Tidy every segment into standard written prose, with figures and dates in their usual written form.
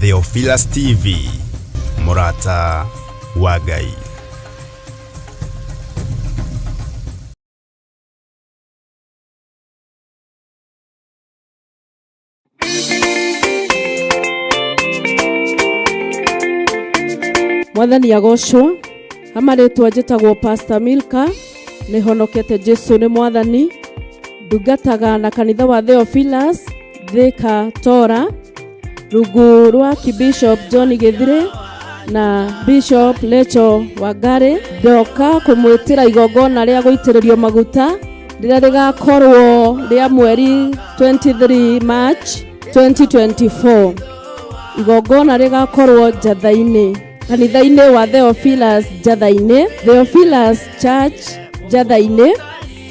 Theophilus TV, mũrata wa Ngai. Mwathani agocwo. Hama rĩtwa njĩtagwo Pastor Milka, nĩ honokete. Jesu nĩ Mwathani. Ndungataga na kanitha wa Theophilus Thika Tora, rungu rwa Bishop John Githire na Bishop Lecho Wangari. Ndoka kũmwĩtĩra igongona rĩa gũitĩrĩrio maguta rĩrĩa rĩgakorwo rĩa mweri 23 March 2024. Igongona rĩgakorwo Njatha-inĩ, kanitha-inĩ wa Theophilus Njatha-inĩ, Theophilus Church Njatha-inĩ,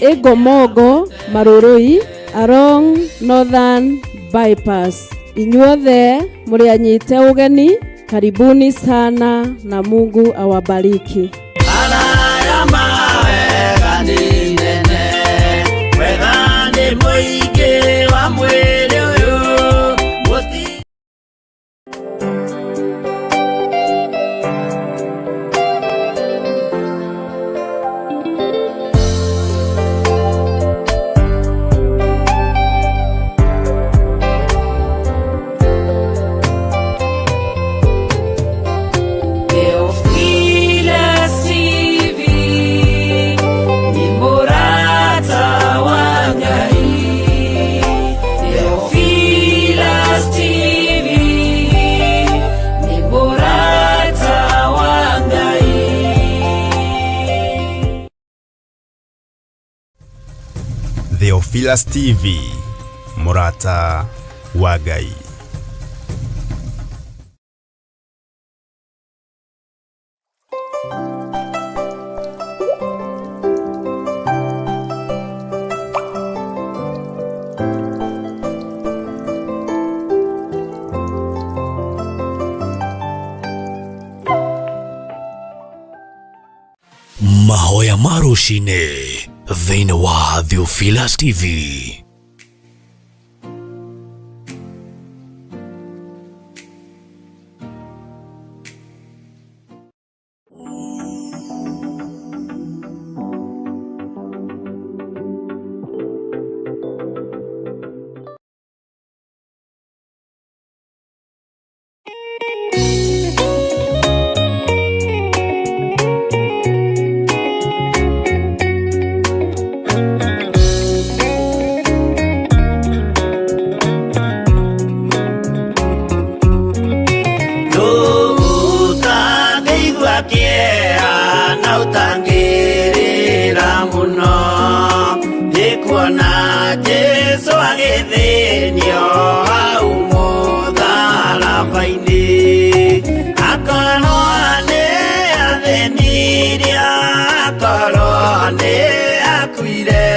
Ĩngomongo Marũrũi, along Northern Bypass. Inyuothe mũrĩ anyite ũgeni, karibuni sana na Mungu awabariki. Araya mawega nĩ nene, wega nĩ mũingĩ wa mwĩrĩ ũyũ. Gũtirĩ Theophilus TV ni mũrata wa Ngai. Theophilus TV ni mũrata wa Ngai. Theophilus TV, mũrata wa Ngai. Mahoya ma rũcinĩ thĩinĩ wa Theophilus TV. Ũtangĩigua kĩeha na ũtangĩrĩra mũno nĩ kuona Jesũ agĩthĩnio hau mũtharaba-inĩ, akorwo nĩ athĩnirie, akorwo nĩ akuire,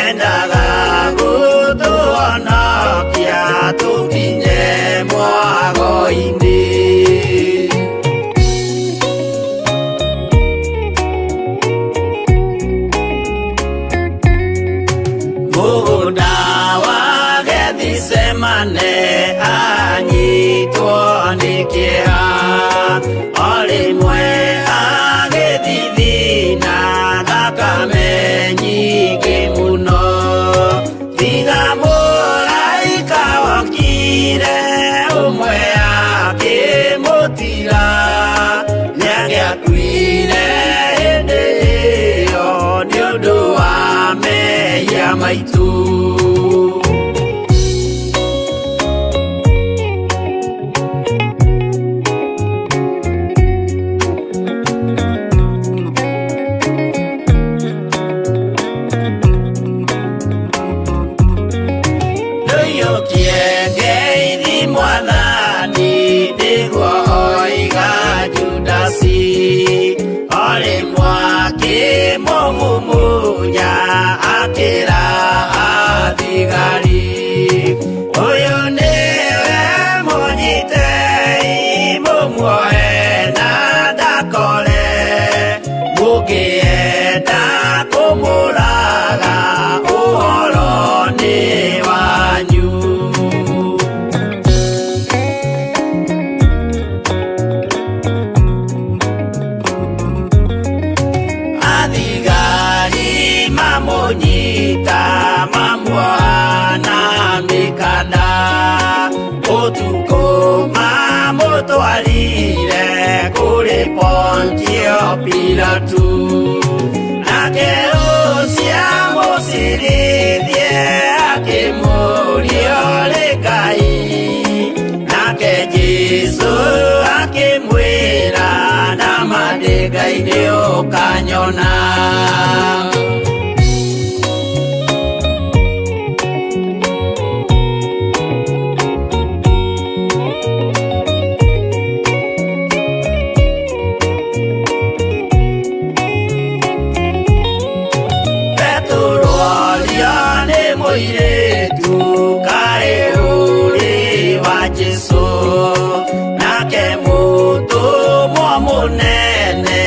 endaga gũtũhonokia tũkinye mwago-inĩ. Mũgũnda wa Gethisemane anyitwo nĩ kĩeha, o rĩmwe agĩthithina thakame nyingĩ mũno, tiga mũraika wokire ũmwe akĩmũtiga, nĩangĩakuire hĩndĩ ĩyo nĩ ũndũ wa mehia maitũ. Ndũiyũkie ngeithi Mwathani, nĩguo oiga Judasi, o rĩmwe akĩmũmumunya akĩra athigari, ũyũ nĩwe mũnyitei, mũmuoe na ndakore, mũngĩenda kũmũraga ũhoro nĩ wanyu. Pilatu nake ũcio mũcirithie akĩmũria ũrĩ Ngai nake Jesũ akĩmwĩra nama ndĩ Ngai nĩ ũkanyona. Petero orio nĩ mũirĩtu kaĩ ũrĩ wa Jesũ nake mũtũmwo mũnene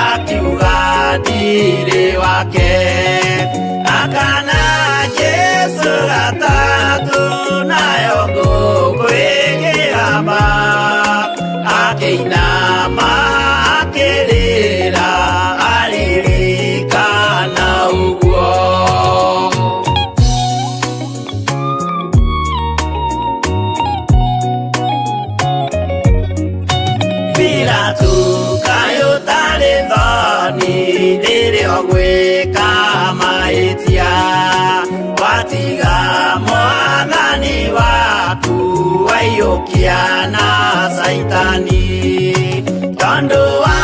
akiuga ndirĩ wake akana Jesũ gatatũ nayo ngũkũ ĩkĩgamba akĩinama akĩrĩra aririkana ũguo. Pilatu kaĩ ũtarĩ thoni rĩrĩa ũgwĩka mahĩtia watiga mwathani waku waiyũkia na Caitani tondũ wa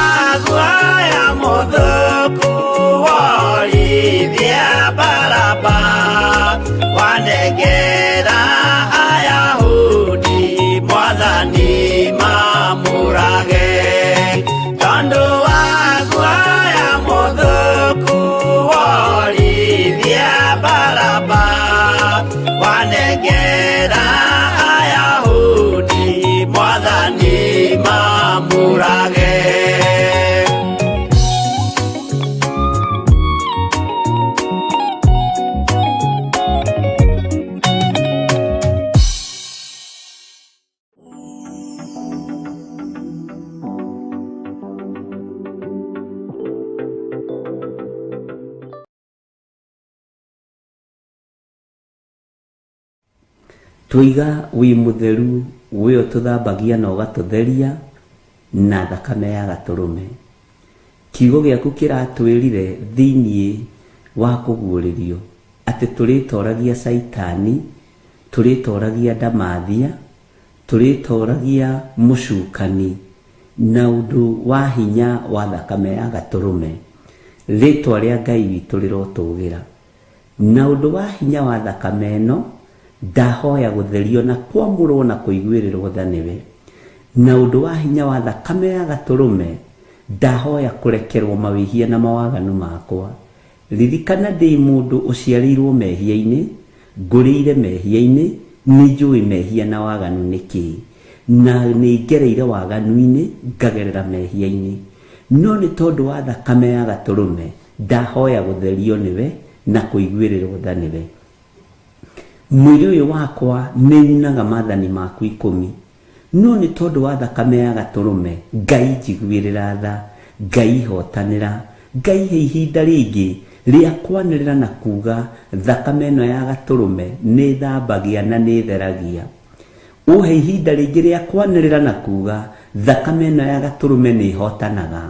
guoya mũthũku worithia Baraba wanengera Ayahudi mwathani mamũrage tondũ wa guoya mũthũku worithia Baraba wanengera Ayahudi mwathani mamũrage. Tũiga wĩ mũtheru wĩ ũtũthambagia na ũgatũtheria na thakame ya gatũrũme. Kiugo gĩaku kĩratwĩrire thĩiniĩ wa kũguũrĩrio atĩ tũrĩtoragia Caitani, tũrĩtoragia ndamathia, tũrĩtoragia mũcukani na ũndũ wa hinya wa thakame ya gatũrũme. Rĩtwa rĩa Ngai witũ rĩrotũgĩra. Na ũndũ wa hinya wa thakame ĩno ndahoya gũtherio na kwamũrwo na kũiguĩrĩrwo tha nĩwe. Na ũndũ wa hinya wa thakame ya gatũrũme ndahoya kũrekerwo mawĩhia na mawaganu makwa. Ririkana ndĩ mũndũ ũciarĩirwo mehia-inĩ, ngũrĩire mehia-inĩ, nĩ njũĩ mehia na waganu nĩ kĩĩ, na nĩ ngereire waganu-inĩ ngagerera mehia-inĩ. No nĩ tondũ wa thakame ya gatũrũme ndahoya gũtherio nĩwe na kũiguĩrĩrwo tha nĩwe. Mwĩrĩ ũyũ wakwa nĩ unaga maathani maku 10, no nĩ tondũ wa thakame ya gatũrũme Ngai njiguĩrĩra tha, Ngai hotanĩra, Ngai he ihinda rĩngĩ rĩa kwanĩrĩra na kuga thakame ĩno ya gatũrũme nĩ thambagia na nĩ theragia. Ũhe ihinda rĩngĩ rĩa kwanĩrĩra na kuga thakame ĩno ya gatũrũme nĩ hotanaga.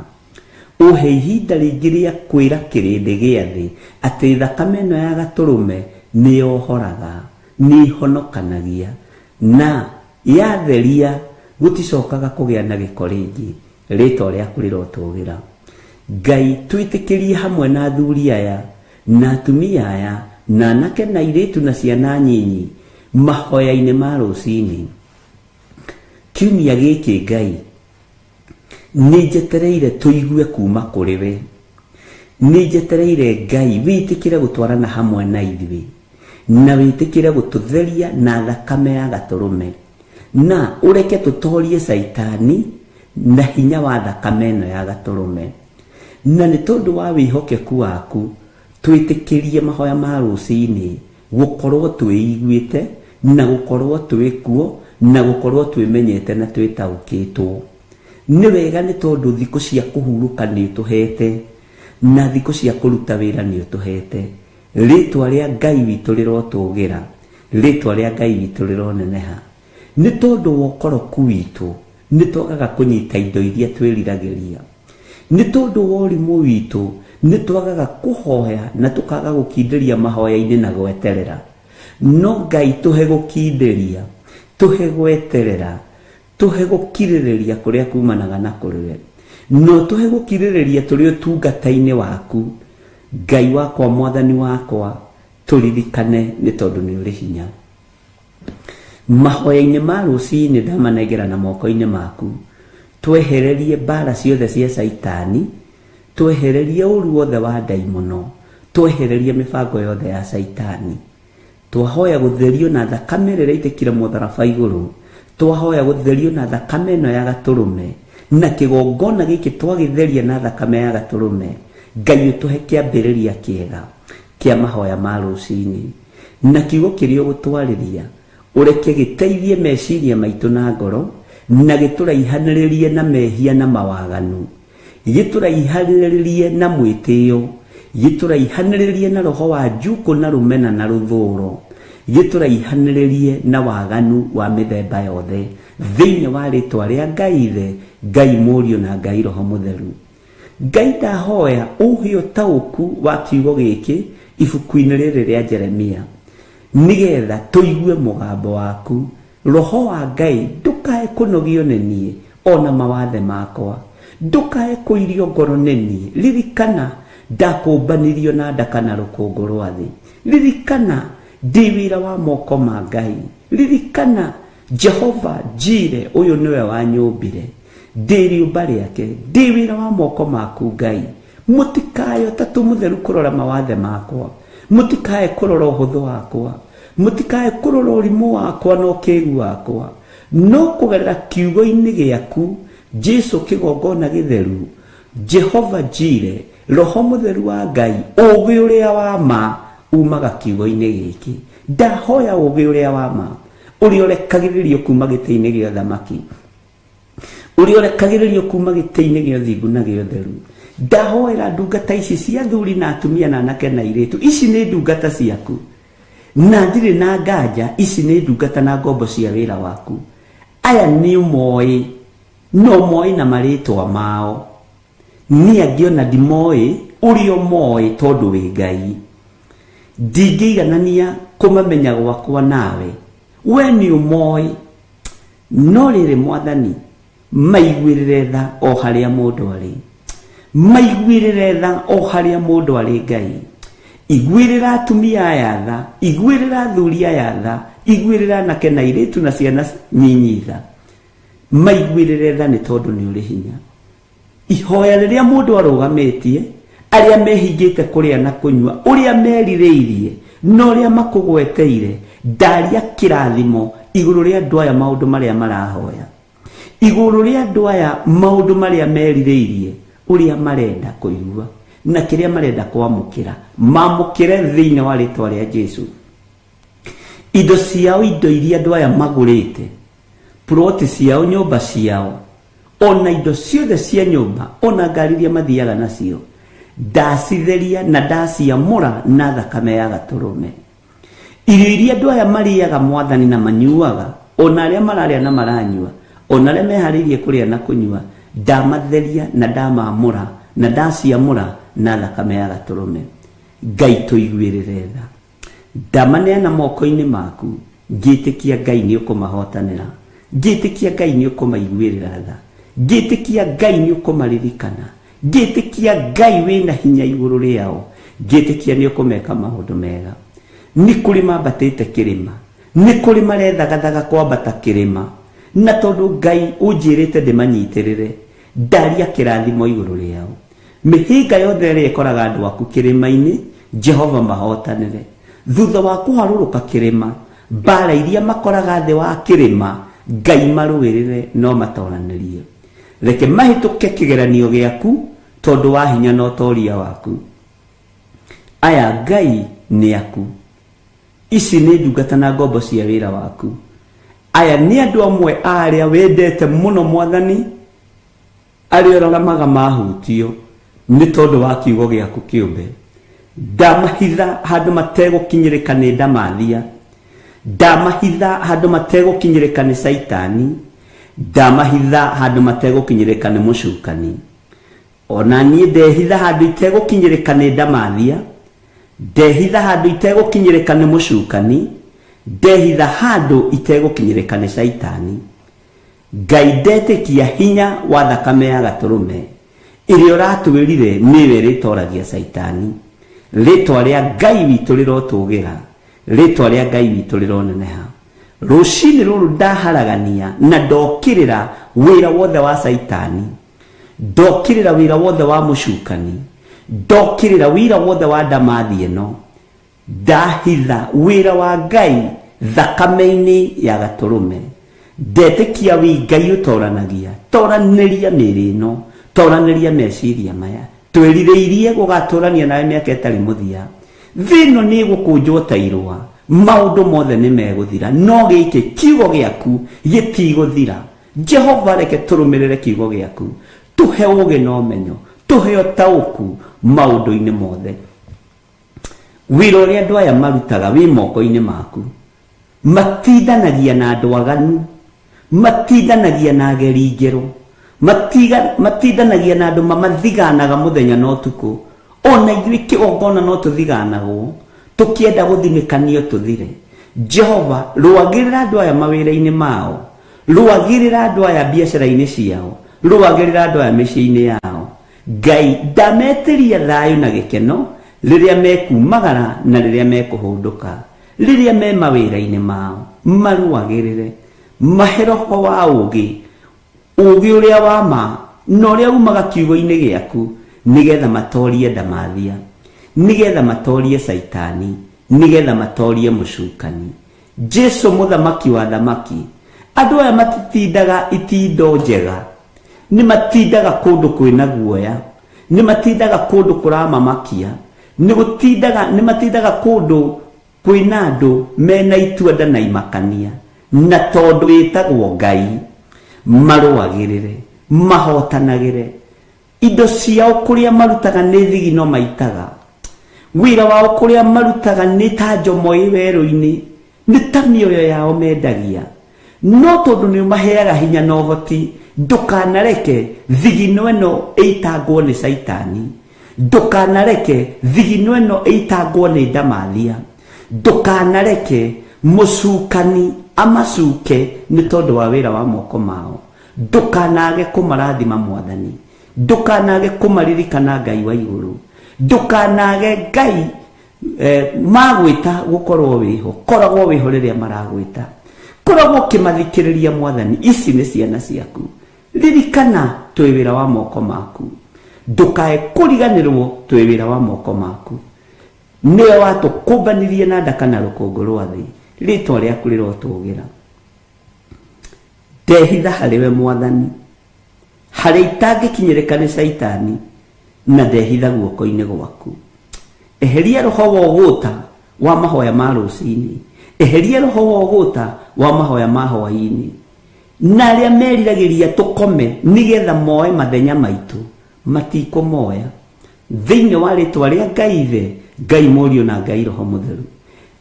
Ũhe ihinda rĩngĩ rĩa kwĩra kĩrĩndĩ gĩa thĩ atĩ thakame ĩno ya gatũrũme nĩ yohoraga, nĩ ĩhonokanagia, na yatheria gũticokaga kũgĩa na gĩko rĩngĩ. Rĩtwa rĩaku rĩrotũgĩra. Ngai twĩtĩkĩrie hamwe na athuri aya na atumia aya na anake na airĩtu na ciana nyinyi mahoya-inĩ ma rũcinĩ. Kiumia gĩkĩ Ngai nĩ njetereire tũigue kuma kũrĩ we. Nĩ njetereire Ngai wĩtĩkĩre gũtwarana hamwe na ithuĩ na wĩtĩkĩre gũtũtheria na thakame ya gatũrũme na ũreke tũtorie Caitani na hinya wa thakame ĩno ya gatũrũme. Na nĩ tondũ wa wĩhokeku waku twĩtĩkĩrie mahoya ma rũcinĩ gũkorwo twĩiguĩte na gũkorwo twĩkuo na gũkorwo twĩmenyete na twĩtaũkĩtwo. Nĩ wega nĩ tondũ thikũ cia kũhurũka nĩ ũtũhete na thikũ cia kũruta wĩra nĩ ũtũhete. Rĩtwa rĩa Ngai witũ rĩrotũgĩra, rĩtwa rĩa Ngai witũ rĩroneneha. Nĩ tondũ wa ũkoroku witũ nĩ twagaga kũnyita indo iria twĩriragĩria. Nĩ tondũ wa ũrimũ witũ nĩ twagaga kũhoya na tũkaga gũkindĩria mahoya-inĩ na gweterera. No Ngai tũhe gũkindĩria, tũhe gweterera, tũhe gũkirĩrĩria kũrĩa kumanaga na kũrĩ we. No tũhe gũkirĩrĩria tũrĩ ũtungata-inĩ waku. Ngai wakwa, Mwathani wakwa, tũririkane nĩ tondũ nĩ ũrĩ hinya. Mahoya-inĩ ma rũcinĩ ndamanengera na moko-inĩ maku. Twehererie mbara ciothe cia Caitani, twehererie ũru wothe wa ndaimono, twehererie mĩbango yothe ya Caitani. Twahoya gũtherio na thakame ĩrĩa ĩraitĩkire mũtharaba igũrũ, twahoya gũtherio na thakame ĩno ya gatũrũme, na kĩgongona gĩkĩ twagĩtheria na thakame ya gatũrũme. Ngai ũtũhe kĩambĩrĩria kĩega kĩa mahoya ma rũcinĩ, na kiugo kĩrĩa ũgũtwarĩria ũreke gĩteithie meciria maitũ na ngoro, na gĩtũraihanĩrĩrie na mehia na mawaganu, gĩtũraihanĩrĩrie na mwĩtĩo, gĩtũraihanĩrĩrie na roho wa njukũ na rũmena na rũthũro, gĩtũraihanĩrĩrie na waganu wa mĩthemba yothe, thĩinĩ wa rĩtwa rĩa Ngai Ithe, Ngai Mũriũ na Ngai Roho Mũtheru. Ngai ndahoya ũhe ũtaũku wa kiugo gĩkĩ ibuku-inĩ rĩrĩ rĩa Jeremia, nĩgetha tũigue mũgambo waku. Roho wa Ngai ndũkae kũnogio nĩ niĩ ona mawathe makwa, ndũkae kũirio ngoro nĩ niĩ. Ririkana ndakũmbanirio na ndaka na rũkũngũ rwa thĩ. Ririkana ndĩ wĩra wa moko ma Ngai. Ririkana Jehova Jire ũyũ nĩwe wanyũmbire, ndĩ rĩũmba rĩake, ndĩ wĩra wa moko maku Ngai. Mũtikae Ũtatũ Mũtheru kũrora mawathe makwa, mũtikae kũrora ũhũthũ wakwa, mũtikae kũrora ũrimũ wakwa na ũkĩgu wakwa, no kũgerera kiugo-inĩ gĩaku Jesu kĩgongona gĩtheru, Jehova Jire, Roho Mũtheru wa Ngai, ũũgĩ ũrĩa wa ma umaga kiugo-inĩ gĩkĩ. Ndahoya ũũgĩ ũrĩa wa ma ũrĩa ũrekagĩrĩrio kuma gĩtĩ-inĩ gĩa ũthamaki, ũrĩa ũrekagĩrĩrio kuma gĩtĩ-inĩ gĩa ũthingu na gĩa ũtheru. Ndahoera ndungata ici cia athuri na atumia na anake na airĩtu, ici nĩ ndungata ciaku na ndirĩ na nganja, ici nĩ ndungata na ngombo cia wĩra waku. Aya nĩ ũmoĩ, no moĩ na marĩtwa mao, niĩ angĩ ona ndimoĩ ũrĩa ũmoĩ tondũ wĩ Ngai. Ndingĩiganania kũmamenya gwakwa nawe, we nĩ ũmoĩ. No rĩrĩ Mwathani, maiguĩrĩre tha o harĩa mũndũ arĩ, maiguĩrĩre tha o harĩa mũndũ arĩ. Ngai, iguĩrĩra atumia aya tha, iguĩrĩra athuri aya tha, iguĩrĩra anake na airĩtu na ciana nyinyi tha, maiguĩrĩre tha nĩ tondũ nĩ ũrĩ hinya. Ihoya rĩrĩa mũndũ arũgamĩtie, arĩa mehingĩte kũrĩa na kũnyua, ũrĩa merirĩirie na ũrĩa makũgweteire, ndaria kĩrathimo igũrũ rĩa andũ aya maũndũ marĩa marahoya, igũrũ rĩa andũ aya maũndũ marĩa merirĩirie, ũrĩa marenda kũigua na kĩrĩa marenda kwamũkĩra, mamũkĩre thĩinĩ wa rĩtwa rĩa Jesu. Indo ciao, indo iria andũ aya magũrĩte, ploti ciao, nyũmba ciao, ona indo ciothe cia nyũmba, ona ngari iria mathiaga nacio, ndacitheria na ndaciamũra na thakame ya gatũrũme. Irio iria andũ aya marĩaga Mwathani na manyuaga, ona arĩa mararĩa na maranyua, ona arĩa meharĩirie kũrĩa na kũnyua, ndamatheria na ndamamũra na ndaciamũra na thakame ya gatũrũme. Ngai tũiguĩrĩre tha. Ndamaneana moko-inĩ maku, ngĩtĩkia Ngai nĩ ũkũmahotanĩra, ngĩtĩkia Ngai nĩ ũkũmaiguĩrĩra tha, ngĩtĩkia Ngai nĩ ũkũmaririkana, ngĩtĩkia Ngai wĩna hinya igũrũ rĩao, ngĩtĩkia nĩ ũkũmeka maũndũ mega. Nĩ kũrĩ mambatĩte kĩrĩma, nĩ kũrĩ marethagathaga kwambata kĩrĩma, na tondũ Ngai ũnjĩrĩte ndĩmanyitĩrĩre, ndaria kĩrathimo igũrũ rĩao. Mĩhĩnga yothe ĩrĩa ĩkoraga andũ aku kĩrĩma-inĩ, Jehova mahotanĩre. Thutha wa kũharũrũka kĩrĩma, mbaara iria makoraga thĩ wa kĩrĩma, Ngai marũĩrĩre no matoranĩrie. Reke mahĩtũke kĩgeranio gĩaku tondũ wa hinya na ũtoria waku. Aya Ngai nĩ aku. Ici nĩ ndungata na ngombo cia wĩra waku. Aya nĩ andũ amwe a arĩa wendete mũno Mwathani, arĩa ũraramaga mahutio nĩ tondũ wa kiugo gĩaku kĩũmbe. Ndamahitha handũ mategũkinyĩrĩka nĩ ndamathia, ndamahitha handũ mategũkinyĩrĩka nĩ Caitani, ndamahitha handũ mategũkinyĩrĩka nĩ mũcukani. Ona niĩ ndehitha handũ itegũkinyĩrĩka nĩ ndamathia, ndehitha handũ itegũkinyĩrĩka nĩ mũcukani, ndehitha handũ itegũkinyĩrĩka nĩ caitani. Ngai ndetĩkia hinya wa thakame ya gatũrũme ĩrĩa ũratwĩrire nĩyo ĩrĩtoragia caitani. Rĩtwa rĩa Ngai witũ rĩrotũgĩra, rĩtwa rĩa Ngai witũ rĩroneneha. Rũcinĩ rũrũ ndaharagania na ndokĩrĩra wĩra wothe wa caitani, ndokĩrĩra wĩra wothe wa mũcukani, ndokĩrĩra wĩra wothe wa ndamathi ĩno, ndahitha wĩra wa Ngai thakame-inĩ ya gatũrũme. Ndetĩkia wĩ Ngai ũtoranagia, toranĩria mĩĩrĩ ĩno, toranĩria meciria maya. Twĩrirĩirie gũgatũrania nawe mĩaka ĩtarĩ mũthia. Thĩ ĩno nĩ ĩgũkũnjwo ta irũa, maũndũ mothe nĩ megũthira, no gĩkĩ kiugo gĩaku gĩtigũthira. Jehova, reke tũrũmĩrĩre kiugo gĩaku, tũhe ũũgĩ na ũmenyo, tũhe ũtaũku maũndũ-inĩ mothe. Wĩra ũrĩa andũ aya marutaga wĩ moko-inĩ maku. Matindanagia na andũ aganu, matindanagia na ageri ngero, matindanagia na andũ mamathiganaga mũthenya na ũtukũ. Ona ithuĩ kĩgongona no tũthiganagwo, tũkĩenda gũthinĩkanio tũthire. Jehova, rũagĩrĩra andũ aya mawĩra-inĩ mao, rũagĩrĩra andũ aya biacara-inĩ ciao, rũagĩrĩra andũ aya mĩciĩ-inĩ yao. Ngai, ndametĩria thayũ na gĩkeno rĩrĩa mekumagara na rĩrĩa mekũhũndũka, rĩrĩa me mawĩra-inĩ mao, marũagĩrĩre, mahe roho wa ũũgĩ, ũũgĩ ũrĩa wa ma na ũrĩa umaga kiugo-inĩ gĩaku, nĩgetha matorie ndamathia, nĩgetha matorie caitani, nĩgetha matorie mũcukani. Jesu mũthamaki wa thamaki, andũ aya matitindaga itindo njega, nĩ matindaga kũndũ kwĩna guoya, nĩ matindaga kũndũ kũramamakia, nĩ matindaga kũndũ kwĩna andũ mena itua na imakania, na tondũ wĩtagwo Ngai, marũagĩrĩre, mahotanagĩre. Indo ciao kũrĩa marutaga nĩ thigino maitaga, wĩra wao kũrĩa marutaga nĩ ta njomo ĩ werũ-inĩ, nĩ ta mĩoyo yao mendagia. No tondũ nĩ ũmaheaga hinya na ũhoti, ndũkanareke thigino ĩno ĩitangwo nĩ caitani, ndũkanareke thigino ĩno ĩitangwo nĩ ndamathia, ndũkanareke mũcukani amacuke nĩ tondũ wa wĩra wa moko mao. Ndũkanage kũmarathima Mwathani, ndũkanage kũmaririkana Ngai wa igũrũ, ndũkanage Ngai magwĩta gũkorwo wĩho, koragwo wĩho rĩrĩa maragwĩta, koragwo ũkĩmathikĩrĩria Mwathani. Ici nĩ ciana ciaku, ririkana twĩ wĩra wa moko maku, ndũkae kũriganĩrwo twĩ wĩra wa moko maku. Nĩwe watũkũmbanirie na ndaka na rũkũngũ rwa thĩ, rĩtwa rĩaku rĩrotũgĩra. Ndehitha harĩ we Mwathani, harĩa itangĩkinyĩrĩka nĩ caitani, na ndehitha guoko-inĩ gwaku. Eheria roho wa ũgũta wa mahoya ma rũcinĩ, eheria roho wa ũgũta wa mahoya ma hwaĩ-inĩ, na arĩa meriragĩria tũkome nĩgetha moe mathenya maitũ, matikũmoya. Thĩinĩ wa rĩtwa rĩa Ngai Ithe, Ngai Mũriũ na Ngai Roho Mũtheru,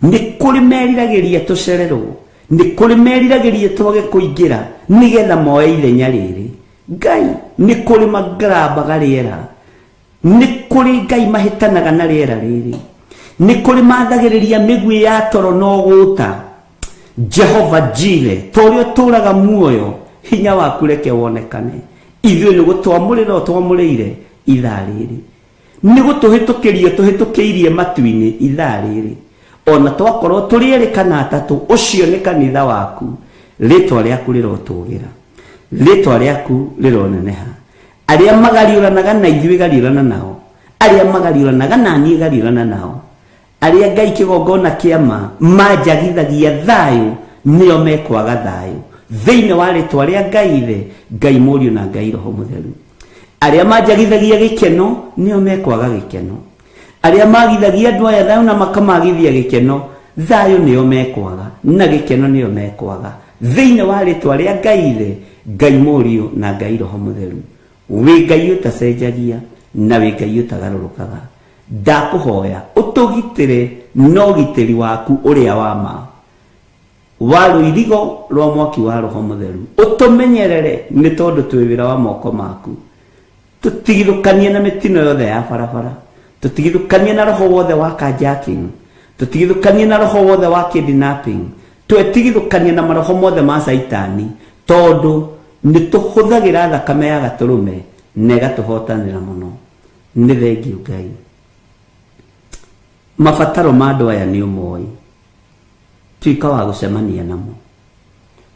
nĩ kũrĩ meriragĩria tũcererwo, nĩ kũrĩ meriragĩria twage kũingĩra nĩgetha moe ithenya rĩrĩ. Ngai, nĩ kũrĩ magarambaga rĩera, nĩ kũrĩ Ngai mahĩtanaga na rĩera rĩrĩ, nĩ kũrĩ mathagĩrĩria mĩguĩ ya toro na ũgũta. Jehova Jire, ta ũrĩa ũtũũraga muoyo, hinya waku reke wonekane. Ithuĩ nĩ gũtwamũrĩra ũtwamũrĩire ithaa rĩrĩ, nĩ gũtũhĩtũkĩria ũtũhĩtũkĩirie matu-inĩ ithaa rĩrĩ. Ona twakorwo tũrĩ erĩ kana atatũ, ũcio nĩ kanitha waku. Rĩtwa rĩaku rĩrotũgĩra, rĩtwa rĩaku rĩroneneha. Arĩa magariũranaga na ithuĩ gariũrana nao, arĩa magariũranaga na niĩ gariũrana nao. Arĩa Ngai kĩgongona kĩa ma manjagithagia thayũ, nĩo mekwaga thayũ. Thĩinĩ wa rĩtwa rĩa Ngai Ithe, Ngai Mũriũ na Ngai Roho Mũtheru. Arĩa manjagithagia gĩkeno, nĩo mekwaga gĩkeno. Arĩa magithagia andũ aya thayũ na makamagithia gĩkeno, thayũ nĩo mekwaga na gĩkeno nĩo mekwaga. Thĩinĩ wa rĩtwa rĩa Ngai Ithe, Ngai Mũriũ na Ngai Roho Mũtheru. Wĩ Ngai ũtacenjagia na wĩ Ngai ũtagarũrũkaga. Ndakũhoya ũtũgitĩre na ũgitĩri waku ũrĩa wa ma wa rũirigo rwa mwaki wa Roho Mũtheru. Ũtũmenyerere nĩ tondũ twĩ wĩra wa moko maku. Tũtigithũkanie na mĩtino yothe ya barabara, tũtigithũkanie na roho wothe wa carjacking, tũtigithũkanie na roho wothe wa kidnapping, twetigithũkanie na maroho mothe ma caitani, tondũ nĩ tũhũthagĩra thakame ya gatũrũme na ĩgatũhotanĩra mũno. Nĩ thengiũ Ngai, mabataro ma andũ aya nĩ ũmoĩ, tuĩka wa gũcemania namo.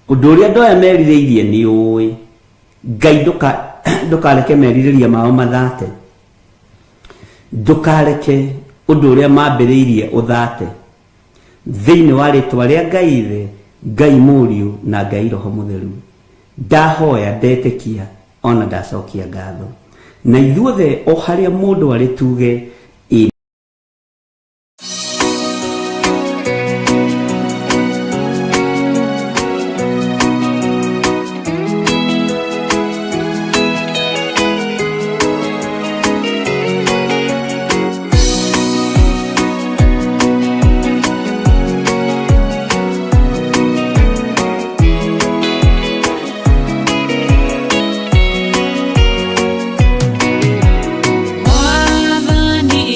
Ũndũ ũrĩa andũ aya merirĩirie nĩ ũĩ. Ngai, ndũkareke merirĩria mao mathate, ndũkareke ũndũ ũrĩa mambĩrĩirie ũthate, thĩinĩ wa rĩtwa rĩa Ngai Ithe, Ngai Mũriũ na Ngai Roho Mũtheru. Ndahoya, ndetĩkia, ona ndacokia ngatho, na ithuothe o harĩa mũndũ arĩ tuge ĩ. Mwathani.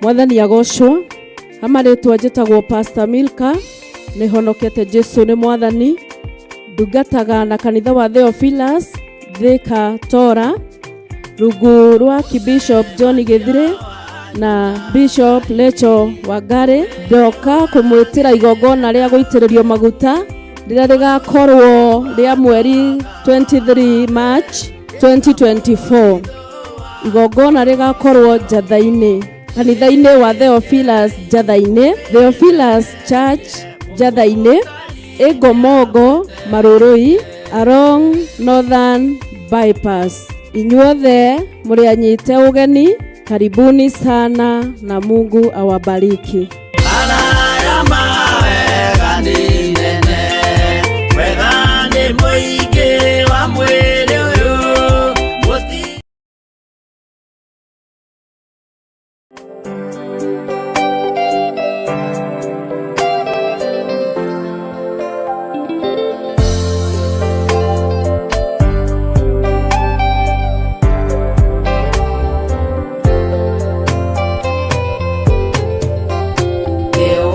Mwathani agocwo. Hamarĩtwa njĩtagwo Pastor Milka, nĩhonokete Jesu nĩ mwathani. Ndungataga na kanitha wa Theophilus Thika Tora, rungu rwa Bishop John Githire na Bishop Lecho Wangari. Ndoka kũmwĩtĩra igongona rĩa gũitĩrĩrio maguta rĩrĩa rĩgakorwo rĩa mweri 23 March 2024. Igongona rĩgakorwo Njatha-inĩ, kanitha-inĩ wa Theophilus Njatha-inĩ, Theophilus Church Njatha-inĩ, Ĩngomongo Marũrũi, along Northern Bypass. Inyuothe mũrĩ anyite ũgeni, karibuni sana na Mungu awabariki. Araya mawega nĩ nene, wega nĩ mũingĩ wa mwĩrĩ ũyũ, gũtirĩ.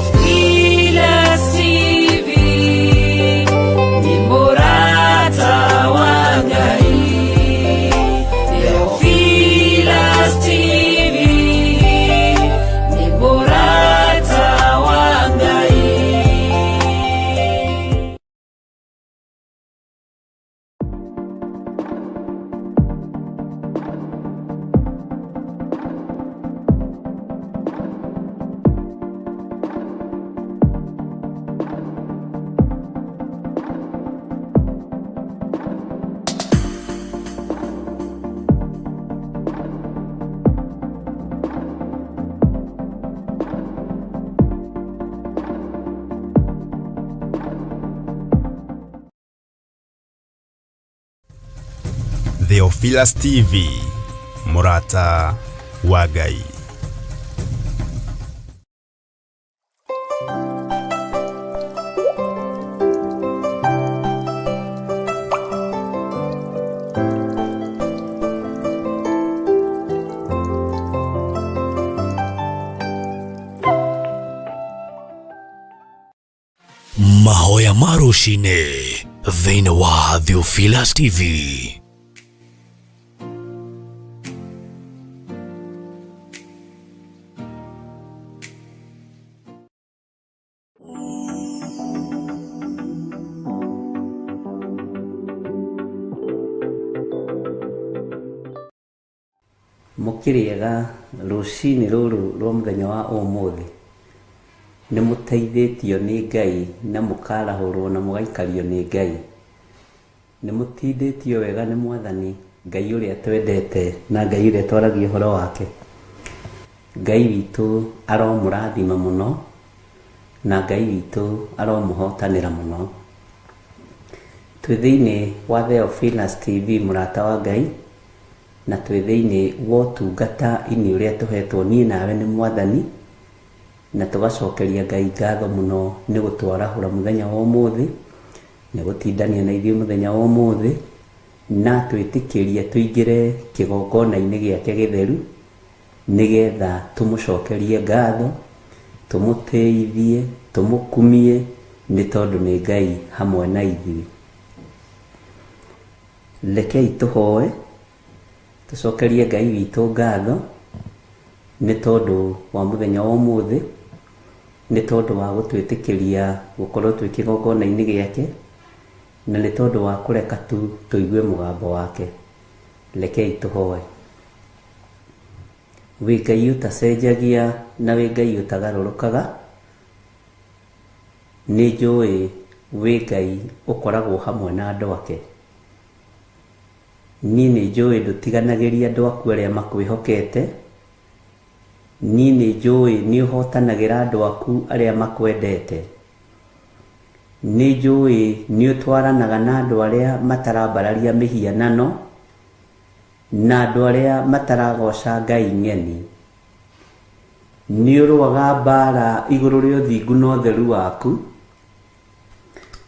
Theophilus TV nĩ mũrata wa Ngai. Theophilus TV nĩ mũrata wa Ngai. Theophilus TV, mũrata wa Ngai. Mahoya ma rũcinĩ thĩinĩ wa Theophilus TV. Mũkĩrĩega rũcinĩ rũrũ rwa mũthenya wa ũmũthĩ, nĩ mũteithĩtio nĩ Ngai na mũkarahũrwo na mũgaikario nĩ Ngai. Nĩ mũtindĩtio wega nĩ Mwathani Ngai ũrĩa twendete na Ngai ũrĩa twaragia ũhoro wake. Ngai witũ aromũrathima mũno na Ngai witũ aromũhotanĩra mũno. Twĩ thĩinĩ wa Theophilus TV mũrata wa Ngai, na twĩ thĩinĩ wa ũtungata-inĩ ũrĩa tũhetwo niĩ nawe nĩ Mwathani, na tũgacokeria Ngai ngatho mũno nĩ gũtwarahũra mũthenya wa ũmũthĩ, nĩ gũtindania na ithuĩ mũthenya wa ũmũthĩ, na twĩtĩkĩrie tũingĩre kĩgongona-inĩ gĩake gĩtheru, nĩgetha tũmũcokerie ngatho, tũmũtĩithie, tũmũkumie, nĩ tondũ nĩ Ngai hamwe na ithuĩ. Rekei tũhoe, tũcokerie Ngai witũ ngatho, nĩ tondũ wa mũthenya wa ũmũthĩ, nĩ tondũ wa gũtwĩtĩkĩria gũkorwo twĩ kĩgongona-inĩ gĩake, na nĩ tondũ wa kũreka tu tũigue mũgambo wake. Rekei tũhoe. Wĩ Ngai ũtacenjagia na wĩ Ngai ũtagarũrũkaga, nĩ njũĩ wĩ Ngai ũkoragwo hamwe na andũ ake. Niĩ nĩ njũĩ ndũtiganagĩria andũ aku arĩa makwĩhokete. Niĩ nĩ njũĩ nĩ ũhotanagĩra andũ aku arĩa makwendete. Nĩ njũĩ nĩ ũtwaranaga na andũ arĩa matarambararia mĩhianano na andũ arĩa mataragoca Ngai ng'eni. Nĩ ũrũaga mbara igũrũ rĩa ũthingu na ũtheru waku,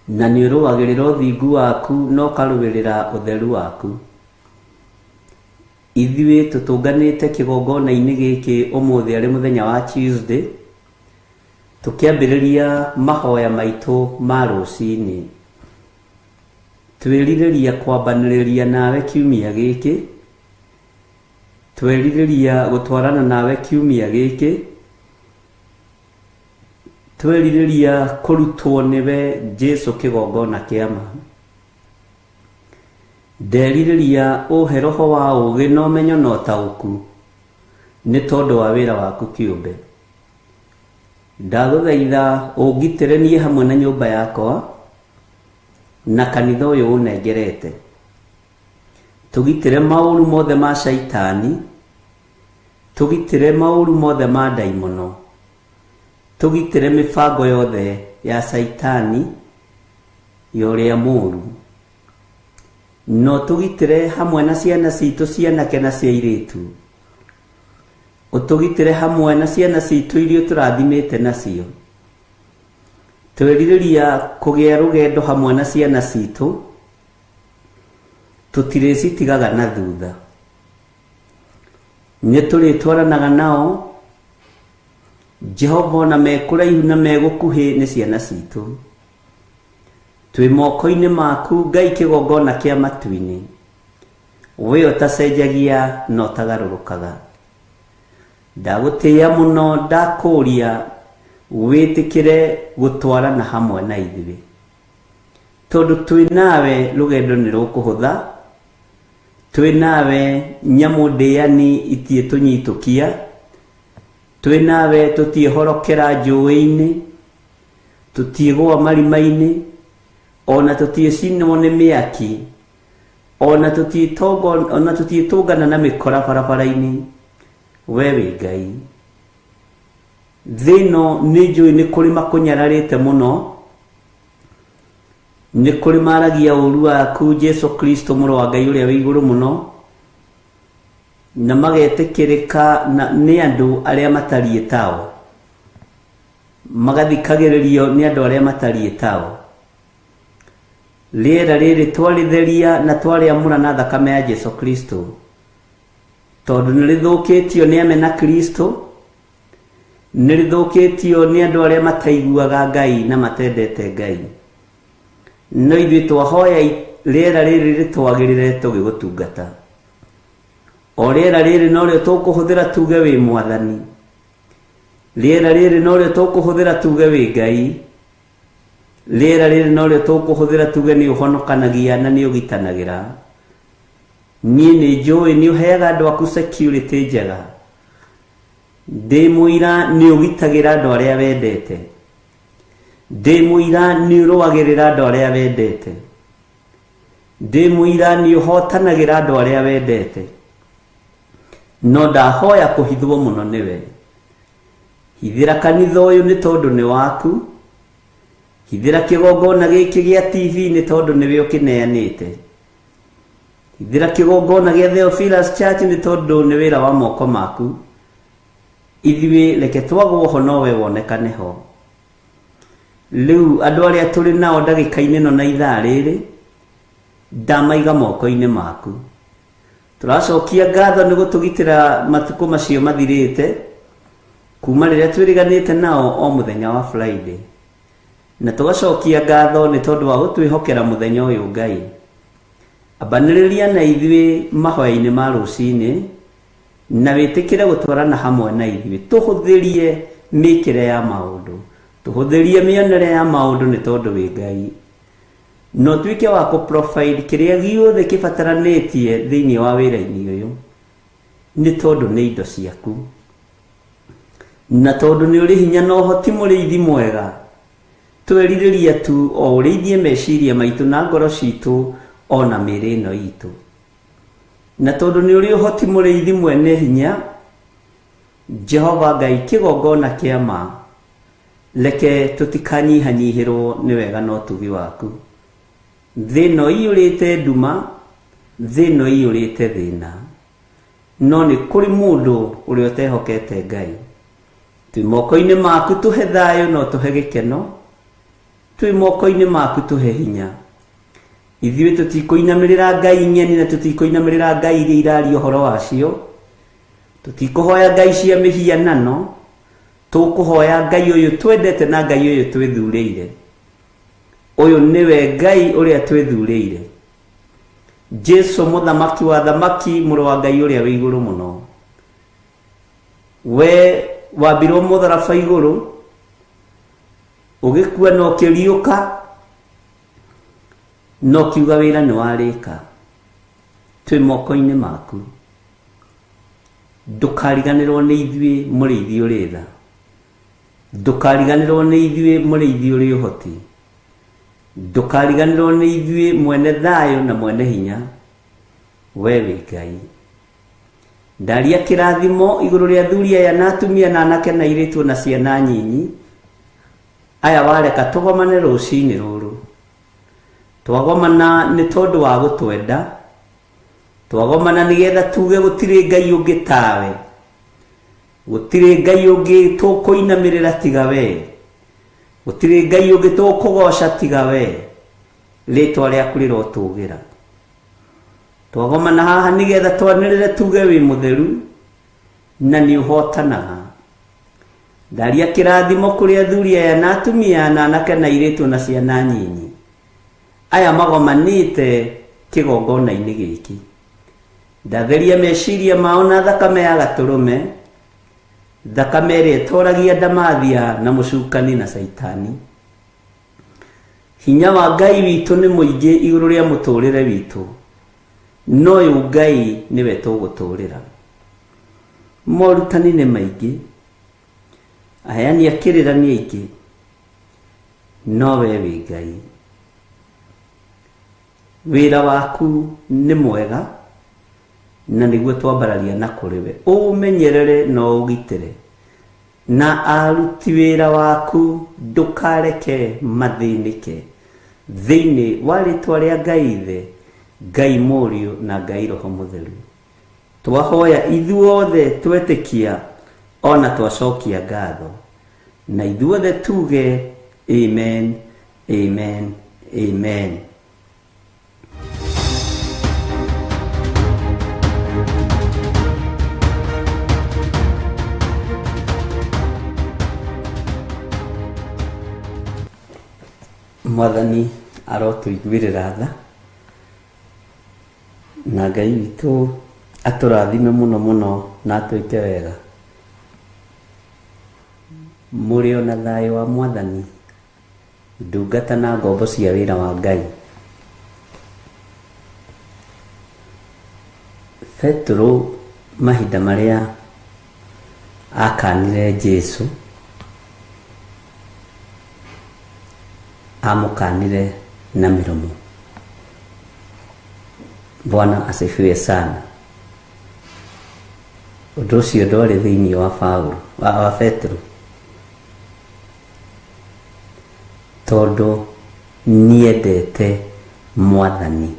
na nĩ ũrũagĩrĩra ũthingu waku na ũkarũĩrĩra ũtheru waku. Ithuĩ tũtũnganĩte kĩgongona-inĩ gĩkĩ ũmũthĩ arĩ mũthenya wa Tuesday, tũkĩambĩrĩria mahoya maitũ ma rũcinĩ. Twĩrirĩria kwambanĩrĩria nawe kiumia gĩkĩ, twerirĩria gũtwarana nawe kiumia gĩkĩ, twerirĩria kũrutwo nĩwe Jesu kĩgongona kĩa ma. Nderirĩria ũhe roho wa ũũgĩ na ũmenyo na ũtaũku nĩ tondũ wa wĩra waku kĩũmbe. Ndagũthaitha ũngitĩre niĩ hamwe na nyũmba yakwa na kanitha ũyũ ũnengerete. Tũgitĩre maũru mothe ma shaitani, tũgitĩre maũru mothe ma ndaimono, tũgitĩre mĩbango yothe ya shaitani ya ũrĩa mũũru. No tũgitĩre hamwe na ciana citũ cianake na cia airĩtu. Ũtũgitĩre hamwe na ciana citũ iria ũtũrathimĩte nacio. Twerirĩria kũgĩa rũgendo hamwe na ciana citũ, tũtirĩcitigaga na thutha. Nĩ tũrĩtwaranaga nao, Jehova ona me kũraihu na me gũkuhĩ nĩ ciana citũ. Twĩ moko-inĩ maku Ngai kĩgongona kĩa matu-inĩ, we ũtacenjagia na ũtagarũrũkaga. Ndagũtĩĩa mũno, ndakũũria wĩtĩkĩre gũtwarana hamwe na ithuĩ, tondũ twĩ nawe rũgendo nĩ rũkũhũtha, twĩ nawe nyamũ ndĩani itiĩtũnyitũkia, twĩ nawe tũtiĩhorokera njũĩ-inĩ, tũtiĩgũa marima-inĩ, ona tũtiĩcinwo nĩ mĩaki, ona tũtiĩtũngana na mĩkora barabara-inĩ. We wĩ Ngai. Thĩ ĩno nĩ njũĩ nĩ kũrĩ makũnyararĩte mũno, nĩ kũrĩ maragia ũũru waku Jesu Kristo mũrũ wa Ngai ũrĩa wĩ igũrũ mũno, na magetĩkĩrĩka nĩ andũ arĩa matariĩ tao, magathikagĩrĩrio nĩ andũ arĩa matariĩ tao. Rĩera rĩrĩ twarĩtheria na twarĩamũra na thakame ya Jesu Kristo, tondũ nĩ rĩthũkĩtio nĩ amena Kristo, nĩ rĩthũkĩtio nĩ andũ arĩa mataiguaga Ngai na matendete Ngai. No ithuĩ twahoya rĩera rĩrĩ rĩtwagĩrĩre tũgĩgũtungata. O rĩera rĩrĩ norĩo tũkũhũthĩra tuge wĩ Mwathani. Rĩera rĩrĩ norĩo tũkũhũthĩra tuge wĩ Ngai. Rĩera rĩrĩ norĩo tũkũhũthĩra tuge nĩ ũhonokanagia na nĩ ũgitanagĩra. Niĩ nĩ njũĩ nĩ ũheaga andũ aku security njega. Ndĩ mũira nĩ ũgitagĩra andũ arĩa wendete. Ndĩ mũira nĩ ũrũagĩrĩra andũ arĩa wendete. Ndĩ mũira nĩ ũhotanagĩra andũ arĩa wendete. No ndahoya kũhithwo mũno nĩwe. Hithĩra kanitha ũyũ nĩ tondũ nĩ waku. Hithĩra kĩgongona gĩkĩ gĩa TV nĩ tondũ nĩwe ũkĩneanĩte. Hithĩra kĩgongona gĩa Theophilus Church nĩ tondũ nĩ wĩra wa moko maku. Ithuĩ reke twagwo ho nowe wonekane ho. Rĩu andũ arĩa tũrĩ nao ndagĩka-inĩ ĩno na ithaa rĩrĩ, ndamaiga moko-inĩ maku. Tũracokia ngatho nĩ gũtũgitĩra matukũ macio mathirĩte, kuma rĩrĩa twĩrĩganĩte nao o mũthenya wa Friday. Na tũgacokia ngatho nĩ tondũ wa gũtwĩhokera mũthenya ũyũ Ngai. Ambanĩrĩria na ithuĩ mahoya-inĩ ma rũcinĩ, na wĩtĩkĩre gũtwarana hamwe na ithuĩ. Tũhũthĩrie mĩkĩre ya maũndũ, tũhũthĩrie mĩonere ya maũndũ nĩ tondũ wĩ Ngai. Na ũtuĩke wa kũ-provide kĩrĩa gĩothe kĩbataranĩtie thĩinĩ wa wĩra-inĩ ũyũ, nĩ tondũ nĩ indo ciaku. Na tondũ nĩ ũrĩ hinya na ũhoti mũrĩithi mwega, twerirĩria tu o ũrĩithie meciria maitũ na ngoro citũ ona mĩĩrĩ ĩno itũ. Na tondũ nĩ ũrĩ ũhoti mũrĩithi mwene hinya, Jehova Ngai kĩgongona kĩa ma, reke tũtikanyihanyihĩrwo nĩ wega na ũtugi waku. Thĩ ĩno iyũrĩte nduma, thĩ ĩno iyũrĩte thĩna, no nĩ kũrĩ mũndũ ũrĩa ũtehokete Ngai. Twĩ moko-inĩ maku tũhe thayũ na ũtũhe gĩkeno, twĩ moko-inĩ maku tũhe hinya. Ithuĩ tũtikũinamĩrĩra ngai ng'eni na tũtikũinamĩrĩra ngai iria iraria ũhoro wacio. Tũtikũhoya ngai cia mĩhianano, tũkũhoya ngai ũyũ twendete na ngai ũyũ twĩthurĩire. Ũyũ nĩwe ngai ũrĩa twĩthurĩire, Jesu mũthamaki wa thamaki, mũrũ wa ngai ũrĩa wĩ igũrũ mũno. We wambirwo mũtharaba igũrũ, ũgĩkua na ũkĩriũka, na ũkiuga wĩra nĩ warĩka. Twĩ moko-inĩ maku, ndũkariganĩrwo nĩ ithuĩ mũrĩithi ũrĩ tha, ndũkariganĩrwo nĩ ithuĩ mũrĩithi ũrĩ ũhoti, ndũkariganĩrwo nĩ ithuĩ mwene thayũ na mwene hinya. We wĩ Ngai. Ndaria kĩrathimo igũrũ rĩa athuri aya na atumia na anake na airĩtu na ciana nyinyi aya wareka tũgomane rũcinĩ rũrũ. Twagomana nĩ tondũ wa gũtwenda, twagomana nĩgetha tuge gũtirĩ ngai ũngĩ tawe, gũtirĩ ngai ũngĩ tũkũinamĩrĩra tiga we, gũtirĩ ngai ũngĩ tũkũgoca tiga we, rĩtwa rĩaku rĩrotũgĩra. Twagomana haha nĩgetha twanĩrĩre tuge wĩ mũtheru na nĩ ũhotanaga. Ndaria kĩrathimo kũrĩ athuri aya na atumia na anake na airĩtu na ciana nyinyi aya magomanĩte kĩgongona-inĩ gĩkĩ. Ndatheria meciria mao na thakame ya gatũrũme, thakame ĩrĩa ĩtoragia ndamathia na mũcukani na caitani. Hinya wa Ngai witũ nĩ mũingĩ igũrũ rĩa mũtũrĩre witũ, no ũyũ Ngai nĩwe tũgũtũrĩra. Morutani nĩ maingĩ, aheani a kĩrĩra nĩ aingĩ, no we wĩ Ngai. Wĩra waku nĩ mwega na nĩguo twambararia na kũrĩ we. Ũmenyerere na ũgitĩre na aruti wĩra waku, ndũkareke mathĩnĩke. Thĩinĩ wa rĩtwa rĩa Ngai Ithe, Ngai Mũriũ na Ngai Roho Mũtheru, twahoya ithuothe twetĩkia ona twacokia ngatho, na ithuothe tuge amen, amen, amen. Mwathani arotũiguĩrĩra tha, na Ngai witũ atũrathime mũno mũno na atwĩke wega. Mũrĩ ona thayũ wa Mwathani, ndungata na ngombo cia wĩra wa Ngai. Petero mahinda marĩa akanire Jesu, amũkanire na mĩromo. Bwana asifiwe sana. Ũndũ ũcio ndwarĩ thĩinĩ wa Paulo, wa Petero, tondũ niendete Mwathani,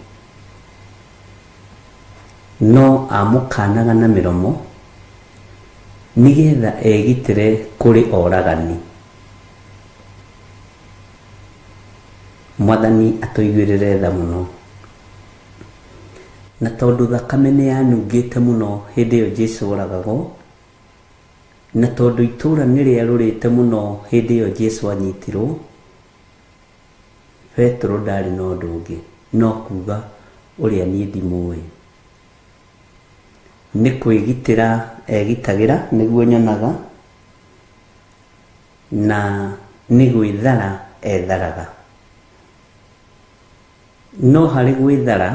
no amũkanaga na mĩromo nĩgetha egitĩre kũrĩ oragani. Mwathani atũiguĩrĩre tha mũno. Na tondũ thakame nĩ yanungĩte mũno hĩndĩ ĩyo Jesu oragagwo, na tondũ itũũra nĩ rĩerũrĩte mũno hĩndĩ ĩyo Jesu anyitirwo, Petero ndarĩ na ũndũ ũngĩ no kuga ũrĩa niĩ ndimũĩ. Nĩ kwĩgitĩra egitagĩra nĩguo nyonaga, na nĩ gwĩthara etharaga. No harĩ gwĩthara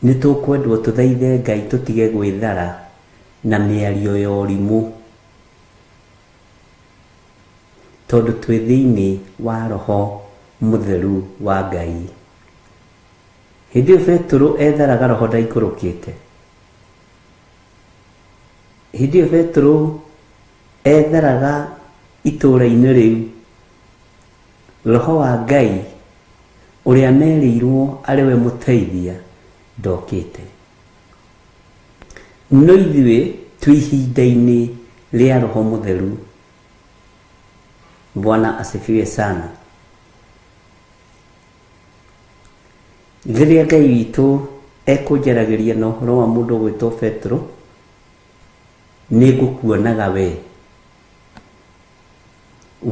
nĩ tũkwendwo tũthaithe Ngai tũtige gwĩthara na mĩario ya ũrimũ, tondũ twĩ thĩinĩ wa Roho Mũtheru wa Ngai. Hĩndĩ ĩyo Petero etharaga Roho ndaikũrũkĩte. Hĩndĩ ĩyo Petero etharaga itũũra-inĩ rĩu, Roho wa Ngai ũrĩa merĩirwo arĩ we mũteithia ndokĩte. No ithuĩ twĩ ihinda-inĩ rĩa Roho Mũtheru. Bwana asifiwe sana. Rĩrĩa Ngai witũ ekũnjaragĩria na ũhoro wa mũndũ ũgwĩtwo Petero, nĩ ngũkuonaga we.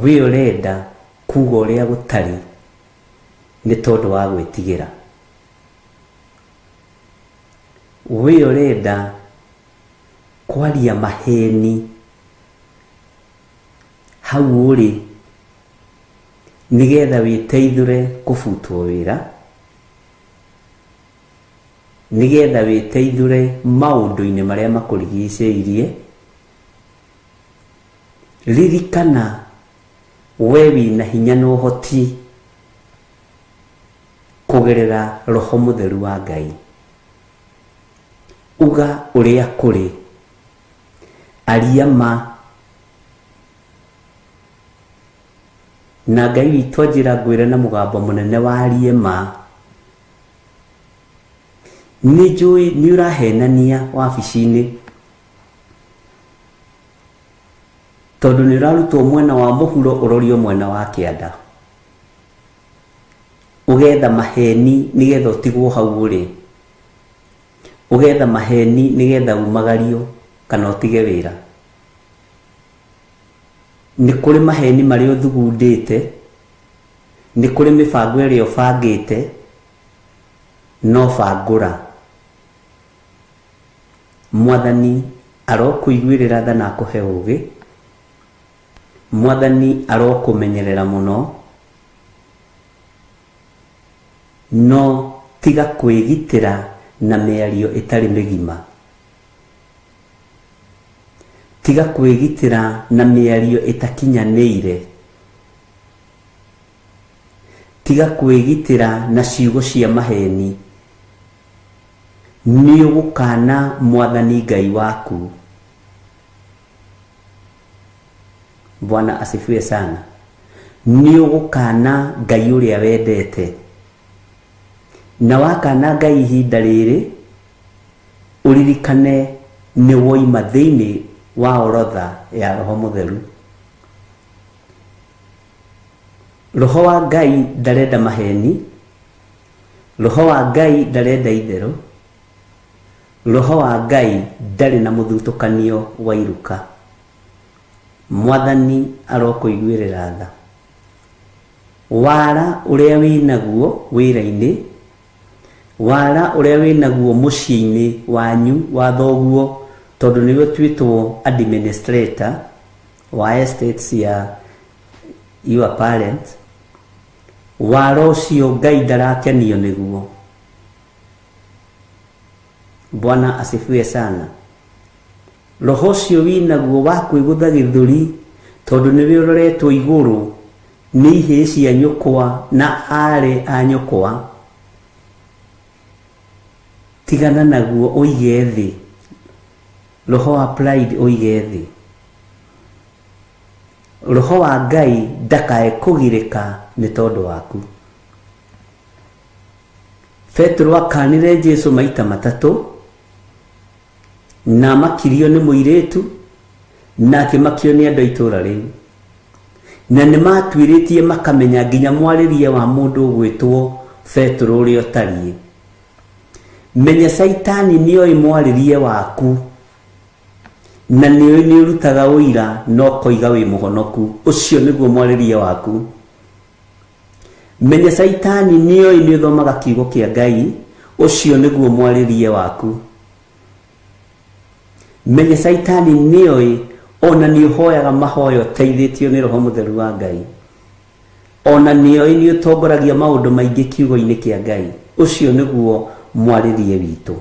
We ũrenda kuga ũrĩa gũtarĩ nĩ tondũ wa gwĩtigĩra. We ũrenda kwaria maheni hau ũrĩ nĩgetha wĩteithũre kũbutwo wĩra, nĩgetha wĩteithũre maũndũ-inĩ marĩa makũrigicĩirie. Ririkana we wĩna hinya na ũhoti kũgerera Roho Mũtheru wa Ngai. Uga ũrĩa kũrĩ, aria ma, na Ngai witũ anjĩra ngwĩre na mũgambo mũnene warie ma. Nĩ njũĩ nĩ ũrahenania wabici-inĩ, tondũ nĩ ũrarutwo mwena wa mũhuro ũrorio mwena wa kĩanda, ũgetha maheni nĩgetha ũtigwo hau ũrĩ, ũgetha maheni nĩgetha umagario kana ũtige wĩra. Nĩ kũrĩ maheni marĩa ũthugundĩte, nĩ kũrĩ mĩbango ĩrĩa ũbangĩte, no bangũra. Mwathani arokũiguĩrĩra tha na akũhe ũũgĩ. Mwathani arokũmenyerera mũno. No tiga kwĩgitĩra na mĩario ĩtarĩ mĩgima. Tiga kwĩgitĩra na mĩario ĩtakinyanĩire. Tiga kwĩgitĩra na ciugo cia maheni. Nĩ ũgũkana Mwathani Ngai waku. Bwana asifiwe sana. Nĩ ũgũkana Ngai ũrĩa wendete. Na wakana Ngai ihinda rĩrĩ, ũririkane nĩ woima thĩinĩ wa orodha ya Roho Mũtheru. Roho wa Ngai ndarenda maheni, Roho wa Ngai ndarenda itherũ, Roho wa Ngai ndarĩ na mũthutũkanio wa iruka. Mwathani arokũiguĩrĩra tha. Wara ũrĩa wĩnaguo wĩra-inĩ, wara ũrĩa wĩnaguo mũciĩ-inĩ wanyu wa thoguo, tondũ nĩwe ũtuĩtwo administrator wa estates ya your parents, wara ũcio Ngai ndarakenio nĩguo. Bwana asifiwe sana. Roho ũcio wĩnaguo wa kwĩgũtha gĩthũri, tondũ nĩwe ũroretwo igũrũ nĩ ihĩĩ cia nyũkwa na aarĩ a nyũkwa, tigana naguo ũige thĩ. Roho wa pride ũige thĩ. Roho wa Ngai ndakae kũgirĩka nĩ tondũ waku. Petero akanire Jesu maita matatũ, na makirio nĩ mũirĩtu, na akĩmakio nĩ andũ a itũũra rĩu. Na nĩ matuĩrĩtie makamenya nginya mwarĩrie wa mũndũ ũgwĩtwo Petero ũrĩa ũtariĩ. Menya Caitani nĩoĩ mwarĩrie waku, na nĩoĩ nĩ ũrutaga ũira na ũkoiga wĩ mũhonoku. Ũcio nĩguo mwarĩrie waku. Menya Caitani nĩoĩ nĩ ũthomaga kiugo kĩa Ngai, ũcio nĩguo mwarĩrie waku. Menya Caitani nĩoĩ ona nĩ ũhoyaga mahoya ũteithĩtio nĩ Roho Mũtheru wa Ngai. Ona nĩoĩ nĩ ũtongoragia maũndũ maingĩ kiugo-inĩ kĩa Ngai. Ũcio nĩguo mwarĩrie witũ.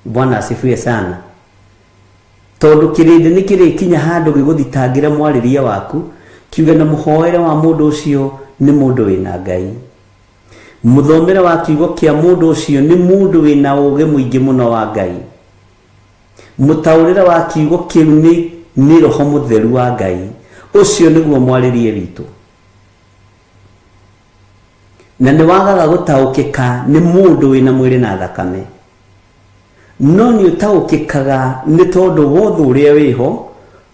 Bwana asifiwe sana. Tondũ kĩrĩndĩ nĩ kĩrĩkinya handũ gĩgũthitangĩre mwarĩrie waku, kiuge na mũhoere wa mũndũ ũcio nĩ mũndũ wĩna Ngai. Mũthomere wa kiugo kĩa mũndũ ũcio nĩ mũndũ wĩna ũũgĩ mũingĩ mũno wa Ngai. Mũtaũrĩre wa kiugo kĩu nĩ Roho Mũtheru wa Ngai. Ũcio nĩguo mwarĩrie witũ. Na nĩ wagaga gũtaũkĩka nĩ mũndũ wĩna mwĩrĩ na thakame. No nĩ ũtaũkĩkaga nĩ tondũ wothe ũrĩa wĩho,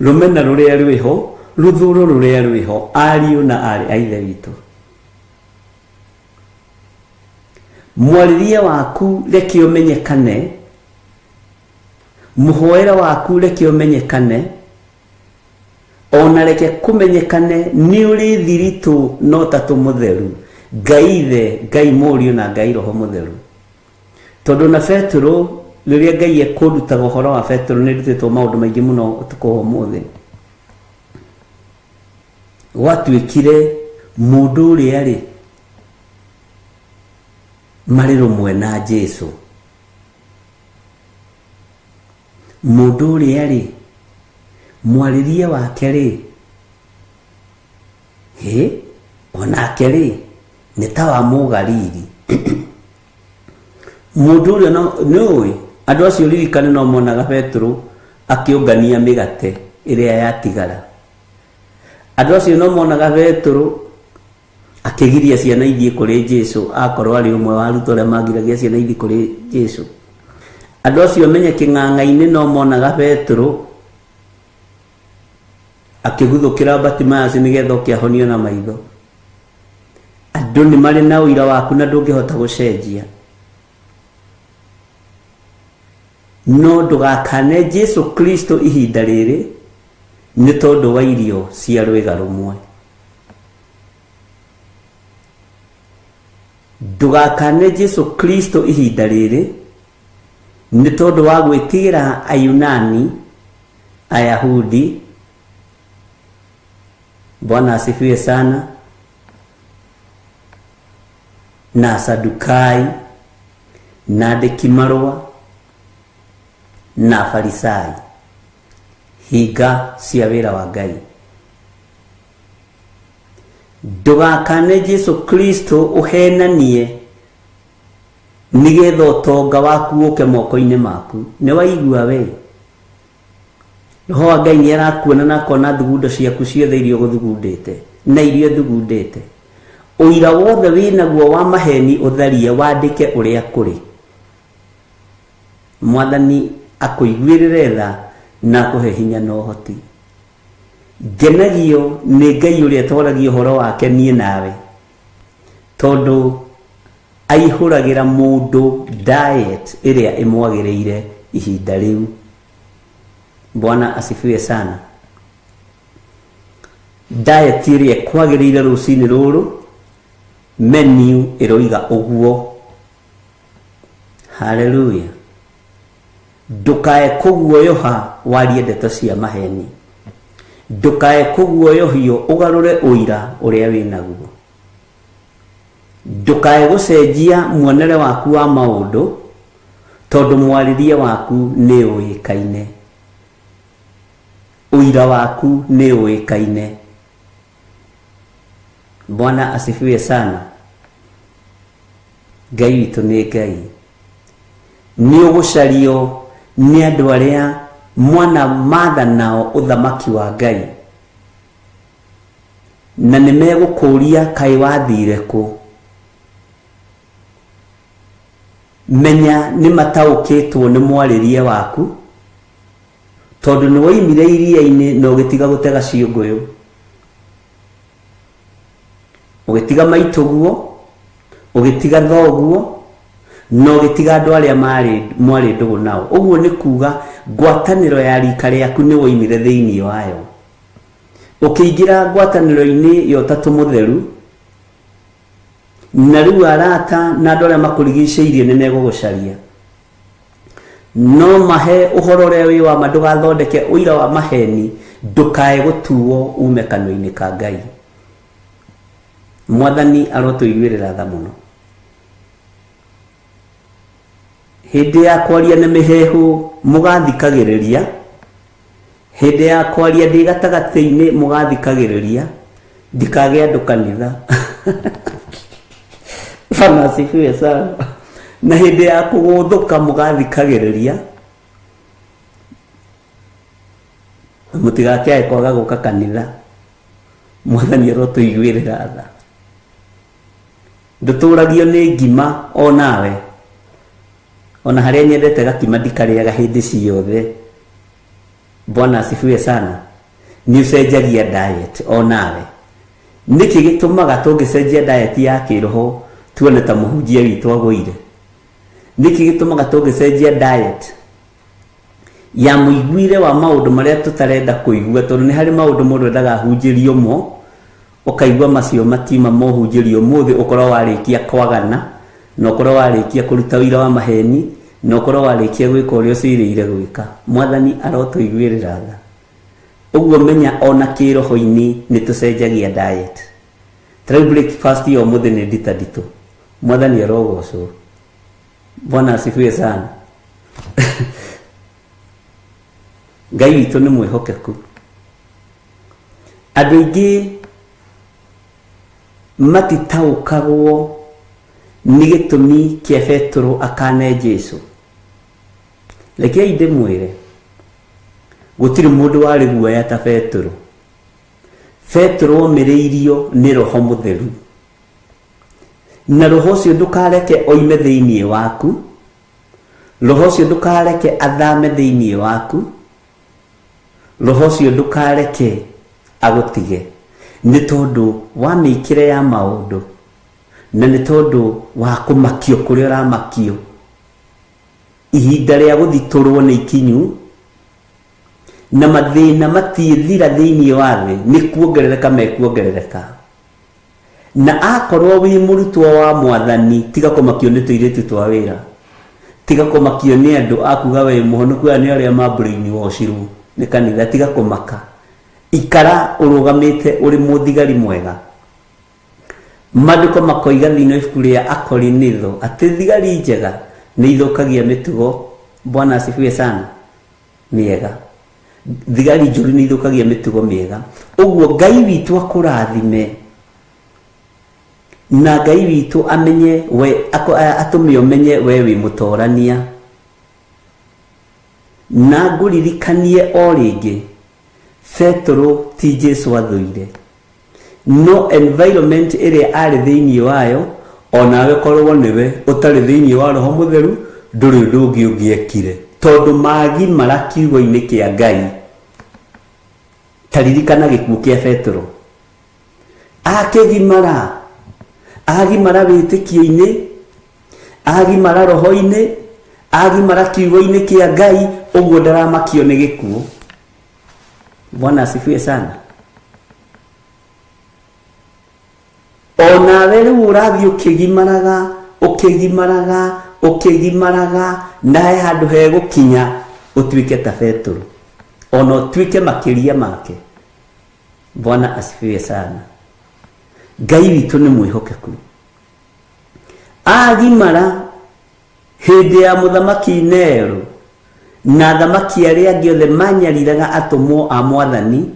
rũmena rũrĩa rwĩho, rũthũro rũrĩa rwĩho, ariũ na aarĩ a Ithe witũ. Mwarĩrie waku reke ũmenyekane, mũhoere waku reke ũmenyekane, ona reke kũmenyekane nĩ ũrĩ thiritũ no tatũ mũtheru, Ngai Ithe, Ngai Mũriũ na Ngai Roho Mũtheru. Tondũ na Petero rĩrĩa Ngai ekũndutaga ũhoro wa Petero nĩ ndutĩtwo maũndũ maingĩ mũno ũtukũ wa ũmũthĩ. Gwatuĩkire mũndũ ũrĩa rĩ marĩ rũmwe na Jesu, mũndũ ũrĩa rĩ mwarĩrie wake rĩ hĩ onake rĩ nĩ ta wa Mũgalili. Mũndũ ũrĩa nĩũĩ andũ acio ririkane no monaga Petero akĩũngania mĩgate ĩrĩa yatigara. Andũ acio no monaga Petero akĩgiria ciana ithiĩ kũrĩ Jesu, akorwo arĩ ũmwe wa arutwo arĩa magiragia ciana ithiĩ kũrĩ Jesu. Andũ acio menye kĩng'ang'a-inĩ no monaga Petero akĩguthũkĩra Bartimaeus nĩgetha oke ahonio na maitho. Andũ nĩ marĩ na ũira waku na ndũngĩhota gũcenjia. No ndũgakane Jesu Kristo ihinda rĩrĩ nĩ tondũ wa irio cia rwĩga rũmwe. Ndũgakane Jesu Kristo ihinda rĩrĩ nĩ tondũ wa gwĩtigĩra Ayunani, Ayahudi. Bwana asifiwe sana. Na Sadukai, na andĩki marũa, na Farisai, hinga cia wĩra wa Ngai. Ndũgakane Jesu Kristo ũhenanie nĩgetha ũtonga waku ũke moko-inĩ maku. Nĩ waigua we? Roho wa Ngai nĩ arakuona na akona thugundo ciaku ciothe iria ũgũthugundĩte na iria ũthugundĩte. Ũira wothe wĩnaguo wa maheni ũtharie, wandĩke ũrĩa kũrĩ. Mwathani akũiguĩrĩre tha na akũhe hinya na ũhoti. Ngenagio nĩ Ngai ũrĩa twaragia ũhoro wake niĩ nawe, tondũ aihũragĩra mũndũ diet ĩrĩa ĩmwagĩrĩire ihinda rĩu. Bwana asifiwe sana. Diet ĩrĩa ĩkwagĩrĩire rũcinĩ rũrũ, menu ĩroiga ũguo. Haleluya. Ndũkae kũguoyoha warie ndeto cia maheni. Ndũkae kũguoyohio ũgarũre ũira ũrĩa wĩnaguo. Ndũkae gũcenjia muonere waku wa maũndũ tondũ mwarĩrie waku nĩ ũĩkaine. Ũira waku nĩ ũĩkaine. Bwana asifiwe sana. Ngai witũ nĩ Ngai. Nĩ ũgũcario nĩ andũ arĩa mwana matha nao ũthamaki wa Ngai, na nĩ megũkũria kaĩ wathire kũ. Menya nĩ mataũkĩtwo nĩ mwarĩrie waku, tondũ nĩ woimire iria-inĩ na ũgĩtiga gũtega ciũngũyũ, ũgĩtiga maitũguo, ũgĩtiga thoguo, na ũgĩtiga andũ arĩa mwarĩ ndũgũ nao. Ũguo nĩ kuga ngwatanĩro ya rika rĩaku nĩ woimire thĩinĩ wayo, ũkĩingĩra ngwatanĩro-inĩ ya Ũtatũ Mũtheru, na rĩu arata na andũ arĩa makũrigicĩirie nĩ megũgũcaria. No mahe ũhoro ũrĩa wĩ wa ma, ndũgathondeke ũira wa maheni, ndũkae gũtuo ume kanua-inĩ ka Ngai. Mwathani arotũiguĩrĩra tha mũno. Hĩndĩ ya kwaria na mĩheehũ mũgathikagĩrĩria, hĩndĩ ya kwaria ndĩ gatagatĩ-inĩ mũgathikagĩrĩria, ndikagĩa andũ kanitha. Bwana asifiwe sana. Na hĩndĩ ya kũgũthũka mũgathikagĩrĩria, mũtigakĩae kwaga gũka kanitha. Mwathani arotũiguĩrĩra tha. Ndũtũragio nĩ ngima o nawe, ona harĩa nyendete gakima ndikarĩaga hĩndĩ ciothe. Bwana asifiwe sana. Nĩ ũcenjagia diet o nawe. Nĩkĩ gĩtũmaga tũngĩcenjia diet ya kĩroho Tuone ta mũhunjia witũ agũire. Nĩkĩ gĩtũmaga tũngĩcenjia diet ya mũiguire wa maũndũ marĩa tũtarenda kũigua, tondũ nĩ harĩ maũndũ mũndũ endaga ahunjĩrio mo, ũkaigua macio matiuma mohunjĩrio ũmũthĩ, ũkorwo warĩkia kwagana, na ũkorwo warĩkia kũruta ũira wa maheni, na ũkorwo warĩkia gwĩka ũrĩa ũcirĩire gwĩka. Mwathani arotũiguĩrĩra tha. Ũguo menya ona kĩroho-inĩ nĩ tũcenjagia diet. Ta rĩu breakfast ya ũmũthĩ nĩ ndita nditũ. Mwathani arogocwo. Bwana asifiwe sana. Ngai witũ nĩ mwĩhokeku. Andũ aingĩ matitaũkagwo nĩ gĩtũmi kĩa Petero akane Jesu. Rekei ndĩmwĩre, gũtirĩ mũndũ warĩ guoya ta Petero. Petero omĩrĩirio nĩ Roho Mũtheru, na Roho ũcio ndũkareke oime thĩinĩ waku, Roho ũcio ndũkareke athame thĩinĩ waku, Roho ũcio ndũkareke agũtige, nĩ tondũ wa mĩikĩre ya maũndũ, na nĩ tondũ wa kũmakio kũrĩa ũramakio. Ihinda rĩa gũthitũrwo nĩ ikinyu, na mathĩna matiĩthira thĩinĩ wa thĩ, nĩ kuongerereka mekuongerereka. Na akorwo wĩ mũrutwo wa Mwathani, tiga kũmakio nĩ tũirĩtu twa wĩra, tiga kũmakio nĩ andũ a kuga wĩ mũhonoku, aya nĩ arĩa ma brainwashirwo nĩ kanitha, tiga kũmaka. Ikara ũrũgamĩte ũrĩ mũthigari mwega. Maandĩko makoiga thĩinĩ wa ibuku rĩa Akorinitho atĩ thigari njega nĩ ithũkagia mĩtugo. Bwana asifiwe sana. Mĩega. Thigari njũru nĩ ithũkagia mĩtugo mĩega. Ũguo Ngai witũ akũrathime, na Ngai witũ amenye we, atũme ũmenye we wĩ mũtorania. Na ngũririkanie o rĩngĩ, Petero ti Jesu athũire, no environment ĩrĩa arĩ thĩinĩ wayo, onawe korwo nĩwe ũtarĩ thĩinĩ wa Roho Mũtheru, ndũrĩ ũndũ ũngĩ ũngĩekire, tondũ magimara kiugo-inĩ kĩa Ngai. Ta ririkana gĩkuũ kĩa Petero. Akĩgimara, agimara wĩtĩkio-inĩ, agimara roho-inĩ, agimara kiugo-inĩ kĩa Ngai, ũguo ndaramakio nĩ gĩkuũ. Bwana asifiwe sana. Onawe rĩu ũrathiĩ ũkĩgimaraga, ũkĩgimaraga, ũkĩgimaraga, na he handũ hegũkinya ũtuĩke ta Petero, ona ũtuĩke makĩria make. Bwana asifiwe sana. Ngai witũ nĩ mwĩhokeku. Agimara hĩndĩ ya mũthamaki Nero na athamaki arĩa angĩ othe manyariraga atũmwo a Mwathani,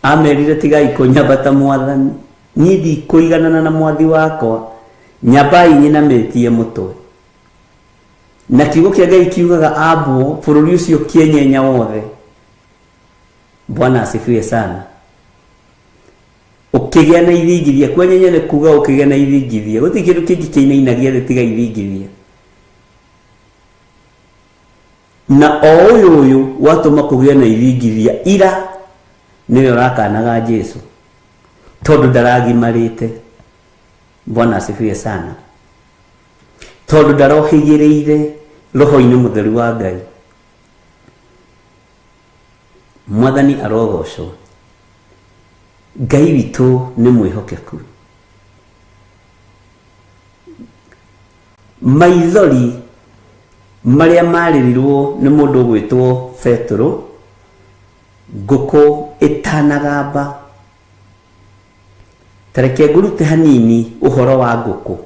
amerire tigai kũnyambata Mwathani, niĩ ndikũiganana na mwathi wakwa, nyambai nyinamĩtie mũtwe. Na kiugo kĩa Ngai kiugaga ambwo bũrũri ũcio kĩenyenya wothe. Bwana asifiwe sana. Ũkĩgĩa na ithingithia, kwenyenya nĩ kuga ũkĩgĩa na ithingithia. Gũtirĩ kĩndũ kĩngĩ kĩinainagia thĩ tiga ithingithia. Na o ũyũ ũyũ watũma kũgĩe na ithingithia ira nĩwe ũrakanaga Jesu, tondũ ndaragimarĩte. Bwana asifiwe sana. Tondũ ndarohĩgĩrĩire roho-inĩ mũtheru wa Ngai. Mwathani arogocwo. Ngai witũ nĩ mwĩhokeku. Maithori marĩa marĩrirwo nĩ mũndũ ũgwĩtwo Petero, ngũkũ ĩtanagamba. Ta reke ngũrute hanini ũhoro wa ngũkũ.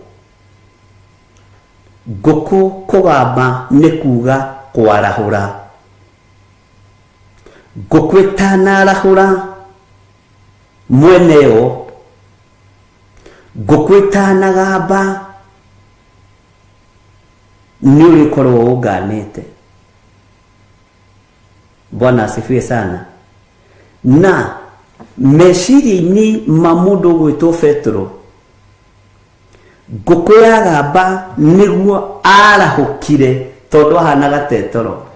Ngũkũ kũgamba nĩ kuga kwarahũra. Ngũkũ ĩtanarahũra mwene yo, ngũkũ ĩtanagamba nĩ ũrĩkorwo ũnganĩte. Bwana asifiwe sana. Na meciria-inĩ ma mũndũ ũgwĩtwo Petero, ngũkũ yagamba nĩguo arahũkire, tondũ ahanaga tetoro.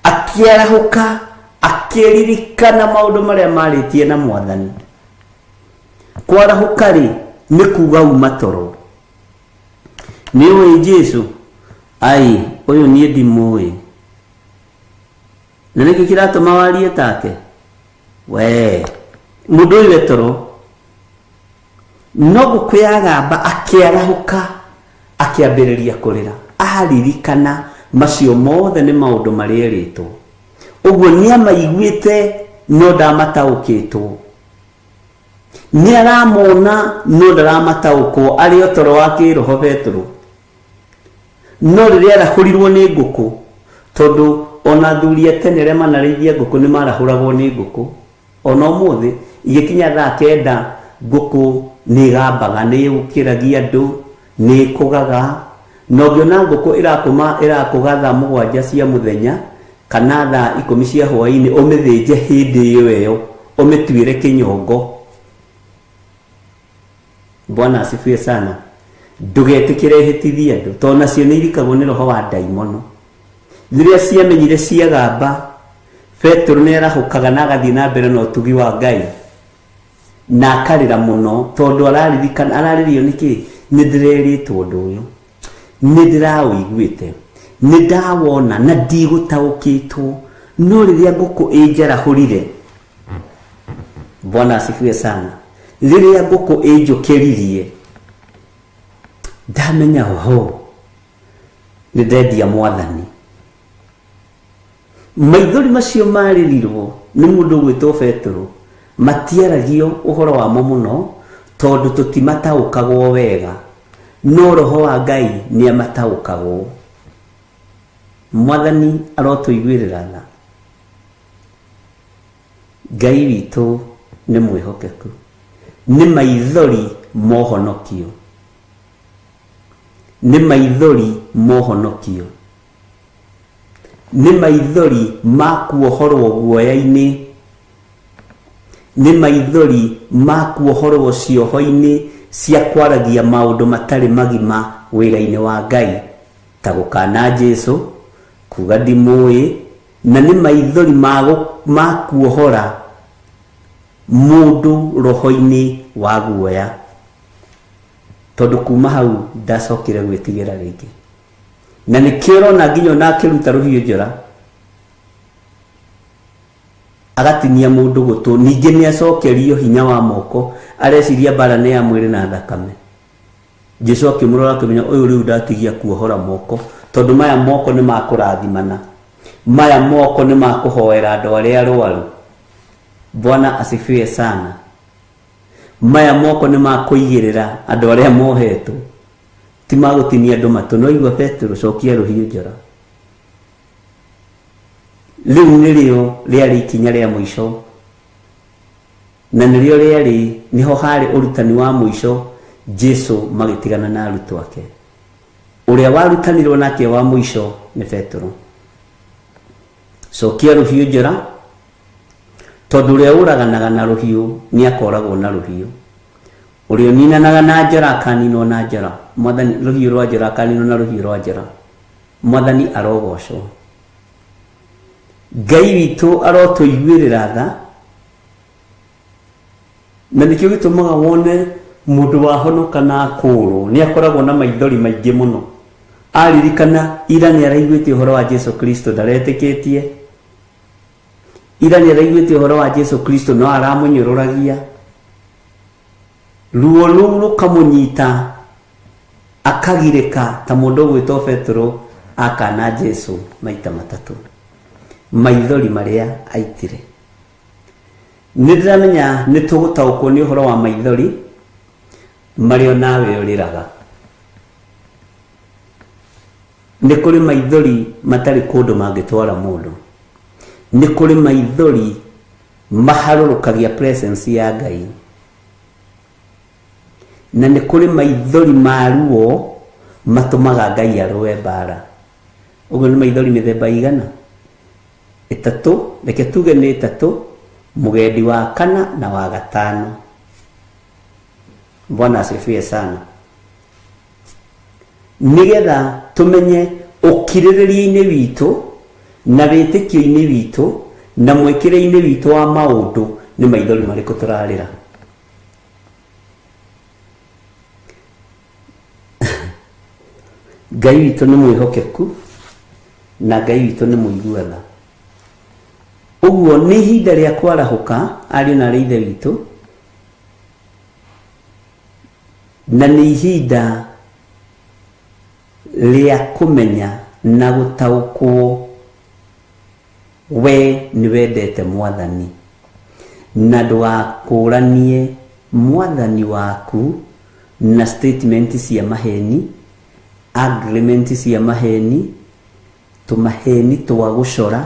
Akĩarahũka, akĩririkana maũndũ marĩa marĩtie na Mwathani. Kwarahũka rĩ, nĩ kuga uma toro. Nĩ ũĩ Jesu? Ai, ũyũ niĩ ndimũĩ. Na nĩkĩ kĩratũma warie take? We mũndũ ũyũ e toro. No ngũkũ yagamba akĩarahũka akĩambĩrĩria kũrĩra. Aririkana macio mothe nĩ maũndũ marĩa erĩtwo. Ũguo nĩamaiguĩte no ndamataũkĩtwo. Nĩ aramona no ndaramataũkwo, arĩ o toro wa kĩroho Petero. No rĩrĩa arahũrirwo nĩ ngũkũ, tondũ ona athuri a tene arĩa manarĩithia ngũkũ nĩ marahũragwo nĩ ngũkũ. Ona ũmũthĩ igĩkinya thaa 9 ngũkũ nĩ ĩgambaga, nĩ ĩũkĩragia andũ, nĩ ĩkũgaga. Na ũngĩona ngũkũ ĩrakũga thaa 7 cia mũthenya kana thaa 10 cia hwaĩ-inĩ, ũmĩthĩnje hĩndĩ ĩyo ĩyo, ũmĩtuĩre kĩnyongo. Bwana asifiwe sana. Ndũgetĩkĩre ĩhĩtithie andũ, tondũ nacio nĩ irikagwo nĩ roho wa ndaimono. Rĩrĩa ciamenyire ciagamba, Petero nĩ arahũkaga na agathiĩ na mbere na ũtugi wa Ngai. Na akarĩra mũno, tondũ araririkana, ararĩrio nĩkĩ? Nĩ ndĩrerĩtwo ũndũ ũyũ, nĩ ndĩraũiguĩte, nĩ ndawona na ndigũtaũkĩtwo. No rĩrĩa ngũkũ ĩnjarahũrire, Bwana asifiwe sana, rĩrĩa ngũkũ ĩnjũkĩririe, ndamenya oho nĩ ndendia Mwathani. Maithori macio marĩrirwo nĩ mũndũ ũgwĩtwo Petero matiaragio ũhoro wamo mũno, tondũ tũtimataũkagwo wega, no roho wa Ngai nĩ amataũkagwo. Mwathani arotũiguĩrĩra tha. Ngai witũ nĩ mwĩhokeku. Nĩ maithori mohonokio. Nĩ maithori mohonokio. Nĩ maithori ma kuohorwo guoya-inĩ. Nĩ maithori ma kuohorwo cioho-inĩ cia kwaragia maũndũ matarĩ magima wĩra-inĩ wa Ngai, ta gũkana Jesu, kuga ndimũĩ, na nĩ maithori ma kuohora mũndũ roho-inĩ wa guoya. Tondũ kuma hau ndacokire gwĩtigĩra rĩngĩ. Na nĩkĩo ũrona nginya ona akĩruta rũhiũ njora agatinia mũndũ gũtũ, ningĩ nĩ acokerio hinya wa moko, areciria mbara nĩ ya mwĩrĩ na thakame. Jesu akĩmũrora akĩmenya ũyũ rĩu ndatigia kuohora moko, tondũ maya moko nĩ ma kũrathimana, maya moko nĩ ma kũhoera andũ arĩa arwaru. Bwana asifiwe sana. Maya moko nĩ ma kũigĩrĩra andũ arĩa mohetwo, ti ma gũtinia andũ matũ. No igua Petero, cokia rũhiũ njora. Rĩu nĩrĩo rĩarĩ ikinya rĩa mũico, na nĩrĩo rĩarĩ nĩho harĩ ũrutani wa mũico Jesu magĩtigana na arutwo ake. Ũrĩa warutanirwo nake wa mũico nĩ Petero. Cokia rũhiũ njora, tondũ ũrĩa ũraganaga na rũhiũ nĩ akoragwo na rũhiũ. Ũrĩa ũninanaga na njora akaninwo na njora. Mwathani, rũhiũ rwa njora akaninwo na rũhiũ rwa njora. Mwathani arogocwo. Ngai witũ arotũiguĩrĩra tha, na nĩkĩo gĩtũmaga wone mũndũ wahonoka na akũrwo nĩ akoragwo na maithori maingĩ mũno. Aririkana ira nĩ araiguĩte ũhoro wa Jesu Kristo ndaretĩkĩtie, ira nĩ araiguĩte ũhoro wa Jesu Kristo no aramũnyũrũragia, ruo rũu rũkamũnyita akagirĩka ta mũndũ ũgwĩtwo Petero akana Jesu maita matatũ. Maithori marĩa aitire. Nĩ ndĩramenya nĩ tũgũtaũkwo nĩ ũhoro wa maithori marĩa nawe ũrĩraga. Nĩ kũrĩ maithori matarĩ kũndũ mangĩtwara mũndũ. Nĩ kũrĩ maithori maharũrũkagia presence ya Ngai. Na nĩ kũrĩ maithori ma ruo matũmaga Ngai arũe mbara. Ũguo nĩ maithori mĩthemba igana? Ĩtatũ, reke tuge nĩ ĩtatũ, mũgendi wa kana na wa gatano. Bwana asifiwe sana. Nĩgetha tũmenye ũkirĩrĩria-inĩ witũ na wĩtĩkio-inĩ witũ na mwĩkĩre-inĩ witũ wa maũndũ nĩ maithori marĩkũ tũrarĩra. Ngai witũ nĩ mwĩhokeku na Ngai witũ nĩ mũigua tha. Ũguo nĩ ihinda rĩa kwarahũka ariũ na aarĩ a Ithe witũ, na nĩ ihinda rĩa kũmenya na gũtaũkwo we nĩ wendete mwathani, na ndũgakũranie mwathani waku na statement cia maheni, agreement cia maheni, tũmaheni twa gũcora,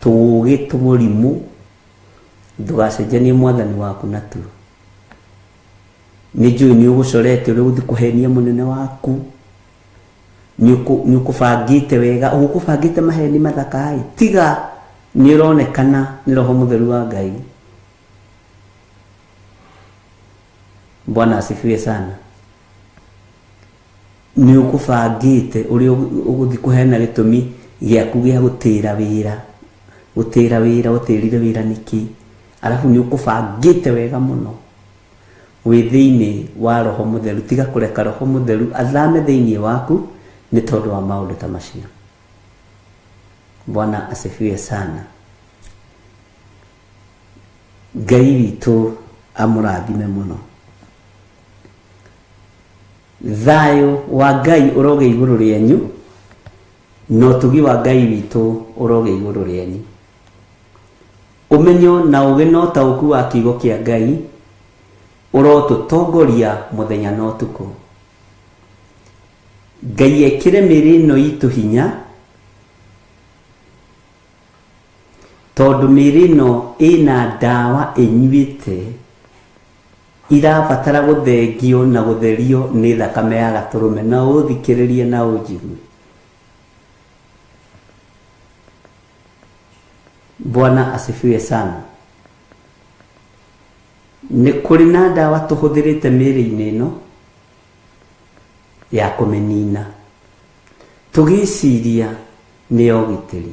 tũũgĩ tũmũrimũ. Ndũgacenjanie mwathani waku natuo. Nĩ njũĩ nĩ ũgũcorete ũrĩa ũgũthiĩ kũhenia mũnene waku, nĩ ũkũbangĩte wega, ũgũkũbangĩte maheni mathaka-ĩ, tiga nĩ ũronekana nĩ Roho Mũtheru wa Ngai. Bwana asifiwe sana. Nĩ ũkũbangĩte ũrĩa ũgũthiĩ kũheana gĩtũmi gĩaku gĩa gũtĩra wĩra, gũtĩra wĩra, ũtĩrire wĩra nĩkĩ, arabu nĩ ũkũbangĩte wega mũno wĩ thĩinĩ wa Roho Mũtheru. Tiga kũreka Roho Mũtheru athame thĩinĩ waku nĩ tondũ wa maũndũ ta macio. Bwana asifiwe sana. Ngai witũ amũrathime mũno. Thayũ wa Ngai ũroge igũrũ rĩanyu, na ũtugi wa Ngai witũ ũroge igũrũ rĩanyu. Ũmenyo na ũũgĩ na ũtaũku wa kiugo kĩa Ngai ũrotũtongoria mũthenya na ũtukũ. Ngai ekĩre mĩĩrĩ ĩno itũ hinya, tondũ mĩĩrĩ ĩno ĩna ndawa ĩnyuĩte irabatara gũthengio na gũtherio nĩ thakame ya gatũrũme. Na ũthikĩrĩrie na ũnjigue. Bwana asifiwe sana. Nĩ kũrĩ na ndawa tũhũthĩrĩte mĩĩrĩ-inĩ ĩno ya kũmĩnina, tũgĩciria nĩ ya ũgitĩri.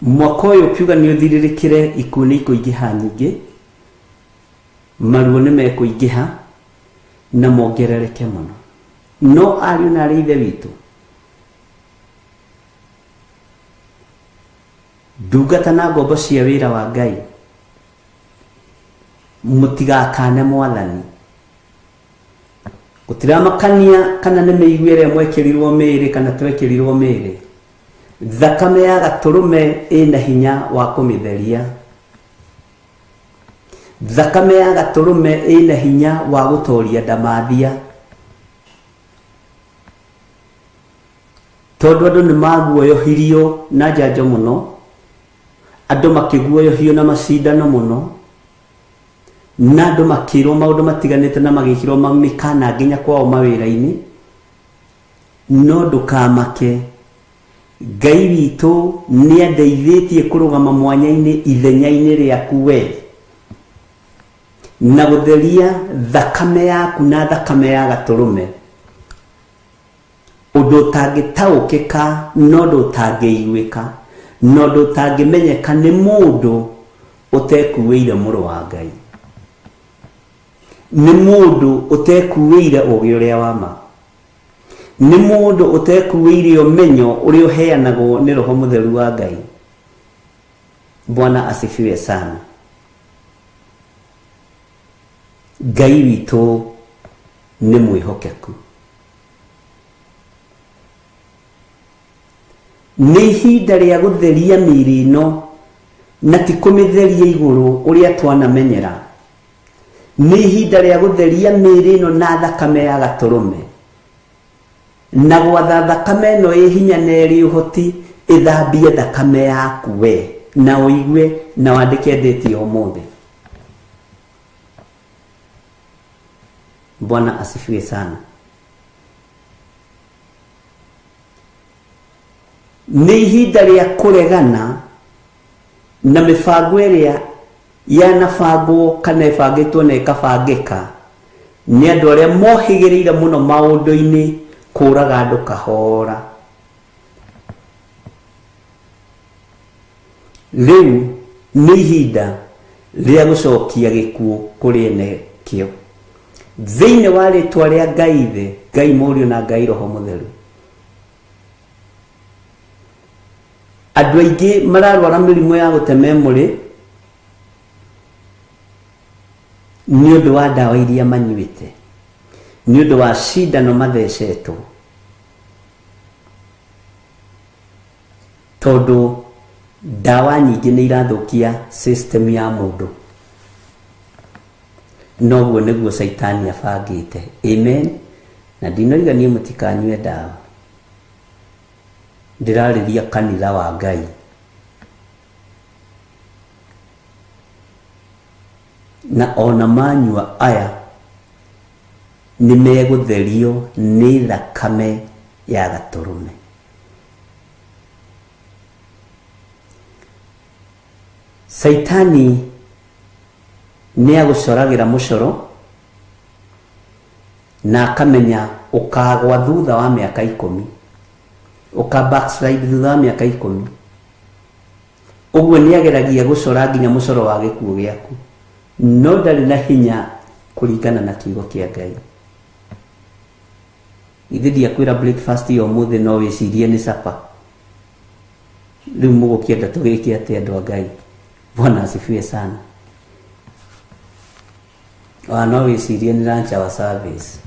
Mwaka ũyũ ũkiuga nĩ ũthirĩrĩkĩre, ikuũ nĩ ikũingĩha nyingĩ, maruo nĩ mekũingĩha na mongerereke mũno. No ariũ na aarĩ a Ithe witũ, ndungata na ngombo cia wĩra wa Ngai, mũtigakane mwathani. Gũtiramakania kana nĩ mĩigua ĩrĩa mwekĩrirwo mĩĩrĩ kana twekĩrirwo mĩĩrĩ, thakame ya gatũrũme ĩna hinya wa kũmĩtheria. Thakame ya gatũrũme ĩna hinya wa gũtoria ndamathia, tondũ andũ nĩ maguoyohirio na njanjo mũno, andũ makĩguoyohio na macindano mũno, na andũ makĩrwo maũndũ matiganĩte na magĩkĩrwo mĩkana nginya kwao mawĩra-inĩ. No ndũkamake, Ngai witũ nĩ andeithĩtie kũrũgama mwanya-inĩ ithenya-inĩ rĩaku we, na gũtheria thakame yaku na thakame ya gatũrũme, ũndũ ũtangĩtaũkĩka na ũndũ ũtangĩiguĩka na ũndũ ũtangĩmenyeka nĩ mũndũ ũtekuĩire mũrũ wa Ngai, nĩ mũndũ ũtekuĩire ũũgĩ ũrĩa wa ma, nĩ mũndũ ũtekuĩire ũmenyo ũrĩa ũheanagwo nĩ Roho Mũtheru wa Ngai. Bwana asifiwe sana. Ngai witũ nĩ mwĩhokeku. Nĩ ihinda rĩa gũtheria mĩĩrĩ ĩno, na ti kũmĩtheria igũrũ ũrĩa twanamenyera. Nĩ ihinda rĩa gũtheria mĩĩrĩ ĩno na thakame ya gatũrũme, na gwatha thakame ĩno ĩ hinya na ĩrĩ ũhoti ĩthambie thakame yaku we, na ũigue na wandĩke ndĩti ya ũmũthĩ. Bwana asifiwe sana. Nĩ ihinda rĩa kũregana na mĩbango ĩrĩa yanabangwo kana ĩbangĩtwo na ĩkabangĩka nĩ andũ arĩa mohĩgĩrĩire mũno maũndũ-inĩ kũraga andũ kahora. Rĩu nĩ ihinda rĩa gũcokia gĩkuũ kũrĩ ene kĩo. Thĩinĩ wa rĩtwa rĩa Ngai Ithe, Ngai Mũriũ na Ngai Roho Mũtheru. Andũ aingĩ mararwara mĩrimũ ya gũte memory nĩ ũndũ wa ndawa iria manyuĩte, nĩ ũndũ wa cindano mathecetwo, tondũ ndawa nyingĩ nĩ irathũkia system ya mũndũ. Noguo nĩguo Caitani abangĩte. Amen. Na ndinoiga niĩ mũtikanyue ndawa, ndĩrarĩria kanitha wa Ngai. Na ona manyua aya nĩ megũtherio nĩ thakame ya gatũrũme. Caitani nĩ agũcoragĩra mũcoro na akamenya ũkagwa thutha wa mĩaka 10, ũka backslide thutha wa mĩaka 10. Ũguo nĩ ageragia gũcora nginya mũcoro wa gĩkuũ gĩaku, no ndarĩ na hinya kũringana na kiugo kĩa Ngai. Ithe ndiakwĩra breakfast ya ũmũthĩ no wĩcirie nĩ sapa. Rĩu mũgũkĩenda tũgĩke atĩa andũ a Ngai? Bwana asifiwe sana. Ona no wĩcirie nĩ lunch hour service,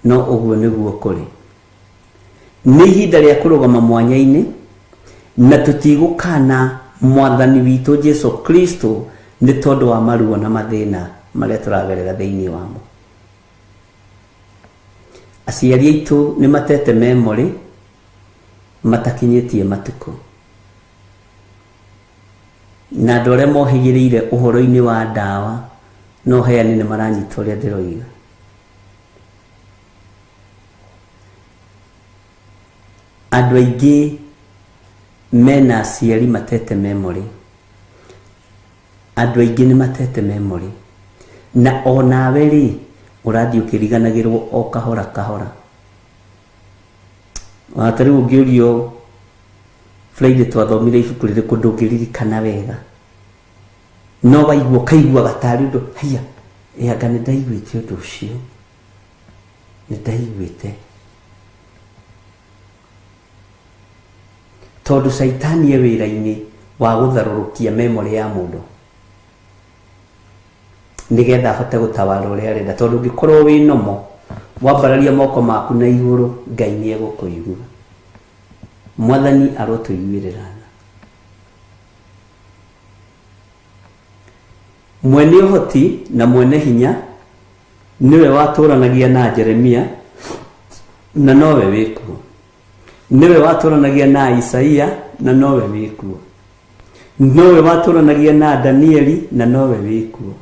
no ũguo nĩguo kũrĩ. Nĩ ihinda rĩa kũrũgama mwanya-inĩ, na tũtigũkana Mwathani witũ Jesu Kristo nĩ tondũ wa maruo na mathĩna marĩa tũragerera thĩinĩ wamo. Aciari aitũ nĩ matete memory matakinyĩtie matukũ, na andũ arĩa mohĩgĩrĩire ũhoro-inĩ wa ndawa no heani nĩ maranyita ũrĩa ndĩroiga. Andũ aingĩ mena aciari matete memory, andũ aingĩ nĩ matete memory, na onawe rĩ ũrathiĩ ũkĩriganagĩrwo o kahora kahora. Ona ta rĩu ũngĩũrio Friday twathomire ibuku rĩrĩkũ ndũngĩririkana wega, no waigua ũkaiguaga tarĩ ũndũ haiya, ĩ anga nĩ ndaiguĩte ũndũ ũcio, nĩ ndaiguĩte. Tondũ Caitani e wĩra-inĩ wa gũtharũrũkia memory ya mũndũ nĩgetha ahote gũtawara ũrĩa arenda. Tondũ ũngĩkorwo wĩ nomo, wambararia moko maku na igũrũ, Ngai nĩ egũkũigua. Mwathani arotũiguĩrĩra tha. Mwene ũhoti na mwene hinya nĩwe watũranagia na Jeremia na nowe wĩkuo. Nĩwe watũranagia na Isaia na nowe wĩkuo. Nowe watũranagia na Danieli na nowe wĩkuo.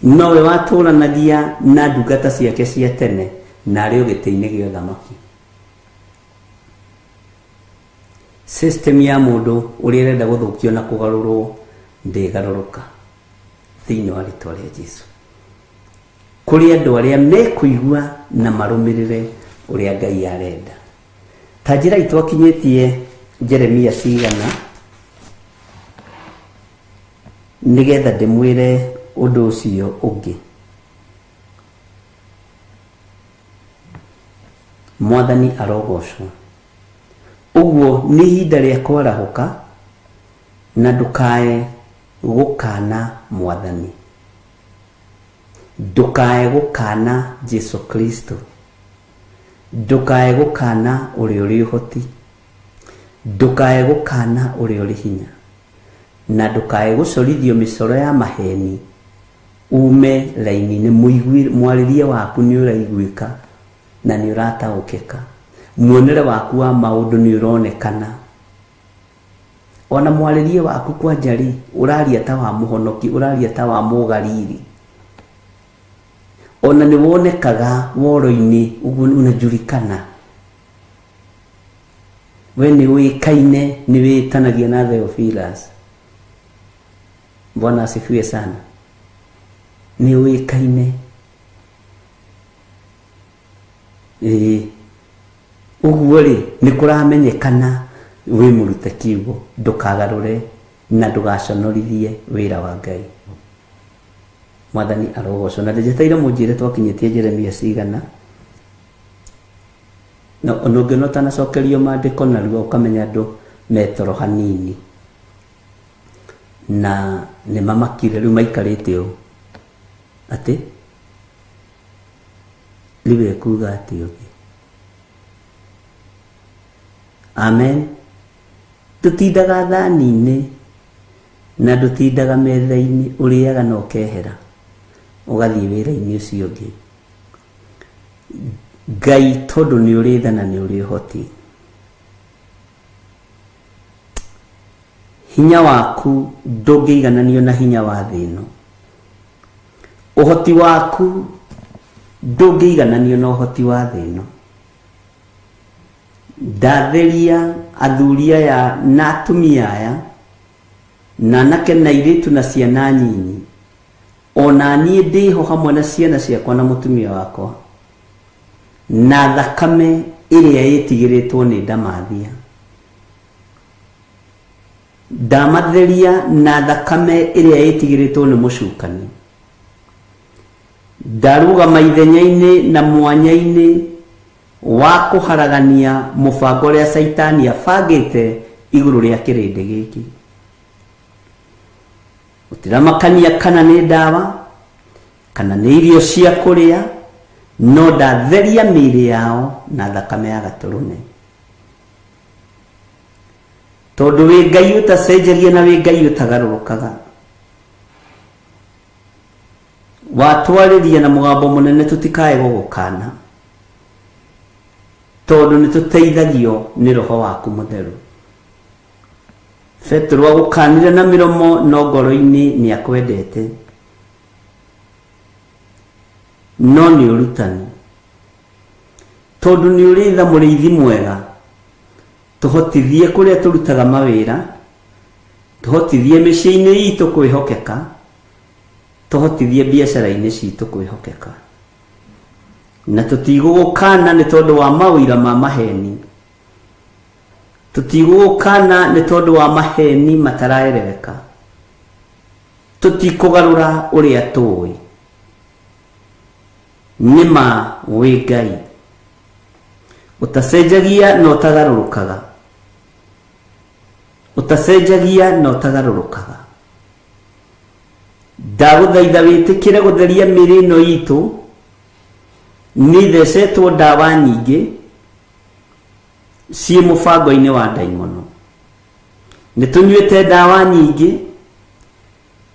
Nowe watũranagia na ndungata ciake cia tene na arĩ o gĩtĩ-inĩ gĩa ũthamaki. System ya mũndũ ũrĩa ũrenda gũthũkio na kũgarũrwo ndĩgarũrũka thĩinĩ wa rĩtwa rĩa Jesu. Kũrĩ andũ arĩa mekũigua na marũmĩrĩre ũrĩa Ngai arenda. Ta njĩra itwakinyĩtie Jeremia cigana nĩgetha ndĩmwĩre ũndũ ũcio ũngĩ. Mwathani arogocwo. Ũguo nĩ ihinda rĩa kwarahũka na ndũkae gũkana Mwathani, ndũkae gũkana Jesu Kristo, ndũkae gũkana ũrĩa ũrĩ ũhoti, ndũkae gũkana ũrĩa ũrĩ hinya, na ndũkae gũcorithio mĩcoro ya maheni ume raini-inĩ. Mwarĩrie waku nĩ ũraiguĩka na nĩ ũrataũkĩka, muonere waku wa maũndũ nĩ ũronekana, ona mwarĩrie waku kwanja rĩ ũraria ta wa mũhonoki, ũraria ta wa mũgariri, ona nĩ wonekaga woro-inĩ ũguo unajulikana. We nĩ ũĩkaine, nĩ wĩtanagia na Theophilus. Bwana asifiwe sana. Nĩ ũĩkaine. Ĩĩ ũguo rĩ nĩ kũramenyekana wĩ mũrute kiugo, ndũkagarũre na ndũgaconorithie wĩra wa Ngai. Mwathani arogocwo. Na njetereire mũnjĩre twakinyĩtie Jeremia cigana. Na ona ũngĩona ũtanacokerio maandĩko narua ũkamenya andũ metoro hanini na nĩ mamakire rĩu maikarĩte ũũ atĩ rĩu ekuga atĩ ũngĩ. Amen. Ndũtindaga thani-inĩ na ndũtindaga metha-inĩ, ũrĩaga na ũkehera ũgathiĩ wĩra-inĩ ũcio ũngĩ. Ngai tondũ nĩ ũrĩ tha na nĩ ũrĩ ũhoti, hinya waku ndũngĩigananio na hinya wa thĩ ĩno, ũhoti waku ndũngĩigananio na ũhoti wa thĩ ĩno. Ndatheria athuri aya na atumia aya na anake na airĩtu na ciana nyinyi, ona niĩ ndĩho hamwe na ciana ciakwa na mũtumia wakwa, na thakame ĩrĩa ĩtigĩrĩtwo nĩ ndamathia. Ndamatheria na thakame ĩrĩa ĩtigĩrĩtwo nĩ mũcukani. Ndarũgama ithenya-inĩ na mwanya-inĩ wa kũharagania mũbango ũrĩa Caitani abangĩte igũrũ rĩa kĩrĩndĩ gĩkĩ. Gũtiramakania kana nĩ ndawa kana nĩ irio cia kũrĩa, no ndatheria mĩĩrĩ yao na thakame ya gatũrũme. Tondũ wĩ Ngai ũtacenjagia na wĩ Ngai ũtagarũrũkaga, watwarĩria na mũgambo mũnene tũtikae gũgũkana, tondũ nĩ tũteithagio nĩ Roho waku mũtheru. Petero agũkanire na mĩromo no ngoro-inĩ nĩ akwendete, no nĩ ũrutani. Tondũ nĩ ũrĩ tha mũrĩithi mwega, tũhotithie kũrĩa tũrutaga mawĩra, tũhotithie mĩciĩ-inĩ itũ kwĩhokeka, tũhotithie biacara-inĩ citũ kwĩhokeka. Na tũtigũgũkana nĩ tondũ wa mawĩra ma maheni, tũtigũgũkana nĩ tondũ wa maheni mataraerereka, tũtikũgarũra ũrĩa tũĩ. Nĩ ma wĩ Ngai ũtacenjagia na ũtagarũrũkaga, ũtacenjagia na ũtagarũrũkaga. Ndagũthaitha wĩtĩkĩre gũtheria mĩĩrĩ ĩno itũ, nĩ ithecetwo ndawa nyingĩ ciĩ mũbango-inĩ wa ndaimono. Nĩ tũnyuĩte ndawa nyingĩ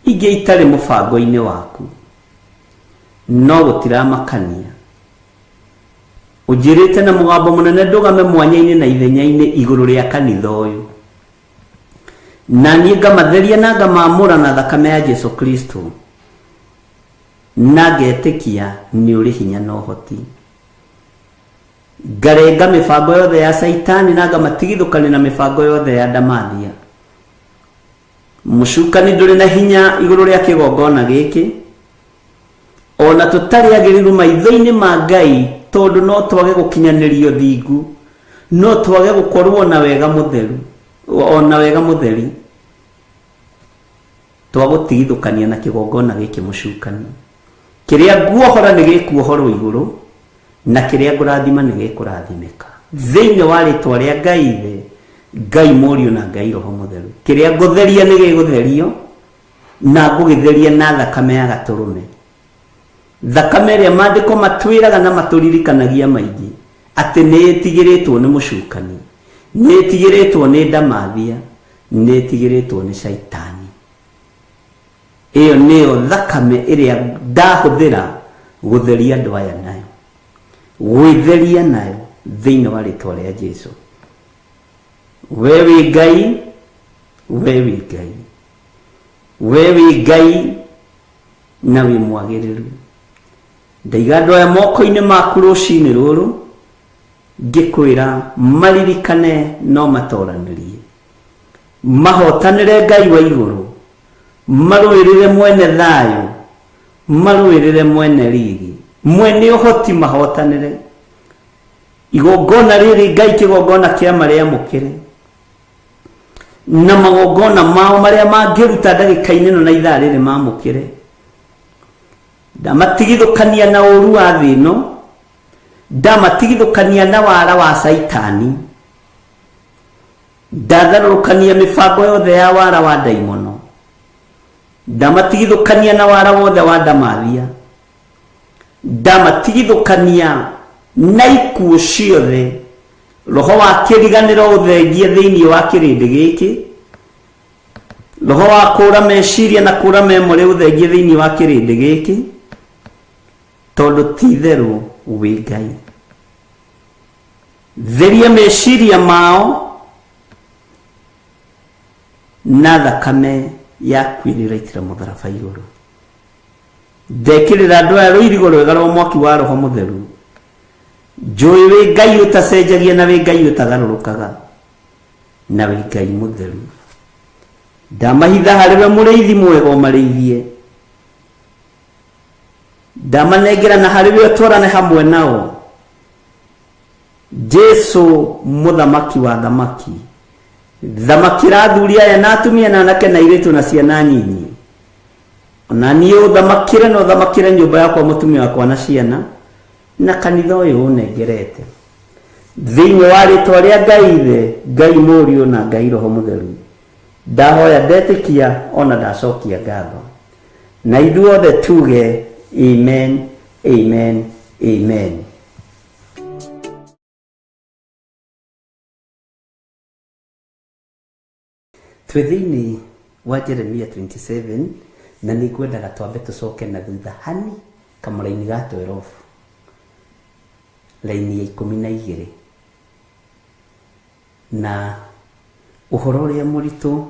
ingĩ itarĩ mũbango-inĩ waku, no gũtiramakania. Ũnjĩrĩte na mũgambo mũnene ndũgame mwanya-inĩ na ithenya-inĩ igũrũ rĩa kanitha ũyũ, na niĩ ngamatheria na ngamamũra na thakame ya Jesu Kristo, na ngetĩkia nĩ ũrĩ hinya na ũhoti. Ngarenga mĩbango yothe ya Caitani na ngamatigithũkania na mĩbango yothe ya ndamathia. Mũcukani ndũrĩ na hinya igũrũ rĩa kĩgongona gĩkĩ, ona tũtarĩ agĩrĩru maitho-inĩ ma Ngai, tondũ no twage gũkinyanĩrio thingu, no twage gũkorwo na wega mũtheru, ona wega mũtheri, twagũtigithũkania na kĩgongona gĩkĩ mũcukani. Kĩrĩa nguohora nĩ gĩkuohorwo igũrũ, na kĩrĩa ngũrathima nĩ gĩkũrathimĩka. Thĩinĩ wa rĩtwa rĩa Ngai Ithe, Ngai Mũriũ na Ngai Roho Mũtheru. Kĩrĩa ngũtheria nĩ gĩgũtherio, na ngũgĩtheria na thakame ya gatũrũme. Thakame ĩrĩa maandĩko matwĩraga na matũririkanagia maingĩ atĩ nĩ ĩtigĩrĩtwo nĩ mũcukani, nĩ ĩtigĩrĩtwo nĩ ndamathia, nĩ ĩtigĩrĩtwo nĩ caitani. Ĩyo nĩyo thakame ĩrĩa ndahũthĩra gũtheria andũ aya nayo, gwĩtheria nayo thĩinĩ wa rĩtwa rĩa Jesu. We wĩ Ngai, we wĩ Ngai, we wĩ Ngai na wĩ mwagĩrĩru. Ndaiga andũ aya moko-inĩ maku rũcinĩ rũrũ, ngĩkwĩra maririkane no matoranĩrie, mahotanĩre Ngai wa igũrũ, marũĩrĩre mwene thayũ, marũĩrĩre mwene riri, mwene ũhoti, mahotanĩre igongona rĩrĩ Ngai, kĩgongona kĩa marĩamũkĩre na magongona mao marĩa mangĩruta ndagĩka-inĩ ĩno na ithaa rĩrĩ mamũkĩre. Ndamatigithũkania na ũru wa thĩ ĩno, ndamatigithũkania na wara wa Caitani, ndatharũrũkania mĩbango yothe ya wara wa ndaimono, ndamatigithũkania na wara wothe wa ndamathia, ndamatigithũkania na ikuũ ciothe. Roho wa kĩriganĩro ũthengie thĩinĩ wa kĩrĩndĩ gĩkĩ, roho wa kũra meciria na kũra memory ũthengie thĩinĩ wa kĩrĩndĩ gĩkĩ, tondũ ti itherũ wĩ Ngai. Theria meciria mao na thakame yaku ĩrĩa ũraitĩra mũtharaba igũrũ. Ndekĩrĩra andũ aya rũirigo rwega rwa mwaki wa Roho Mũtheru. Njũĩ wĩ Ngai ũtacenjagia na wĩ Ngai ũtagarũrũkaga na wĩ Ngai mũtheru. Ndamahitha harĩ we mũrĩithi mwega ũmarĩithie, ndamanengera na harĩ we ũtwarane hamwe nao. Jesu mũthamaki wa thamaki, thamakĩra athuri aya na atumia na anake na airĩtu na ciana nyinyi. Ona niĩ ũthamakĩre na ũthamakĩre nyũmba yakwa, mũtumia wakwa na ciana na kanitha ũyũ ũnengerete. Thĩinĩ wa rĩtwa rĩa Ngai Ithe, Ngai Mũriũ na Ngai Roho Mũtheru, ndahoya ndetĩkia ona ndacokia ngatho. Na ithuothe tuge amen, amen, amen. Twĩ thĩinĩ wa Jeremia 27 na nĩ ngwendaga twambe tũcoke na thutha hani kamũraini ga 12 raini ya 12 na ũhoro ũrĩa mũritũ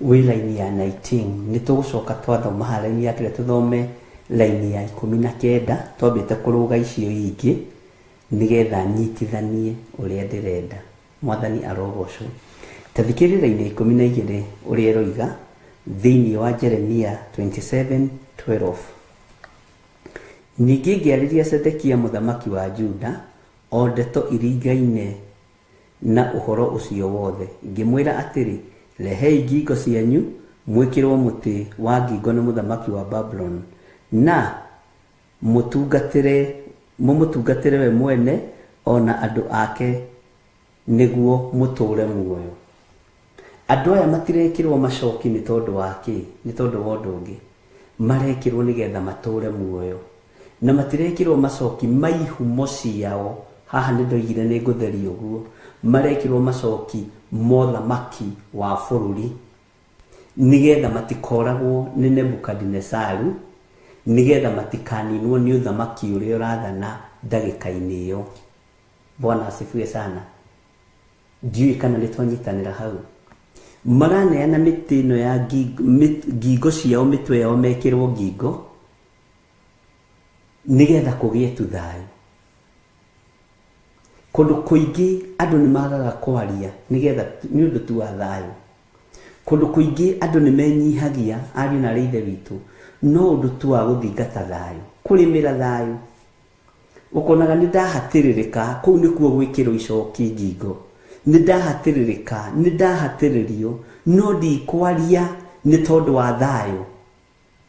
wĩ raini ya 19. Nĩ tũgũcoka twathoma haha raini ya kĩrĩa tũthome raini ya 19, twambĩte kũrũga icio ingĩ nĩgetha nyitithanie ũrĩa ndĩrenda. Mwathani arogocwo. Ta thikĩrĩria raini ya 12 ũrĩa ĩroiga thĩinĩ wa Jeremia 27:12. Ningĩ ngĩarĩria Zedekia mũthamaki wa Juda o ndeto iringaine na ũhoro ũcio wothe, ngĩmwĩra atĩrĩ, rehei ngingo cianyu mwĩkĩrwo mũtĩ wa ngingo nĩ mũthamaki wa Babuloni, na mũmũtungatĩre we mwene o na andũ ake nĩguo mũtũũre muoyo. Andũ aya matirekĩrwo macoki nĩ tondũ wa kĩ? Nĩ tondũ wa ũndũ ũngĩ. Marekĩrwo nĩgetha matũũre muoyo. Na matirekĩrwo macoki ma ihumo ciao. Haha nĩ ndoigire nĩ ngũtheria ũguo. Marekĩrwo macoki mothamaki wa bũrũri nĩgetha matikoragwo nĩ Nebukadinesaru, nĩgetha matikaninwo nĩ ũthamaki ũrĩa ũrathana ndagĩka-inĩ ĩyo. Bwana asifiwe sana. Ndiũĩ kana nĩ twanyitanĩra hau. Maraneana mĩtĩ ĩno ya ngingo ciao, mĩtwe yao mekĩrwo ngingo nĩgetha kũgĩe tu thayũ. Kũndũ kũingĩ andũ nĩ magaga kwaria nĩgetha nĩ ũndũ tu wa thayũ. Kũndũ kũingĩ andũ nĩ menyihagia ariũ na aarĩ ithe witũ, no ũndũ tu wa gũthingata thayũ, kũrĩmĩra thayũ. Ũkonaga nĩ ndahatĩrĩrĩka, kũu nĩkuo gwĩkĩrwo icoki ngingo. Nĩ ndahatĩrĩrĩka, nĩ ndahatĩrĩrio, no ndikwaria nĩ tondũ wa thayũ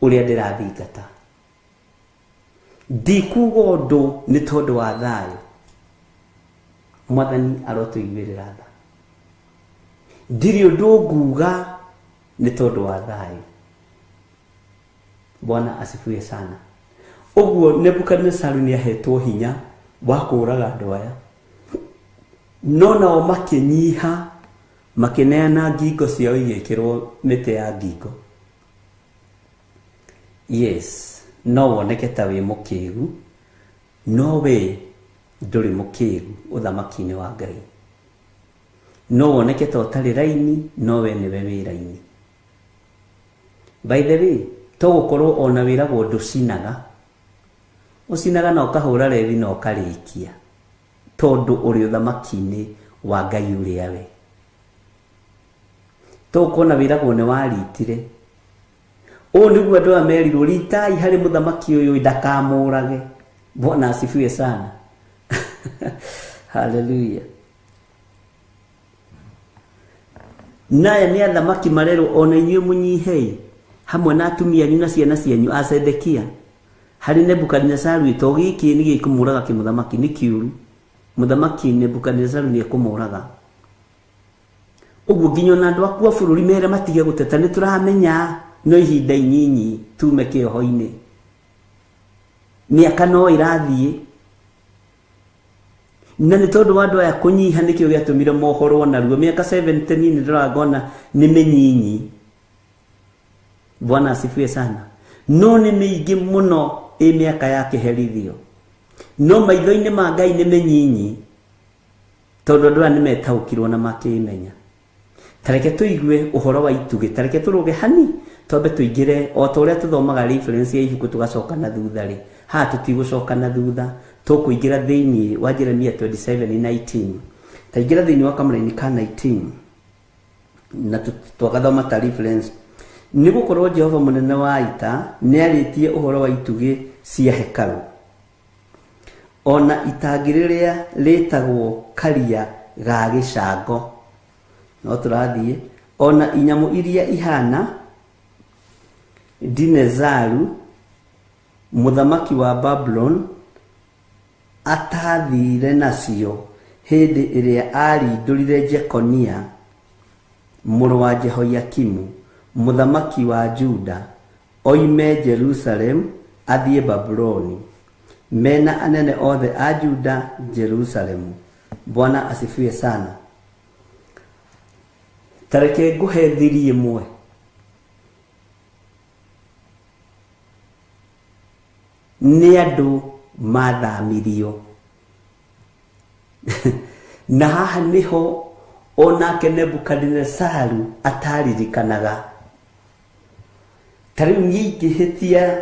ũrĩa ndĩrathingata. Ndikuga ũndũ nĩ tondũ wa thayũ. Mwathani arotũiguĩrĩra tha. Ndirĩ ũndũ nguga nĩ tondũ wa thayũ. Bwana asifiwe sana. Ũguo Nebukadinesaru nĩ ahetwo hinya wa kũũraga andũ aya, no nao makĩnyiha, makĩneana ngingo ciao igĩkĩrwo mĩtĩ ya ngingo. Yes, no woneke ta wĩ mũkĩgu, no we ndũrĩ mũkĩgu ũthamaki-inĩ wa Ngai. No woneke ta ũtarĩ raini, no we nĩwe wĩ raini. By the way, to gũkorwo ona wĩragwo ndũcinaga, ũcinaga na ũkahũra rethi na ũkarĩkia, tondũ ũrĩ ũthamaki-inĩ wa Ngai ũrĩa we. To ũkona wĩragwo nĩ waritire. Ũũ nĩguo andũ aya merirwo, ritai harĩ mũthamaki ũyũ ndakamũrage. Bwana asifiwe sana. Hallelujah. Naya nĩ athamaki marerwo ona inyuĩ mũnyihei. Hamwe na atumia anyu na ciana cianyu a Zedekia harĩ Nebukadinezaru, to gĩkĩ nĩ gĩkũmũraga kĩmũthamaki nĩ kĩũru. Mũthamaki Nebukadinezaru nĩ ekũmũraga. Ũguo nginya ona andũ aku a bũrũri mere matige gũteta, nĩ tũramenya no ihinda inyinyi tume kĩoho-inĩ. Mĩaka no ĩrathiĩ. Na nĩ tondũ wa andũ aya kũnyiha nĩkĩo gĩatũmire mohorwo narua. Mĩaka 70 niĩ nĩndoraga ngona nĩ mĩnyinyi. Bwana asifiwe sana. No nĩ mĩingĩ mũno ĩ mĩaka ya kĩherithio. No maitho-inĩ ma Ngai nĩ mĩnyinyi tondũ andũ aya nĩmetaũkirwo na makĩmenya. Tareke tũigue ũhoro wa itugĩ, tareke tũrũge hani twambe tũingĩre o ta ũrĩa tũthomaga reference ya ibuku tũgacoka na thutha rĩ. Haha tũtigũcoka na thutha, tũkũingĩra thĩinĩ wa Jeremia 27:19. Taingĩra thĩinĩ wa kamũraini ka 19 na twagathoma ta reference. Nĩ gũkorwo Jehova mũnene wa ita nĩarĩtie ũhoro wa itugĩ cia hekarũ, ona itangi rĩrĩa rĩtagwo karia ga gĩcango. No tũrathiĩ ona inyamũ iria ihana Dinezaru mũthamaki wa Babulon atathire nacio hĩndĩ ĩrĩa arindũrire Jekonia mũrũ wa Jehoiakimu mũthamaki wa Juda oime Jerusalem athiĩ Babuloni mena anene othe a Juda Jerusalemu. Bwana asifiwe sana. Tareke nguhe thiri ĩmwe. Nĩ andũ mathamirio. Na haha nĩho onake Nebukadinezaru ataririkanaga. Ta rĩu niĩ ingĩhĩtia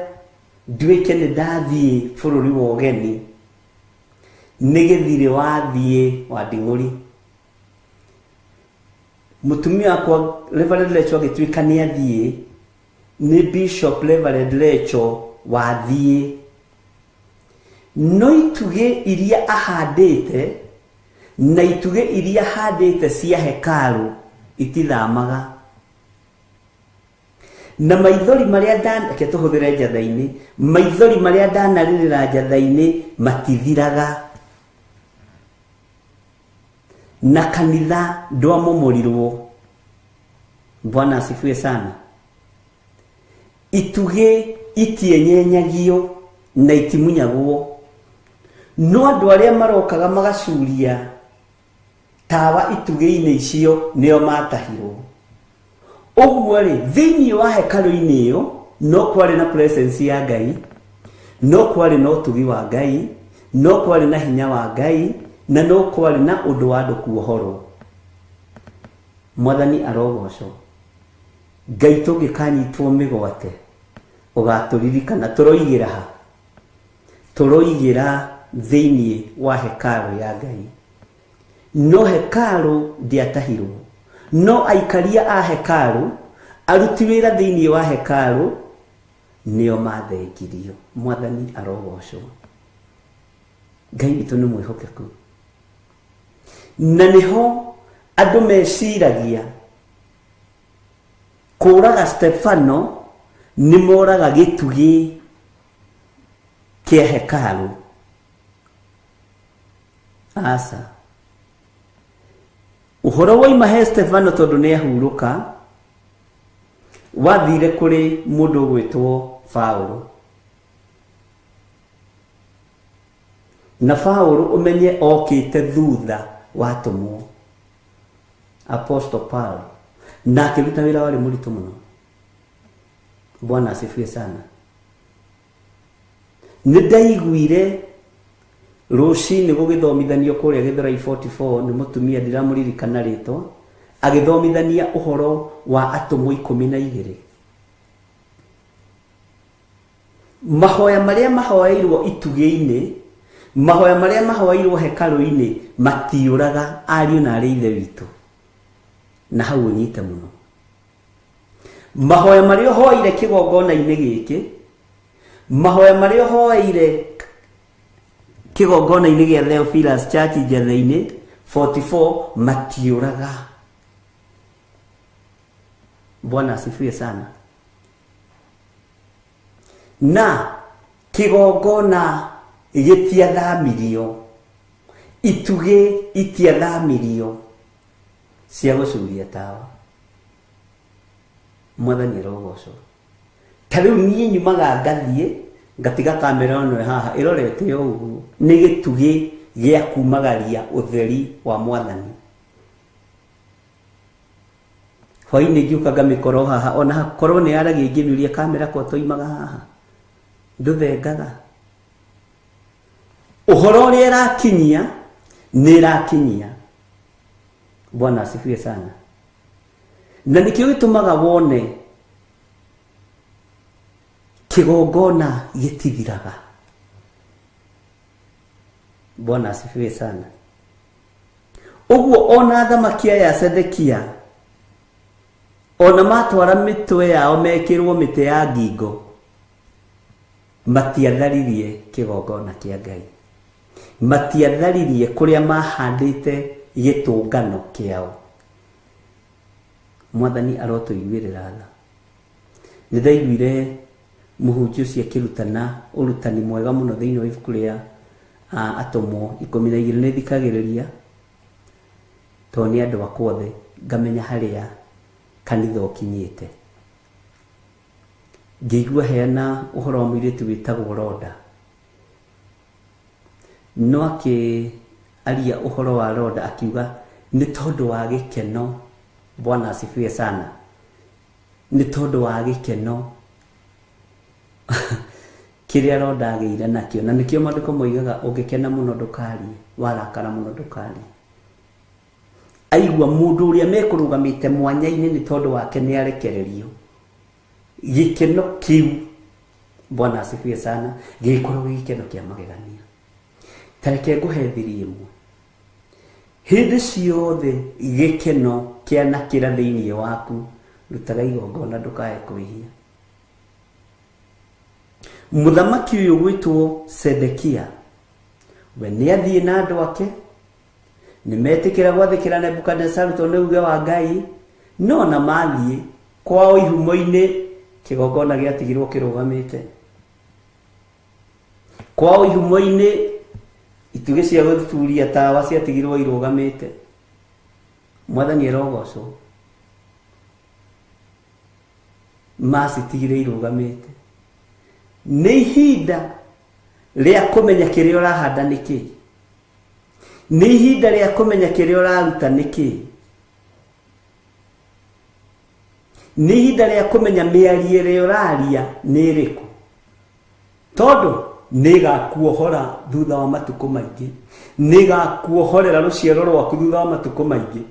nduĩke nĩ ndathiĩ bũrũri wa ũgeni, nĩ gĩthirĩ wathiĩ wa nding'ũri. Mũtumia wakwa Reverend Lecho agĩtuĩka nĩ athiĩ, nĩ Bishop Reverend Lecho wathiĩ. No itugĩ iria ahandĩte na itugĩ iria ahandĩte cia hekarũ itithamaga. Na maithori marĩa reke tũhũthĩre njatha-inĩ, maithori marĩa ndanarĩrĩra njatha-inĩ matithiraga. Na kanitha ndwamomũrirwo. Bwana asifiwe sana. Itugĩ itienyenyagio na itimunyagwo. No andũ arĩa marokaga magacuria tawa itugĩ-inĩ icio nĩo matahirwo. Ũguo rĩ, thĩinĩ wa hekarũ-inĩ ĩyo no kwarĩ na presence ya Ngai, no kwarĩ na ũtugi wa Ngai, no kwarĩ na hinya wa Ngai, na no kwarĩ na ũndũ wa andũ kuohorwo. Mwathani arogocwo. Ngai tũngĩkanyitwo mĩgwate ũgatũririkana. Tũroigĩra ha? Tũroigĩra thĩinĩ wa hekarũ ya Ngai. No hekarũ ndĩatahirwo. No aikaria a hekarũ, aruti wĩra thĩinĩ wa hekarũ nĩo mathengirio. Mwathani arogocwo. Ngai witũ nĩ mwĩhokeku. Na nĩho andũ meciragia kũraga Stefano nĩ moraga gĩtugĩ kĩa hekarũ. Aca. Ũhoro woima he Stefano tondũ nĩ ahurũka, wathire kũrĩ mũndũ ũgwĩtwo Paũlũ. Na Paũlũ ũmenye okĩte thutha wa atũmwo. Apostle Paul. Na akĩruta wĩra warĩ mũritũ mũno. Bwana asifiwe sana. Nĩ ndaiguire rũcinĩ gũgĩthomithanio kũrĩa Gĩthũrai 44 nĩ mũtumia ndiramũririkana rĩtwa, agĩthomithania ũhoro wa atũmwo 12. Mahoya marĩa mahoeirwo itugĩ-inĩ, mahoya marĩa mahoeirwo hekarũ-inĩ matiũraga ariũ na arĩ ithe witũ. Na hau ũnyite mũno. Mahoya marĩa ũhoeire kĩgongona-inĩ gĩkĩ, mahoya marĩa ũhoeire kĩgongona-inĩ gĩa Theophilus Church Njethe-inĩ 44 matiũraga. Bwana asifiwe sana. Na kĩgongona gĩtiathamirio, itugĩ itiathamirio cia gũcuria tawa. Mwathani arogocwo. Ta rĩu niĩ nyumaga ngathiĩ ngatiga kamera ĩno haha ĩrorete o ũguo, nĩ gĩtugĩ gĩa kumagaria ũtheri wa mwathani. Hwainĩ ngĩũka ngamĩkorwo haha, ona korwo nĩ yaragia ingĩmĩũria kamera kwa toimaga haha, ndũthengaga. Ũhoro ũrĩa ĩrakinyia nĩ ĩrakinyia. Bwana asifiwe sana. Na nĩkĩo gĩtũmaga wone kĩgongona gĩtithiraga. Bwana asifiwe sana. Ũguo ona athamaki aya Sedekia ona matwara mĩtwe yao mekĩrwo mĩtĩ ya ngingo, matiatharirie kĩgongona kĩa Ngai, matiatharirie kũrĩa mahandĩte gĩtũngano kĩao. Mwathani arotũiguĩrĩra tha. Nĩ ndaiguire mũhunjia ũcio akĩrutana ũrutani mwega mũno thĩinĩ wa ibuku rĩa Atũmwo 12. Nĩ thikagĩrĩria tondũ nĩ andũ akwa othe, ngamenya harĩa kanitha ũkinyĩte. Ngĩigua heana ũhoro wa mũirĩtu wĩtagwo Roda, no akĩaria ũhoro wa Roda akiuga nĩ tondũ wa gĩkeno. Bwana asifiwe sana. Nĩ tondũ wa gĩkeno kĩrĩa Roda agĩire nakĩo, na nĩkĩo maandĩko moigaga ũngĩkena mũno ndũkarie, warakara mũno ndũkarie. Aigua mũndũ ũrĩa mekũrũgamĩte mwanya-inĩ nĩ tondũ wake nĩ arekererio, gĩkeno kĩu, Bwana asifiwe sana, gĩgĩkorwo gĩ gĩkeno kĩa magegania. Ta reke ngũhe thiri ĩmwe. Hĩndĩ ciothe gĩkeno kĩanakĩra thĩinĩ waku, rutaga igongona ndũkae kwĩhia. Mũthamaki ũyũ gwĩtwo Sedekia, we nĩ athiĩ na andũ ake, nĩ metĩkĩra gwathĩkĩra Nebukadnezaru tondũ nĩ uge wa Ngai, no na mathiĩ kwao ihumo-inĩ kĩgongona gĩatigirwo kĩrũgamĩte. Kwao ihumo-inĩ itugĩ cia gũturia tawa ciatigirwo irũgamĩte. Mwathani arogocwo. Macitigire irũgamĩte. Nĩ ihinda rĩa kũmenya kĩrĩa ũrahanda nĩ kĩĩ, nĩ ihinda rĩa kũmenya kĩrĩa ũraruta nĩ kĩĩ, nĩ ihinda rĩa kũmenya mĩario ĩrĩa ũraria nĩ ĩrĩkũ, tondũ nĩĩgakuohora thutha wa matukũ maingĩ, nĩĩgakuohorera rũciaro rwaku thutha wa matukũ maingĩ.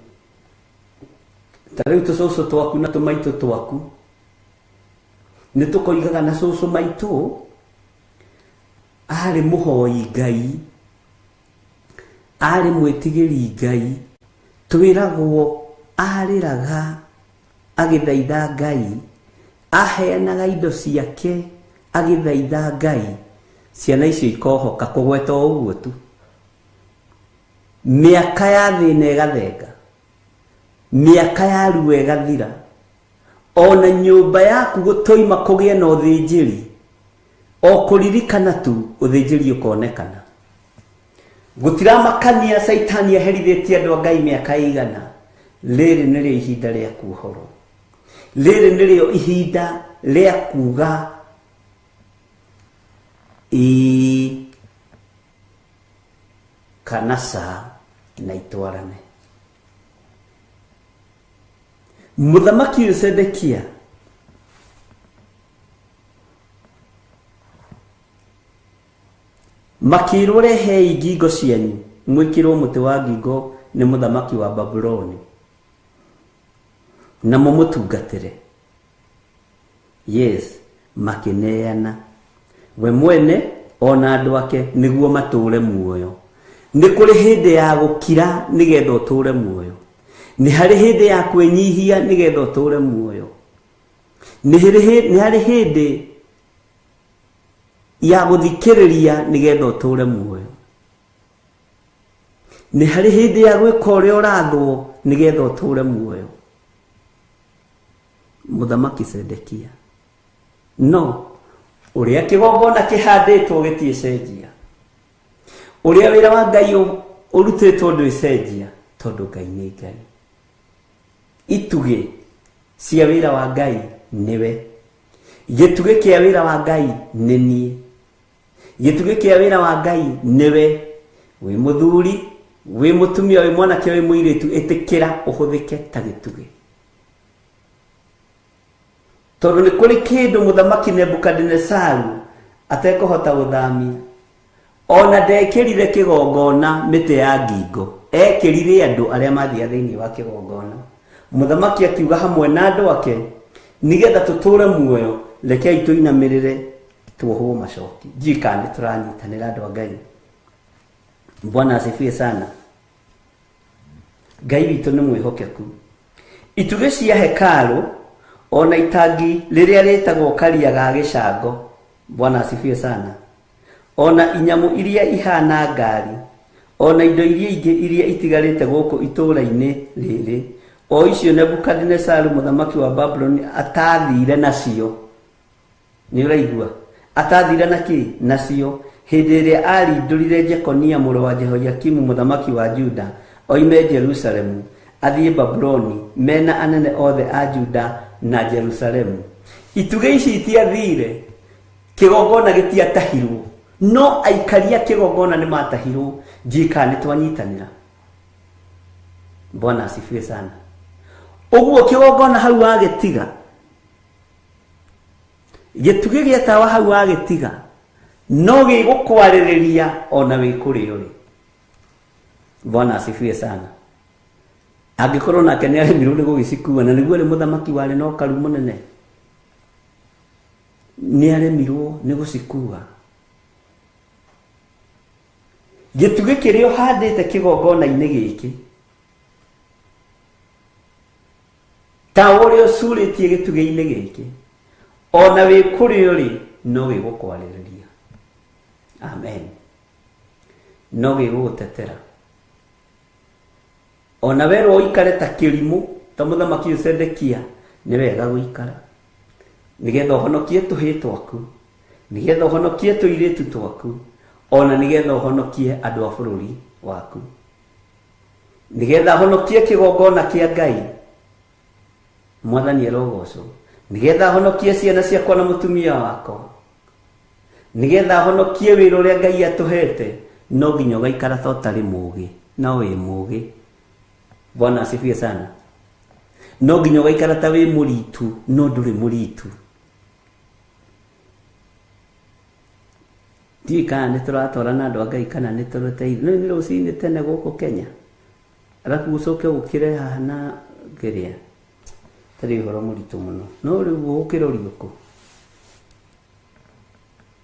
Ta rĩu tũcũcũ twaku na tũmaitũ twaku nĩ tũkoigaga na cũcũ maitũ arĩ mũhoi Ngai, arĩ mwĩtigĩri Ngai, twĩragwo arĩraga agĩthaitha Ngai, aheanaga indo ciake agĩthaitha Ngai. Ciana icio ikohoka kũgweta o ũguo tu. Mĩaka ya thĩna ĩgathenga, mĩaka ya ruo ĩgathira, ona nyũmba yaku gũtoima kũgĩe na ũthĩnjĩri, o kũririkana tu ũthĩnjĩri ũkonekana. Gũtiramakania Caitani aherithĩtie andũ a Ngai mĩaka ĩigana, rĩrĩ nĩrĩo ihinda rĩa kuohorwo, rĩrĩ nĩrĩo ihinda rĩa kuga ĩĩ kana ca na itwarane. Mũthamaki ũyũ Sedekia makĩrwo rehei ngingo cianyu mwĩkĩrwo mũtĩ wa ngingo nĩ mũthamaki wa Babuloni na mũmũtungatĩre. Yes, makĩneana we mwene ona andũ ake nĩguo matũre muoyo. Nĩ kũrĩ hĩndĩ ya gũkira nĩgetha ũtũre muoyo, nĩ harĩ hĩndĩ ya kwĩnyihia nĩgetha ũtũre muoyo, nĩ harĩ hĩndĩ ya gũthikĩrĩria nĩgetha ũtũre muoyo, nĩ harĩ hĩndĩ ya gwĩka ũrĩa ũrathwo nĩgetha ũtũre muoyo. Mũthamaki Sedekia no Ũrĩa kĩgongona kĩhandĩtwo gĩtiĩcenjia, ũrĩa wĩra wa Ngai ũrutĩtwo ndwĩcenjia, tondũ Ngai nĩ Ngai. Itugĩ cia wĩra wa Ngai nĩwe, gĩtugĩ kĩa wĩra wa Ngai nĩ niĩ, gĩtugĩ kĩa wĩra wa Ngai nĩwe. Wĩ mũthuri, wĩ mũtumia, wĩ mwanake, wĩ mũirĩtu, ĩtĩkĩra ũhũthĩke ta gĩtugĩ, tondũ nĩ kũrĩ kĩndũ mũthamaki Nebukadinesaru atekũhota gũthamia. Ona ndekĩrire kĩgongona mĩtĩ ya ngingo, ekĩrire andũ arĩa mathiaga thĩinĩ wa kĩgongona. Mũthamaki akiuga hamwe na andũ ake, nĩgetha tũtũre muoyo, rekei tũinamĩrĩre tuohwo macoki. Ndiũĩ kana nĩ tũranyitanĩra andũ a Ngai. Bwana asifiwe sana. Ngai witũ nĩ mwĩhokeku. Itugĩ cia hekarũ ona itangi rĩrĩa rĩtagwo karia ga gĩcango, Bwana asifiwe sana, ona inyamũ iria ihana ngari, ona indo iria ingĩ iria itigarĩte gũkũ itũũra-inĩ rĩrĩ, o icio Nebukadinesaru mũthamaki wa Babuloni atathire nacio. Nĩ ũraigua? Atathire na kĩ? Nacio hĩndĩ ĩrĩa arindũrire Jekonia mũrũ wa Jehoiakimu mũthamaki wa Juda oime Jerusalemu athiĩ Babuloni mena anene othe a Juda na Jerusalemu. Itugĩ ici itiathire, kĩgongona gĩtiatahirwo, no aikaria kĩgongona nĩ matahirwo. Ndiũĩ kana nĩ twanyitanĩra. Bwana asifiwe sana. Ũguo kĩgongona hau wagĩtiga, gĩtugĩ gĩa tawa hau wagĩtiga, no gĩgũkwarĩrĩria ona wĩ kũrĩa ũrĩ. Bwana asifiwe sana. Angĩkorwo nake nĩ aremirwo nĩ gũgĩcikua, na nĩguo arĩ mũthamaki warĩ na ũkaru mũnene, nĩ aremirwo nĩ gũcikua. Gĩtugĩ kĩrĩa ũhandĩte kĩgongona-inĩ gĩkĩ, ta ũrĩa ũcurĩtie gĩtugĩ-inĩ gĩkĩ, ona wĩ kũrĩa ũrĩ no gĩgũkwarĩrĩria. Amen. No gĩgũgũtetera. Ona werwo ũikare ta kĩrimũ ta mũthamaki ũyũ Zedekia, nĩ wega gũikara, nĩgetha ũhonokie tũhĩĩ twaku, nĩgetha ũhonokie tũirĩtu twaku, ona nĩgetha ũhonokie andũ a bũrũri waku, nĩgetha ũhonokie kĩgongona kĩa Ngai. Mwathani arogocwo. Nĩgetha honokie ciana ciakwa na mũtumia wakwa, nĩgetha honokie wĩra ũrĩa Ngai atũhete, no nginya ũgaikara ta ũtarĩ mũgĩ, no wĩ mũgĩ. Bwana asifiwe sana. No nginya ũgaikara ta wĩ mũritu, no ndũrĩ mũritu. Ndiũĩ kana nĩ tũratwarana andũ a Ngai kana nĩ tũrũteithio. No nĩ rũcinĩ tene gũkũ Kenya, arabu ũcoke ũkĩre haha na kĩrĩa tarĩ ũhoro mũritũ mũno, no rĩu ũgũkĩrorio kũ?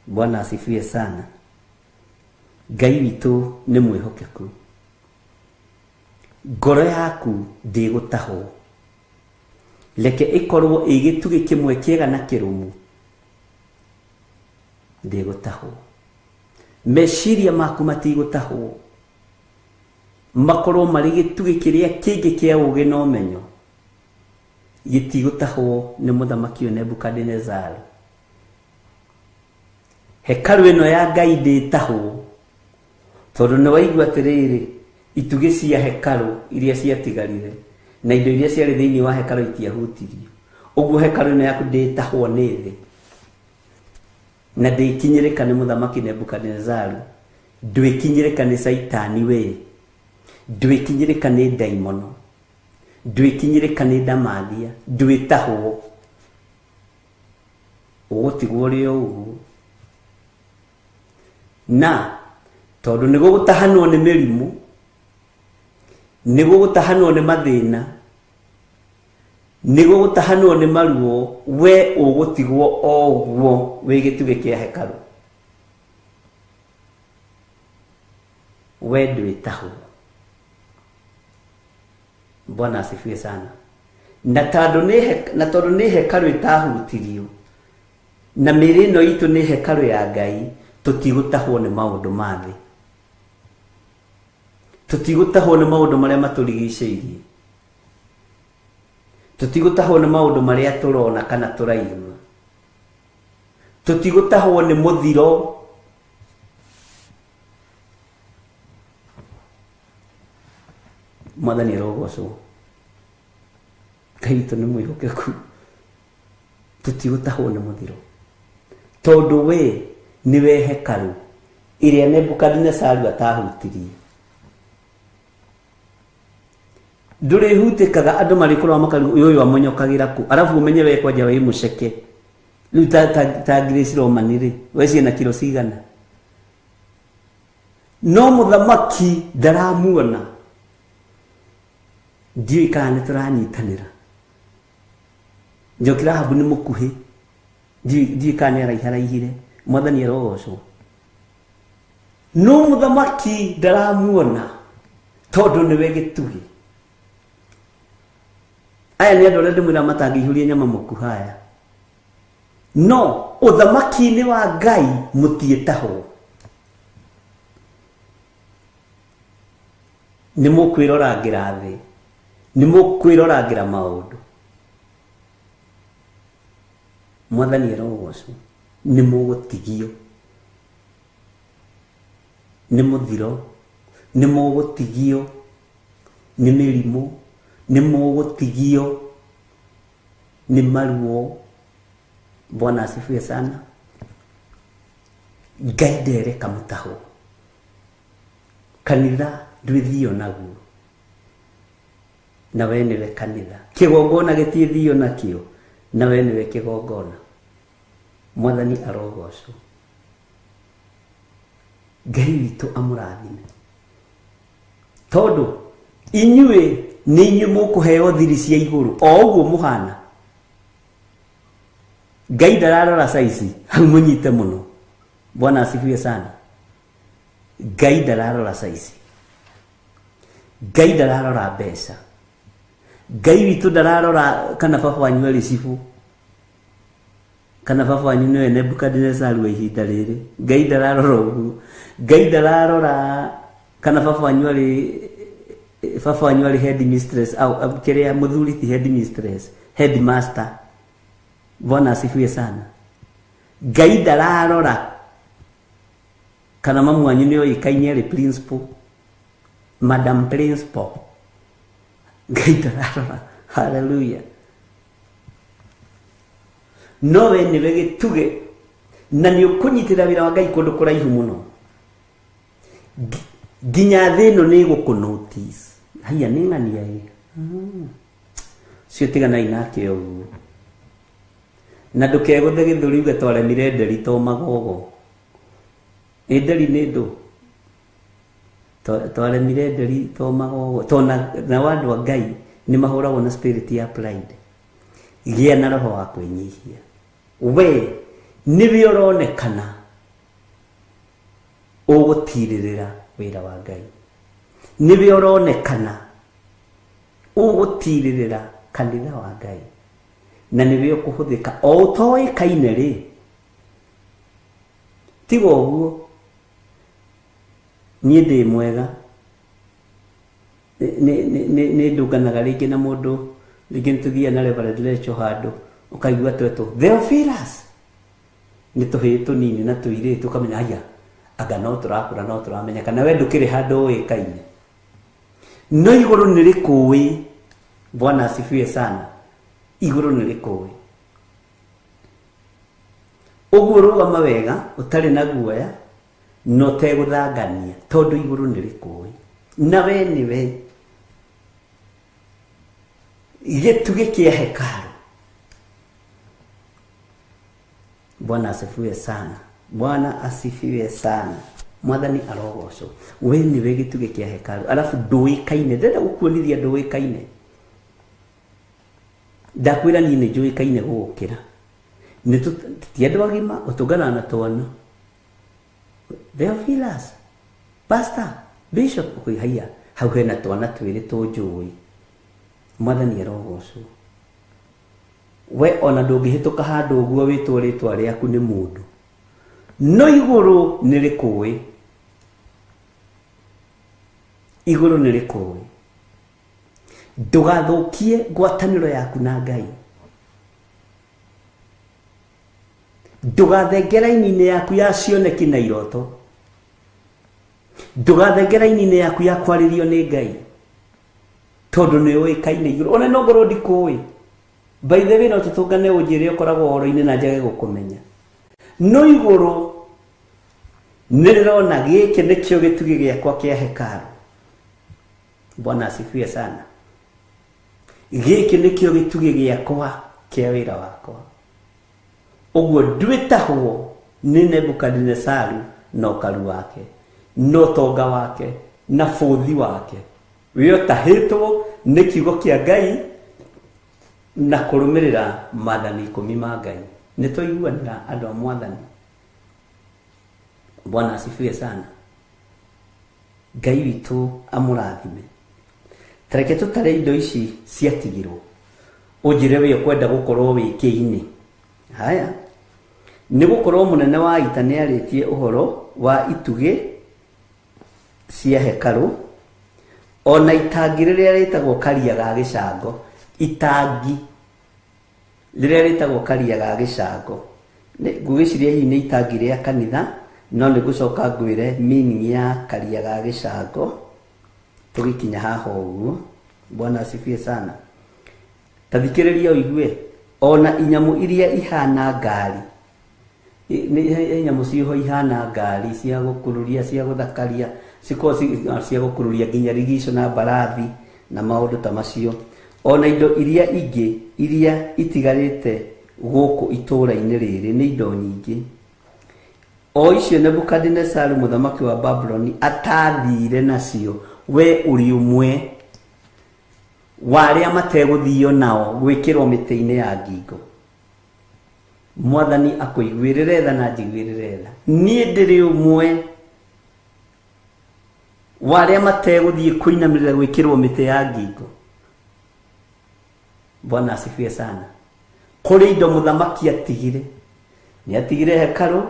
Bwana asifiwe sana. Ngai witũ nĩ mwĩhokeku. Ngoro yaku ndĩgũtahwo, reke ĩkorwo ĩ gĩtugĩ kĩmwe kĩega na kĩrũmu, ndĩgũtahwo. Meciria maku matigũtahwo, makorwo marĩ gĩtugĩ kĩrĩa kĩngĩ kĩa ũũgĩ na ũmenyo, gĩtigũtahwo nĩ mũthamaki ũyũ Nebukadinezaru. Hekarũ ĩno ya Ngai ndĩtahwo, tondũ nĩ waigua atĩrĩrĩ, itugĩ cia hekarũ iria ciatigarire na indo iria ciarĩ thĩinĩ wa hekarũ itiahutirio. Ũguo hekarũ ĩno yaku ndĩtahwo nĩ thĩ na ndĩkinyĩrĩka nĩ mũthamaki Nebukadinezaru, ndwĩkinyĩrĩka nĩ Caitani we, ndwĩkinyĩrĩka nĩ ndaimono, ndwĩkinyĩrĩka nĩ ndamathia, ndwĩtahwo, ũgũtigwo ũrĩ o ũguo. Na tondũ nĩ gũgũtahanwo nĩ mĩrimũ, nĩ gũgũtahanwo nĩ mathĩna, nĩ gũgũtahanwo nĩ maruo, we ũgũtigwo o ũguo wĩ gĩtugĩ kĩa hekarũ. We ndwĩtahwo. Bwana asifiwe sana. Na tondũ nĩ hekarũ ĩtahutirio, na mĩĩrĩ ĩno itũ nĩ hekarũ ya Ngai, tũtigũtahwo nĩ maũndũ ma thĩ, tũtigũtahwo nĩ maũndũ marĩa matũrigicĩirie, tũtigũtahwo nĩ maũndũ marĩa tũrona kana tũraigua, Tũtigũtahwo nĩ mũthiro. Mwathani arogocwo. Ngai witũ nĩ mwĩhokeku. Tũtigũtahwo nĩ mũthiro. Tondũ we nĩwe hekarũ ĩrĩa Nebukadinesaru atahutirie. Ndũrĩhutĩkaga andũ marĩkoragwo makarigwo ũyũ amonyokagĩra kũ, arabu ũmenye we kwanja wĩ mũceke. Rĩu ta Grace Roman rĩ, we ciĩna kiro cigana? No mũthamaki ndaramuona. Ndiũĩ kana nĩ tũranyitanĩra. Njoki Rahabu nĩ mũkuhĩ. Ndiũĩ kana nĩ araiharaihire. Mwathani arogocwo. No mũthamaki ndaramuona tondũ nĩwe gĩtugĩ. Aya nĩ andũ arĩa ndĩmwĩra matangĩihũria nyama mũkuhaya. No ũthamaki-inĩ wa Ngai mũtiĩtahwo. Nĩ mũkwĩrorangĩra thĩ. Nĩ mũkwĩrorangĩra maũndũ. Mwathani arogocwo. Nĩ mũgũtigio. Nĩ mũthiro. Nĩ mũgũtigio. Nĩ mĩrimũ. Nĩ mũgũtigio. Nĩ maruo. Bwana asifiwe sana. Ngai ndereka mũtaho. Kanitha ndwĩthio naguo. Na we nĩwe kanitha. Kĩgongona gĩtiĩthio nakĩo. Na we nĩwe kĩgongona. Mwathani arogocwo. Ngai witũ amũrathime. Tondũ inyuĩ nĩ inyuĩ mũkũheo thiri cia igũrũ o ũguo mũhana. Ngai ndararora saizi, hau mũnyite mũno. Bwana asifiwe sana. Ngai ndararora saizi. Ngai ndararora mbeca. Ngai witũ ndararora kana baba wanyu arĩ cibũ. Kana baba wanyu nĩwe Nebukadinesaru wa ihinda rĩrĩ. Ngai ndararora ũguo. Ngai ndararora kana baba wanyu arĩ headmistress au kĩrĩa mũthuri ti headmistress, headmaster. Bwana asifiwe sana. Ngai ndararora kana mamu wanyu nĩ oĩkaine arĩ principal, madam principal. Ngai ndararora. Hallelujah. No we nĩwe gĩtugĩ na nĩ ũkũnyitĩrĩra wĩra wa Ngai kũndũ kũraihu mũno. Nginya thĩ ĩno nĩ ĩgũkũ notice. Haiya nĩ ng'ania ĩ. Ũcio tiganai nake ũguo. Na ndũkegũthe gĩthũri uge twaremire nderi to magogo. Ĩ nderi nĩ ndũ. Twaremire nderi to magogo. To na andũ a Ngai nĩ mahũragwo na spirit ya pride. Gĩa na roho wa kwĩnyihia. We nĩwe ũronekana ũgũtirĩrĩra wĩra wa Ngai. Nĩwe ũronekana ũgũtirĩrĩra kanitha wa Ngai. Na nĩwe ũkũhũthĩka o ũtoĩkaine rĩ. Tiga ũguo niĩ ndĩ mwega. Nĩ ndũnganaga rĩngĩ na mũndũ, rĩngĩ nĩ tũthiaga na Reverend Rachel handũ, ũkaigua twetwo Theophilus. Nĩ tũhĩĩ tũnini na tũirĩtu ũkamenya haiya anga no tũrakũra no tũramenya kana we ndũkĩrĩ handũ ũĩkaine. No igũrũ nĩ rĩkũĩ. Bwana asifiwe sana. Igũrũ nĩ rĩkũĩ. Ũguo rũgama wega ũtarĩ na guoya na ũtegũthangania tondũ igũrũ nĩ rĩkũĩ. Na we nĩwe gĩtugĩ kĩa hekarũ. Bwana asifiwe sana. Bwana asifiwe sana. Mwathani arogocwo. We nĩwe gĩtugĩ kĩa hekarũ. Arabu ndũĩkaine. Ndĩrenda gũkuonithia ndũĩkaine. Ndakwĩra niĩ nĩ njũĩkaine gũgũkĩra. Nĩ ti andũ agima ũtũnganaga na twana. Theophilus, pastor, bishop, ũkũi haiya hau hena twana twĩrĩ tũnjũĩ. Mwathani arogocwo. We ona ndũngĩhĩtũka handũ ũguo wĩtwo rĩtwa rĩaku nĩ mũndũ. No igũrũ nĩ rĩkũĩ. Igũrũ nĩ rĩkũĩ. Ndũgathũkie ngwatanĩro yaku na Ngai. Ndũgathenge raini-inĩ yaku ya cioneki na iroto. Ndũgathenge raini-inĩ yaku ya kwarĩrio nĩ Ngai. Tondũ nĩ ũĩkaine igũrũ. Ona no ngorwo ndikũĩ. By the way, no tũtũngane ũnjĩre ũkoragwo ũhoro-inĩ na njage gũkũmenya. No igũrũ nĩ rĩrona gĩkĩ nĩkĩo gĩtugĩ gĩakwa kĩa hekarũ. Bwana asifiwe sana. Gĩkĩ nĩkĩo gĩtugĩ gĩakwa kĩa wĩra wakwa. Ũguo ndwĩtahwo nĩ Nebukadinesaru na ũkaru wake, na ũtonga wake, na bũthi wake. Wĩ ũtahĩtwo nĩ kiugo kĩa Ngai na kũrũmĩrĩra maathani 10 ma Ngai. Nĩ twaiguanĩra andũ a mwathani. Bwana asifiwe sana. Ngai witũ amũrathime. Tareke tũtare indo ici ciatigirwo. Ũnjĩre wĩ ũkwenda gũkorwo wĩ kĩinĩ. Haya. Nĩ gũkorwo mũnene wa ita nĩ arĩtie ũhoro wa itugĩ cia hekarũ ona itangi rĩrĩa rĩtagwo karia ga gĩcango. Itangi rĩrĩa rĩtagwo karia ga gĩcango. Ngwĩciria hihi nĩ itangi rĩa kanitha, no nĩ ngũcoka ngwĩre meaning ya karia ga gĩcango tũgĩkinya haha ũguo. Bwana asifiwe sana. Ta thikĩrĩria ũigue, ona inyamũ iria ihana ngari. Nĩ nyamũ ciho ihana ngari cia gũkururia, cia gũthakaria, cikorwo cia gũkururia nginya rigico na mbarathi na maũndũ ta macio. Ona indo iria ingĩ iria itigarĩte gũkũ itũũra-inĩ rĩrĩ nĩ indo nyingĩ. O icio Nebukadinesaru mũthamaki wa Babuloni atathire nacio, we ũrĩ ũmwe wa arĩa mategũthio nao gwĩkĩrwo mĩtĩ-inĩ ya ngingo. Mwathani akũiguĩrĩre tha na njiguĩrĩre tha. Niĩ ndĩrĩ ũmwe wa arĩa mategũthiĩ kũinamĩrĩra gwĩkĩrwo mĩtĩ ya ngingo. Bwana asifiwe sana. Kũrĩ indo mũthamaki atigire. Nĩ atigire hekarũ,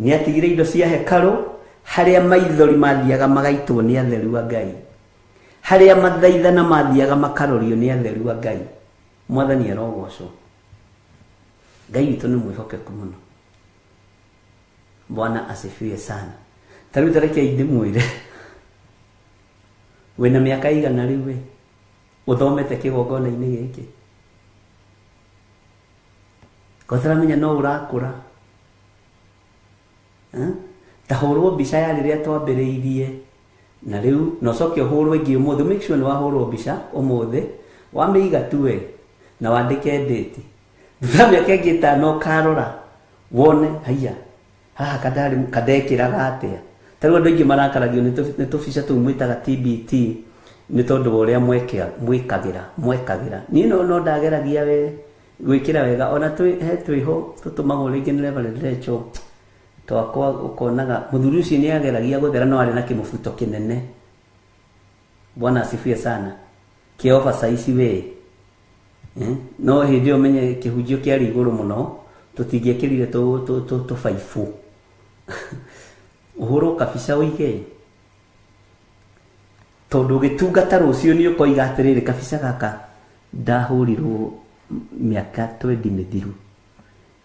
nĩ atigire indo cia hekarũ, harĩa maithori mathiaga magaitwo nĩ atheru a Ngai. Harĩa mathaithana mathiaga makarorio nĩ atheru a Ngai. Mwathani arogocwo. Ngai witũ nĩ mwĩhokeku mũno. Bwana asifiwe sana. Ta rĩu tareke ndĩmwĩre, wĩna mĩaka igana rĩu we ũthomete kĩgongona-inĩ gĩkĩ, kotaramenya no ũrakũra. Ta hũrwo mbica ya rĩrĩa twambĩrĩirie na rĩu, na ũcoke ũhũrwo ĩngĩ ũmũthĩ. Make sure nĩ wahũrwo mbica ũmũthĩ, wamĩiga tu we na wandĩke date. Thutha mĩaka ĩngĩ ĩtano ũkarora wone haiya haha kandekĩraga atĩa. Ta rĩu andũ aingĩ marakaragio nĩ tũbica tũu mwĩtaga TBT nĩ tondũ wa ũrĩa mwekagĩra. Niĩ no ndageragia we gwĩkĩra wega, ona he twĩho tũtũmagwo rĩngĩ nĩ Reverend Rachel twakwa, ũkonaga mũthuri ũcio nĩ ageragia gũthera no arĩ na kĩmũbuto kĩnene. Bwana asifiwe sana. Kĩa oversize we. No hĩndĩ ĩyo menye kĩhunjio kĩarĩ igũrũ mũno, tũtingĩekĩrire tũbaibũ. Ũhũrwo kabica ũige, tondũ ũgĩtungata rũciũ nĩ ũkoiga atĩrĩrĩ, kabica gaka ndahũrirwo mĩaka 20 mĩthiru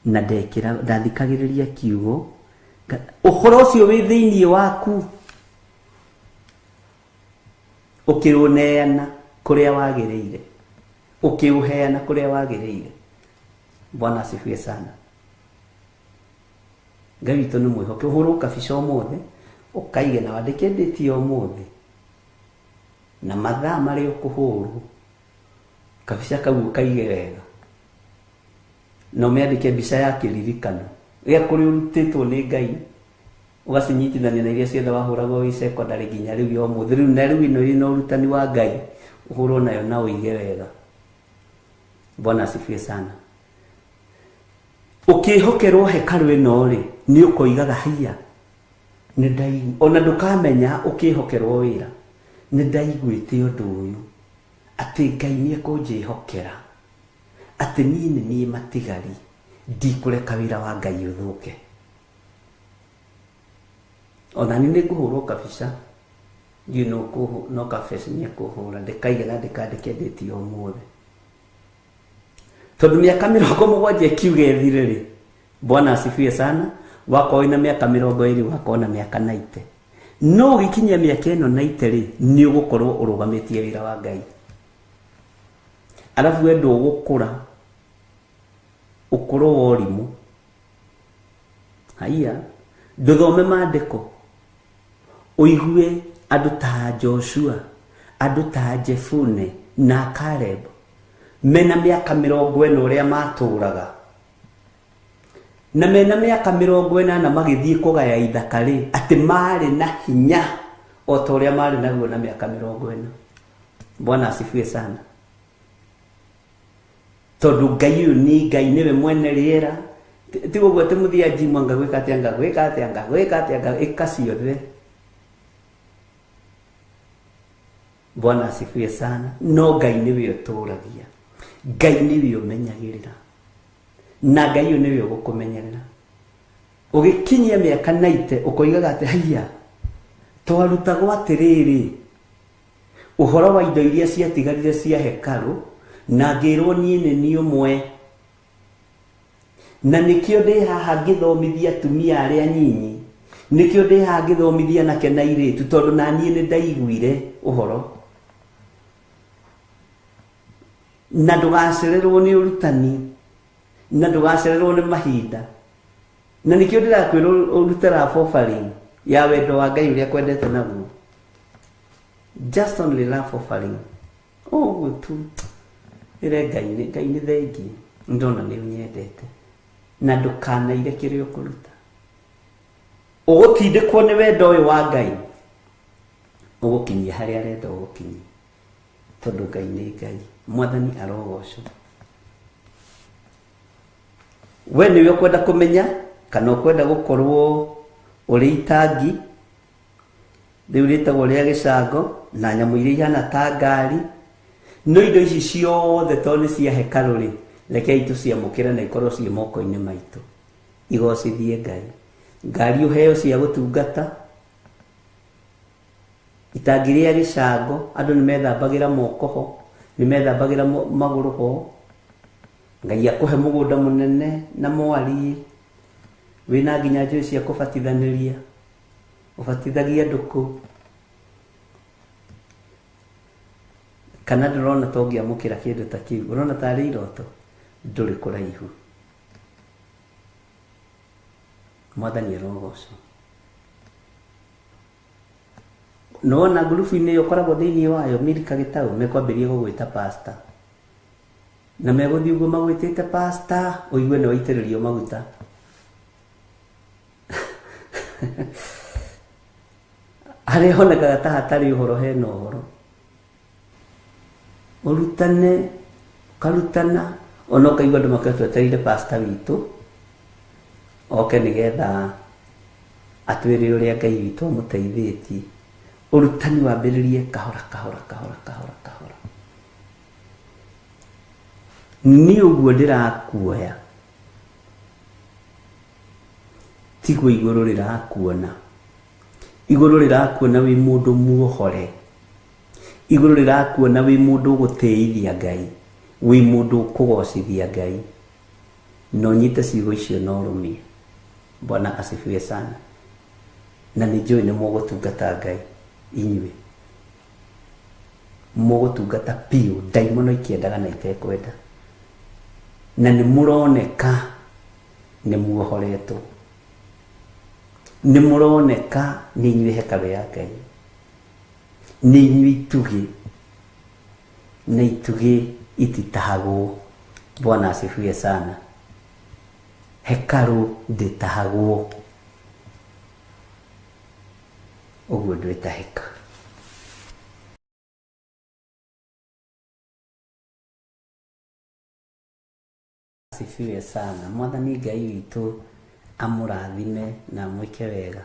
na ndekĩra ndathikagĩrĩria kiugo. Ũhoro ũcio wĩ thĩinĩ waku ũkĩũneana kũrĩa wagĩrĩire, ũkĩũheana kũrĩa wagĩrĩire. Bwana asifiwe sana. Ngai witũ nĩ mwĩhoke. Ũhũrwo kabica ũmũthĩ, ũkaige na wandĩke date ya ũmũthĩ na mathaa marĩa ũkũhũrwo, kabica kau ũkaige wega na ũmĩandĩke mbica ya kĩririkano gĩa kũrĩa ũrutĩtwo nĩ Ngai, ũgacinyitithania na iria ciothe wahũragwo wĩ secondary nginya rĩu ya ũmũthĩ. Rĩu na rĩu ĩno ĩna ũrutani wa Ngai, ũhũrwo nayo na ũige wega. Bwana asifiwe sana. Ũkĩhokerwo hekarũ ĩno rĩ, nĩ ũkoigaga haiya nĩ ndaigua. Ona ndũkamenya ũkĩhokerwo wĩra, nĩ ndaiguĩte ũndũ ũyũ atĩ Ngai nĩ ekũnjĩhokera, atĩ niĩ nĩ niĩ matigari, ndikũreka wĩra wa Ngai ũthũke. Ona niĩ nĩ ngũhũrwo kabica, ndiũĩ no kabica nĩ ekũhũra, ndĩkaige na ndĩkandĩke date ya ũmũthĩ. Tondũ mĩaka 70 ĩkiuga ĩthire rĩ, Bwana asifiwe sana. Wakorwo wĩna mĩaka 20, wakorwo na mĩaka 90, no ũgĩkinyia mĩaka ĩno 90 rĩ, nĩ ũgũkorwo ũrũgamĩtie wĩra wa Ngai. Arabu we ndũgũkũra ũkũrũ wa ũrimũ. Haiya, ndũthome maandĩko ũigue andũ ta Joshua, andũ ta Jefune na Caleb mena mĩaka 40 ũrĩa matũraga, na mena mĩaka 80 magĩthiĩ kũgaya ithaka rĩ, atĩ marĩ na hinya o ta ũrĩa marĩ naguo na mĩaka 40. Bwana asifiwe sana. Tondũ Ngai ũyũ nĩ Ngai, nĩwe mwene rĩera. Ti ũguo atĩ mũthia njimu ngagwĩka atĩa, ngagwĩka atĩa, ngagwĩka atĩa, ĩka ciothe. Bwana asifiwe sana. No Ngai nĩwe ũtũragia, Ngai nĩwe ũmenyagĩrĩra, na Ngai ũyũ nĩwe ũgũkũmenyerera. Ũgĩkinyia mĩaka 90 ũkoigaga atĩ haiya, twarutagwo atĩrĩrĩ ũhoro wa indo iria ciatigarire cia hekarũ, na ngĩrwo niĩ nĩ niĩ ũmwe, na nĩkĩo ndĩ haha ngĩthomithia atumia arĩa nyinyi, nĩkĩo ndĩ haha ngĩthomithia anake na airĩtu, tondũ na niĩ nĩ ndaiguire ũhoro. Na ndũgacererwo nĩ ũrutani, na ndũgacererwo nĩ mahinda. Na nĩkĩo ndĩrakwĩra ũrute love offering ya wendo wa Ngai ũrĩa kwendete naguo. Just only love offering. Ũguo tu. Ĩre Ngai nĩ Ngai nĩ thengi, ndona nĩ ũnyendete, na ndũkanaire kĩrĩa ũkũruta. Ũgũtindĩkwo nĩ wendo ũyũ wa Ngai, ũgũkinyia harĩa arenda ũgũkinyia, tondũ Ngai nĩ Ngai. Mwathani arogocwo. We nĩwe ũkwenda kũmenya kana ũkwenda gũkorwo ũrĩ itangi rĩu rĩtagwo rĩa gĩcango na nyamũ iria ihana ta ngari. No indo ici ciothe tondũ nĩ cia hekarũ rĩ, rekei tũciamũkĩre na ikorwo ciĩ moko-inĩ maitũ, igocithie Ngai. Ngari ũheo cia gũtungata, itangi rĩa gĩcango, andũ nĩ methambagĩra moko ho, nĩ methambagĩra magũrũ ho. Ngai akũhe mũgũnda mũnene na mwariĩ, wĩna nginya njũĩ cia kũbatithanĩria, ũbatithagia andũ kũu. Kana ndũrona ta ũngĩamũkĩra kĩndũ ta kĩu, ũrona tarĩ iroto, ndũrĩ kũraihu. Mwathani arogocwo. Nĩwona ngurubu-inĩ ĩyo ũkoragwo thĩinĩ wayo, Milka Gĩtaũ, mekwambĩrĩria gũgwĩta pastor, na megũthiĩ ũguo magwĩtĩte pastor, ũigue nĩ waitĩrĩrio maguta. Harĩa honekaga ta hatarĩ ũhoro, hena ũhoro. Ũrutane, ũkarutana, ona ũkaigua andũ makiuga twetereire pastor witũ oke nĩgetha atwĩre ũrĩa Ngai witũ amũteithĩtie. Ũrutani wambĩrĩrie kahora kahora kahora kahora kahora. Niĩ ũguo ndĩrakuoya, tiguo igũrũ rĩrakuona. Igũrũ rĩrakuona wĩ mũndũ muohore, igũrũ rĩrakuona wĩ mũndũ ũgũtĩithia Ngai, wĩ mũndũ ũkũgocithia Ngai. Na ũnyite ciugo icio na ũrũmie. Bwana asifiwe sana. Na nĩ njũĩ nĩ mũgũtungata Ngai inyuĩ, mũgũtungata biũ, ndaimono ikĩendaga na itekwenda, na nĩ mũroneka nĩ muohoretwo, nĩ mũroneka nĩ inyuĩ hekarũ ya Ngai, nĩ inyuĩ itugĩ, na itugĩ ititahagwo. Bwana asifiwe sana. Hekarũ ndĩtahagwo, ũguo ndwĩtahĩka. Asifiwe sana. Mwathani Ngai witũ amũrathime na amwĩke wega,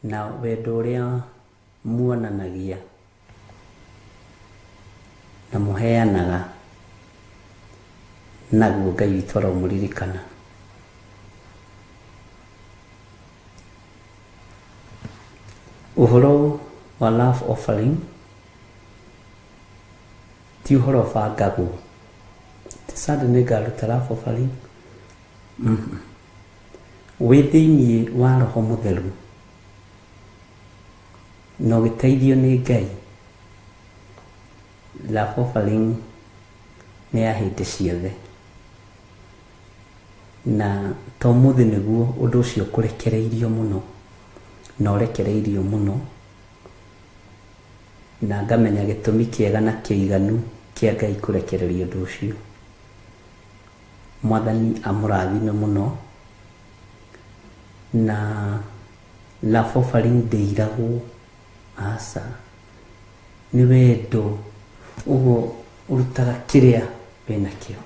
na wendo ũrĩa muonanagia na mũheanaga naguo Ngai witũ aromũririkana. Ũhoro wa love offering ti ũhoro ũbangagwo. Ti Sunday nĩ ngaruta love offering, Wĩ thĩinĩ wa roho mũtheru na ũgĩteithio nĩ Ngai, love offering nĩ ya hĩndĩ ciothe. Na to ũmũthĩ nĩguo ũndũ ũcio kũrekereirio mũno, na ũrekereirio mũno, na ngamenya gĩtũmi kĩega na kĩiganu kĩa Ngai kũrekereria ũndũ ũcio. Mwathani amũrathime mũno, na love offering ndĩiragwo, aca, nĩ wendo, ũguo ũrutaga kĩrĩa wĩnakĩo.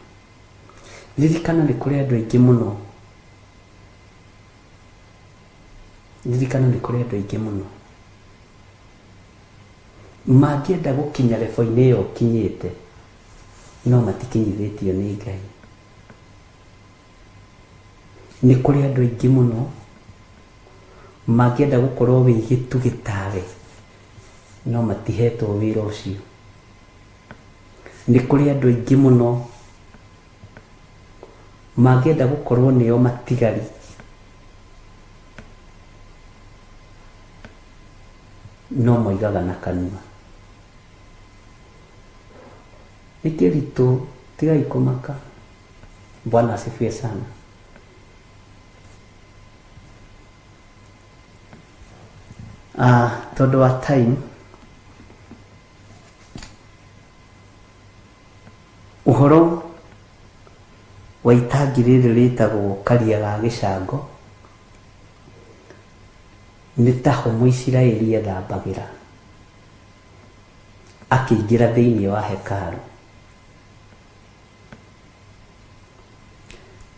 Ririkana nĩ kũrĩ andũ aingĩ mũno, ririkana nĩ kũrĩ andũ aingĩ mũno mangĩenda gũkinya lebo-inĩ ĩyo ũkinyĩte, no matikinyithĩtio nĩ Ngai. Nĩ kũrĩ andũ aingĩ mũno mangĩenda gũkorwo wĩ gĩtugĩ tawe, no matihetwo wĩra ũcio. Nĩ kũrĩ andũ aingĩ mũno mangĩenda gũkorwo nĩo matigari, no moigaga na kanua. Nĩ kĩritũ, tigai kũmaka. Bwana asifiwe sana. Tondũ wa time, ũhoro wa itangi rĩrĩ rĩtagwo Karia ga Gĩcango nĩ taho Mũisiraeli ethambagĩra akĩingĩra thĩinĩ wa hekaru.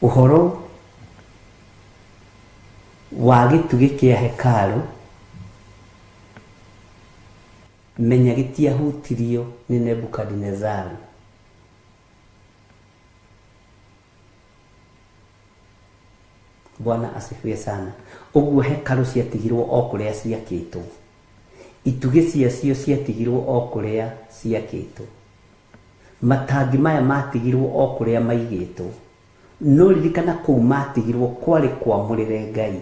Ũhoro wa gĩtugĩ kĩa hekaru, menya gĩtiahutirio nĩ Nebukadinezari. Bwana asifiwe sana. Ũguo hekaru ciatigirwo o kũrĩa ciakĩtwo, itugĩ ciacio ciatigirwo o kũrĩa ciakĩtwo, matangi maya matigirwo o kũrĩa maigĩtwo. No ririkana kũu matigirwo kwarĩ kwamũrĩre Ngai.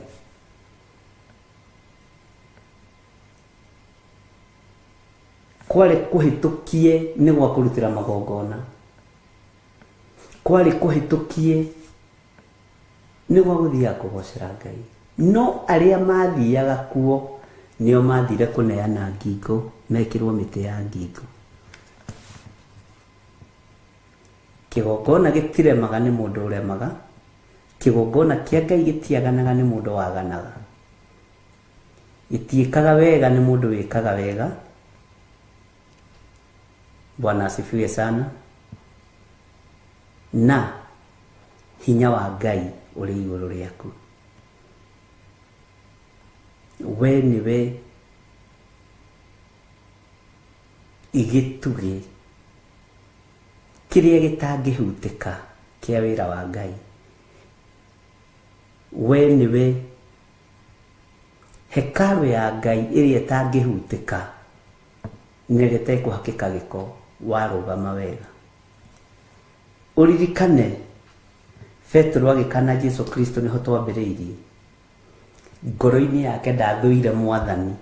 Kwarĩ kũhĩtũkie nĩ gwa kũrutĩra magongona, kwarĩ kũhĩtũkie nĩ gwa gũthiaga kũgocera Ngai. No arĩa mathiaga kuo nĩo mathire kũneana ngingo, mekĩrwo mĩtĩ ya ngingo. Kĩgongona gĩtiremaga nĩ mũndũ ũremaga, kĩgongona kĩa Ngai gĩtiaganaga nĩ mũndũ waganaga, gĩtiĩkaga wega nĩ mũndũ wĩkaga wega. Bwana asifiwe sana. Na hinya wa Ngai ũrĩ igũrũ rĩaku. We nĩwe igĩtugĩ kĩrĩa gĩtangĩhutĩka kĩa wĩra wa Ngai. We nĩwe hekaru ya Ngai ĩrĩa ĩtangĩhutĩka na ĩrĩa ĩtekũhakĩka gĩko, warũgama wega. Ũririkane Petero agĩkana Jesu Kristo nĩho twambĩrĩirie. Ngoro-inĩ yake ndathũire Mwathani,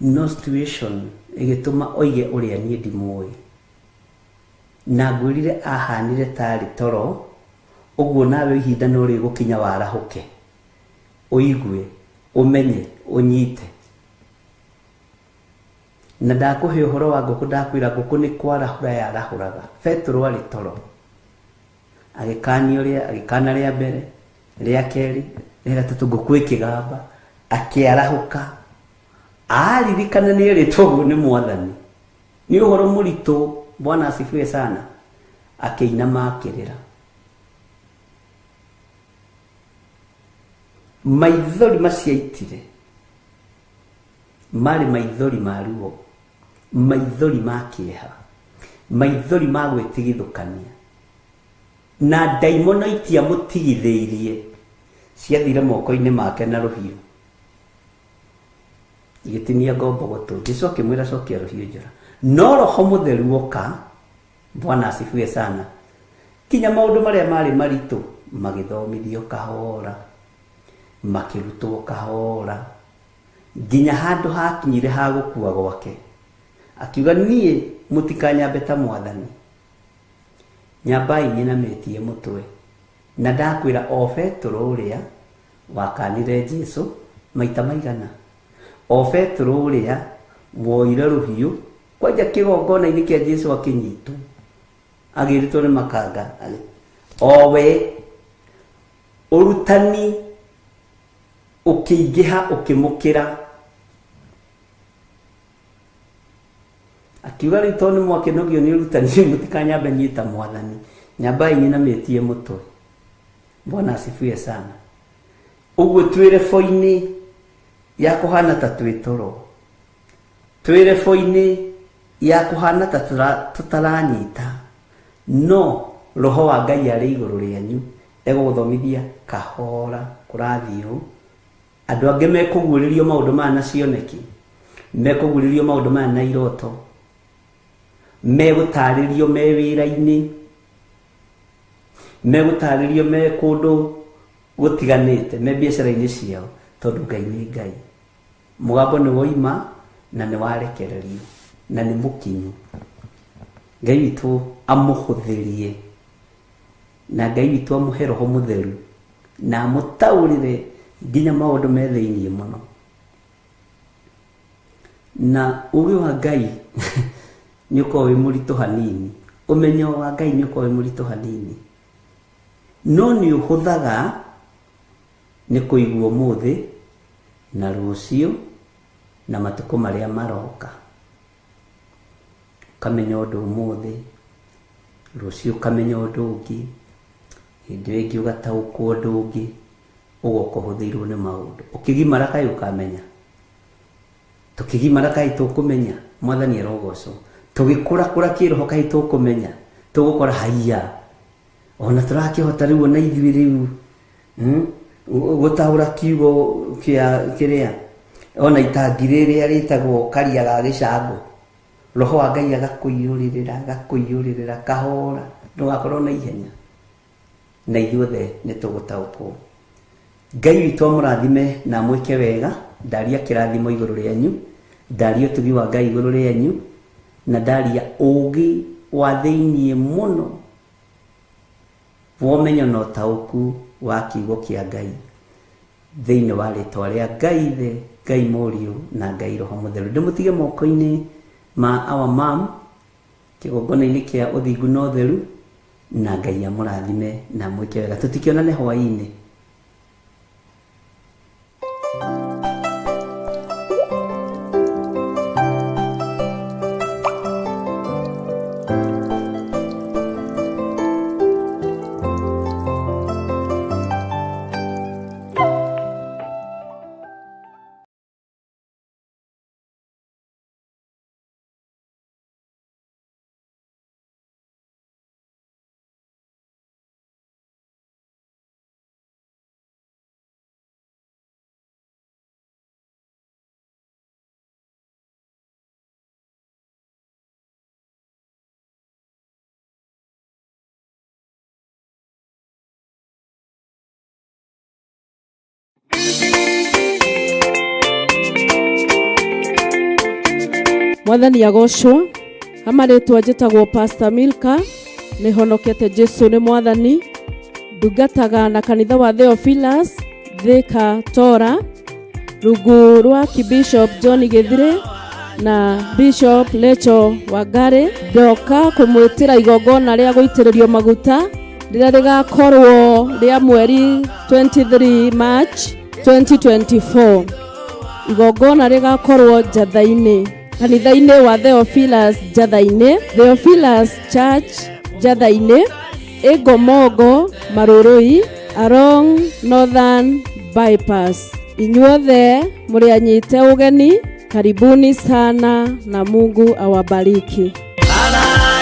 no situation ĩgĩtũma oige ũrĩa niĩ ndimũĩ. Na ngwĩrire ahanire tarĩ toro, ũguo nawe ihinda no rĩgũkinya warahũke, ũigue, ũmenye, ũnyite. Na ndakũhe ũhoro wa ngũkũ, ndakwĩra ngũkũ nĩ kwarahũra yarahũraga. Petero arĩ toro, agĩkanio rĩa, agĩkana rĩa mbere, rĩa kerĩ, rĩa gatatũ, ngũkũ ĩkĩgamba, akĩarahũka. Aririkana nĩ erĩtwo ũguo nĩ Mwathani. Nĩ ũhoro mũritũ, Bwana asifiwe sana. Akĩinama akĩrĩra. Maithori macio aitire marĩ maithori ma ruo, maithori ma kĩeha, maithori ma gwĩtigithũkania. Na ndaimono itiamũtigithĩirie, ciathire moko-inĩ make na rũhiũ, igĩtinia ngombo gũtũ. Jesu akĩmwĩra cokia rũhiũ njora. No roho mũtheru oka, Bwana asifiwe sana, kinya maũndũ marĩa marĩ maritũ Magĩthomithio kahora, makĩrutwo kahora, nginya handũ hakinyire ha gũkua gwake. Akiuga niĩ mũtikanyambe ta mwathani, nyambai nyinamĩtie mũtwe. Na ndakwĩra o Petũrũ ũrĩa wakanire Jesu maita maigana, o Petũrũ ũrĩa woire rũhiũ kwanja kĩgongona-inĩ kĩa Jesu akĩnyitwo agĩrĩtwo nĩ makanga, owe ũrutani ũkĩingĩha ũkĩmũkĩra, akiuga rĩu tondũ nĩ mwakĩnogio nĩ ũrutani mũtikanyambe niĩ ta mwathani, nyambai nyinamĩtie mũtwe. Bwana asifiwe sana. Ũguo twĩ rebo-inĩ ya kũhana ta twĩ toro, twĩ rebo-inĩ ya kũhana ta tũtaranyita, no roho wa Ngai arĩ igũrũ rĩanyu egũgũthomithia kahora kũrathiĩ ũũ. Andũ angĩ mekũguũrĩrio maũndũ maya na cioneki, mekũguũrĩrio maũndũ maya na iroto, megũtarĩrio me wĩra-inĩ, megũtarĩrio me kũndũ gũtiganĩte, me biacara-inĩ ciao, tondũ Ngai nĩ Ngai. Mũgambo nĩ woima na nĩ warekererio na nĩ mũkinyu. Ngai witũ amũhũthĩrie, na Ngai witũ amũhe roho mũtheru na amũtaũrĩre nginya maũndũ me thĩiniĩ mũno. Na ũũgĩ wa Ngai nĩ ũkoragwo wĩ mũritũ hanini, ũmenyo wa Ngai nĩ ũkoragwo wĩ mũritũ hanini, no nĩ ũhũthaga nĩ kũigua ũmũthĩ na rũciũ na matukũ marĩa maroka. Ũkamenya ũndũ ũmũthĩ, rũciũ ũkamenya ũndũ ũngĩ, hĩndĩ ĩyo ĩngĩ ũgataũkwo ũndũ ũngĩ, ũgoka ũhũthĩirwo nĩ maũndũ. Ũkĩgimara kaĩ ũkamenya, tũkĩgimara kaĩ tũkũmenya, mwathani arogocwo. Tũgĩkũrakũra kĩroho kaĩ tũkũmenya, tũgũkora haiya ona tũrakĩhota rĩu ona ithuĩ rĩu gũtaũra kiugo kĩa kĩrĩa ona itangi rĩrĩa rĩtagwo karia ga gĩcango, roho wa Ngai agakũiyũrĩrĩra agakũiyũrĩrĩra kahora, ndũgakorwo na ihenya, na ithuothe nĩ tũgũtaũkwo. Ngai witũ amũrathime na amwĩke wega. Ndaria kĩrathimo igũrũ rĩanyu, ndaria ũtugi wa Ngai igũrũ rĩanyu, na ndaria ũũgĩ wa thĩiniĩ mũno wa ũmenyo na ũtaũku wa kiugo kĩa Ngai thĩinĩ wa rĩtwa rĩa Ngai Ithe, Ngai Mũriũ na Ngai Roho Mũtheru. Ndĩmũtige moko-inĩ ma our mom kĩgongona-inĩ kĩa ũthingu na ũtheru, na Ngai amũrathime na amwĩke wega. Tũtikĩonane hwaĩ-inĩ. Mwathani agocwo. Hamarĩtwa njĩtagwo Pastor Milka, nĩ honokete Jesu nĩ mwathani, ndungataga na kanitha wa Theophilus Thika Tora, rungu rwa Bishop John Githire na Bishop Lecho Wangari. Ndoka kũmwĩtĩra igongona rĩa gũitĩrĩrio maguta rĩrĩa rĩgakorwo rĩa mweri 23 March 2024. Igongona rĩgakorwo Njatha-inĩ, kanitha-inĩ wa Theophilus Njatha-inĩ, Theophilus Church Njatha-inĩ, Ĩngomongo Marũrũi, along Northern Bypass. Inyuothe mũrĩ anyite ũgeni, karibuni sana na Mungu awabariki. Bara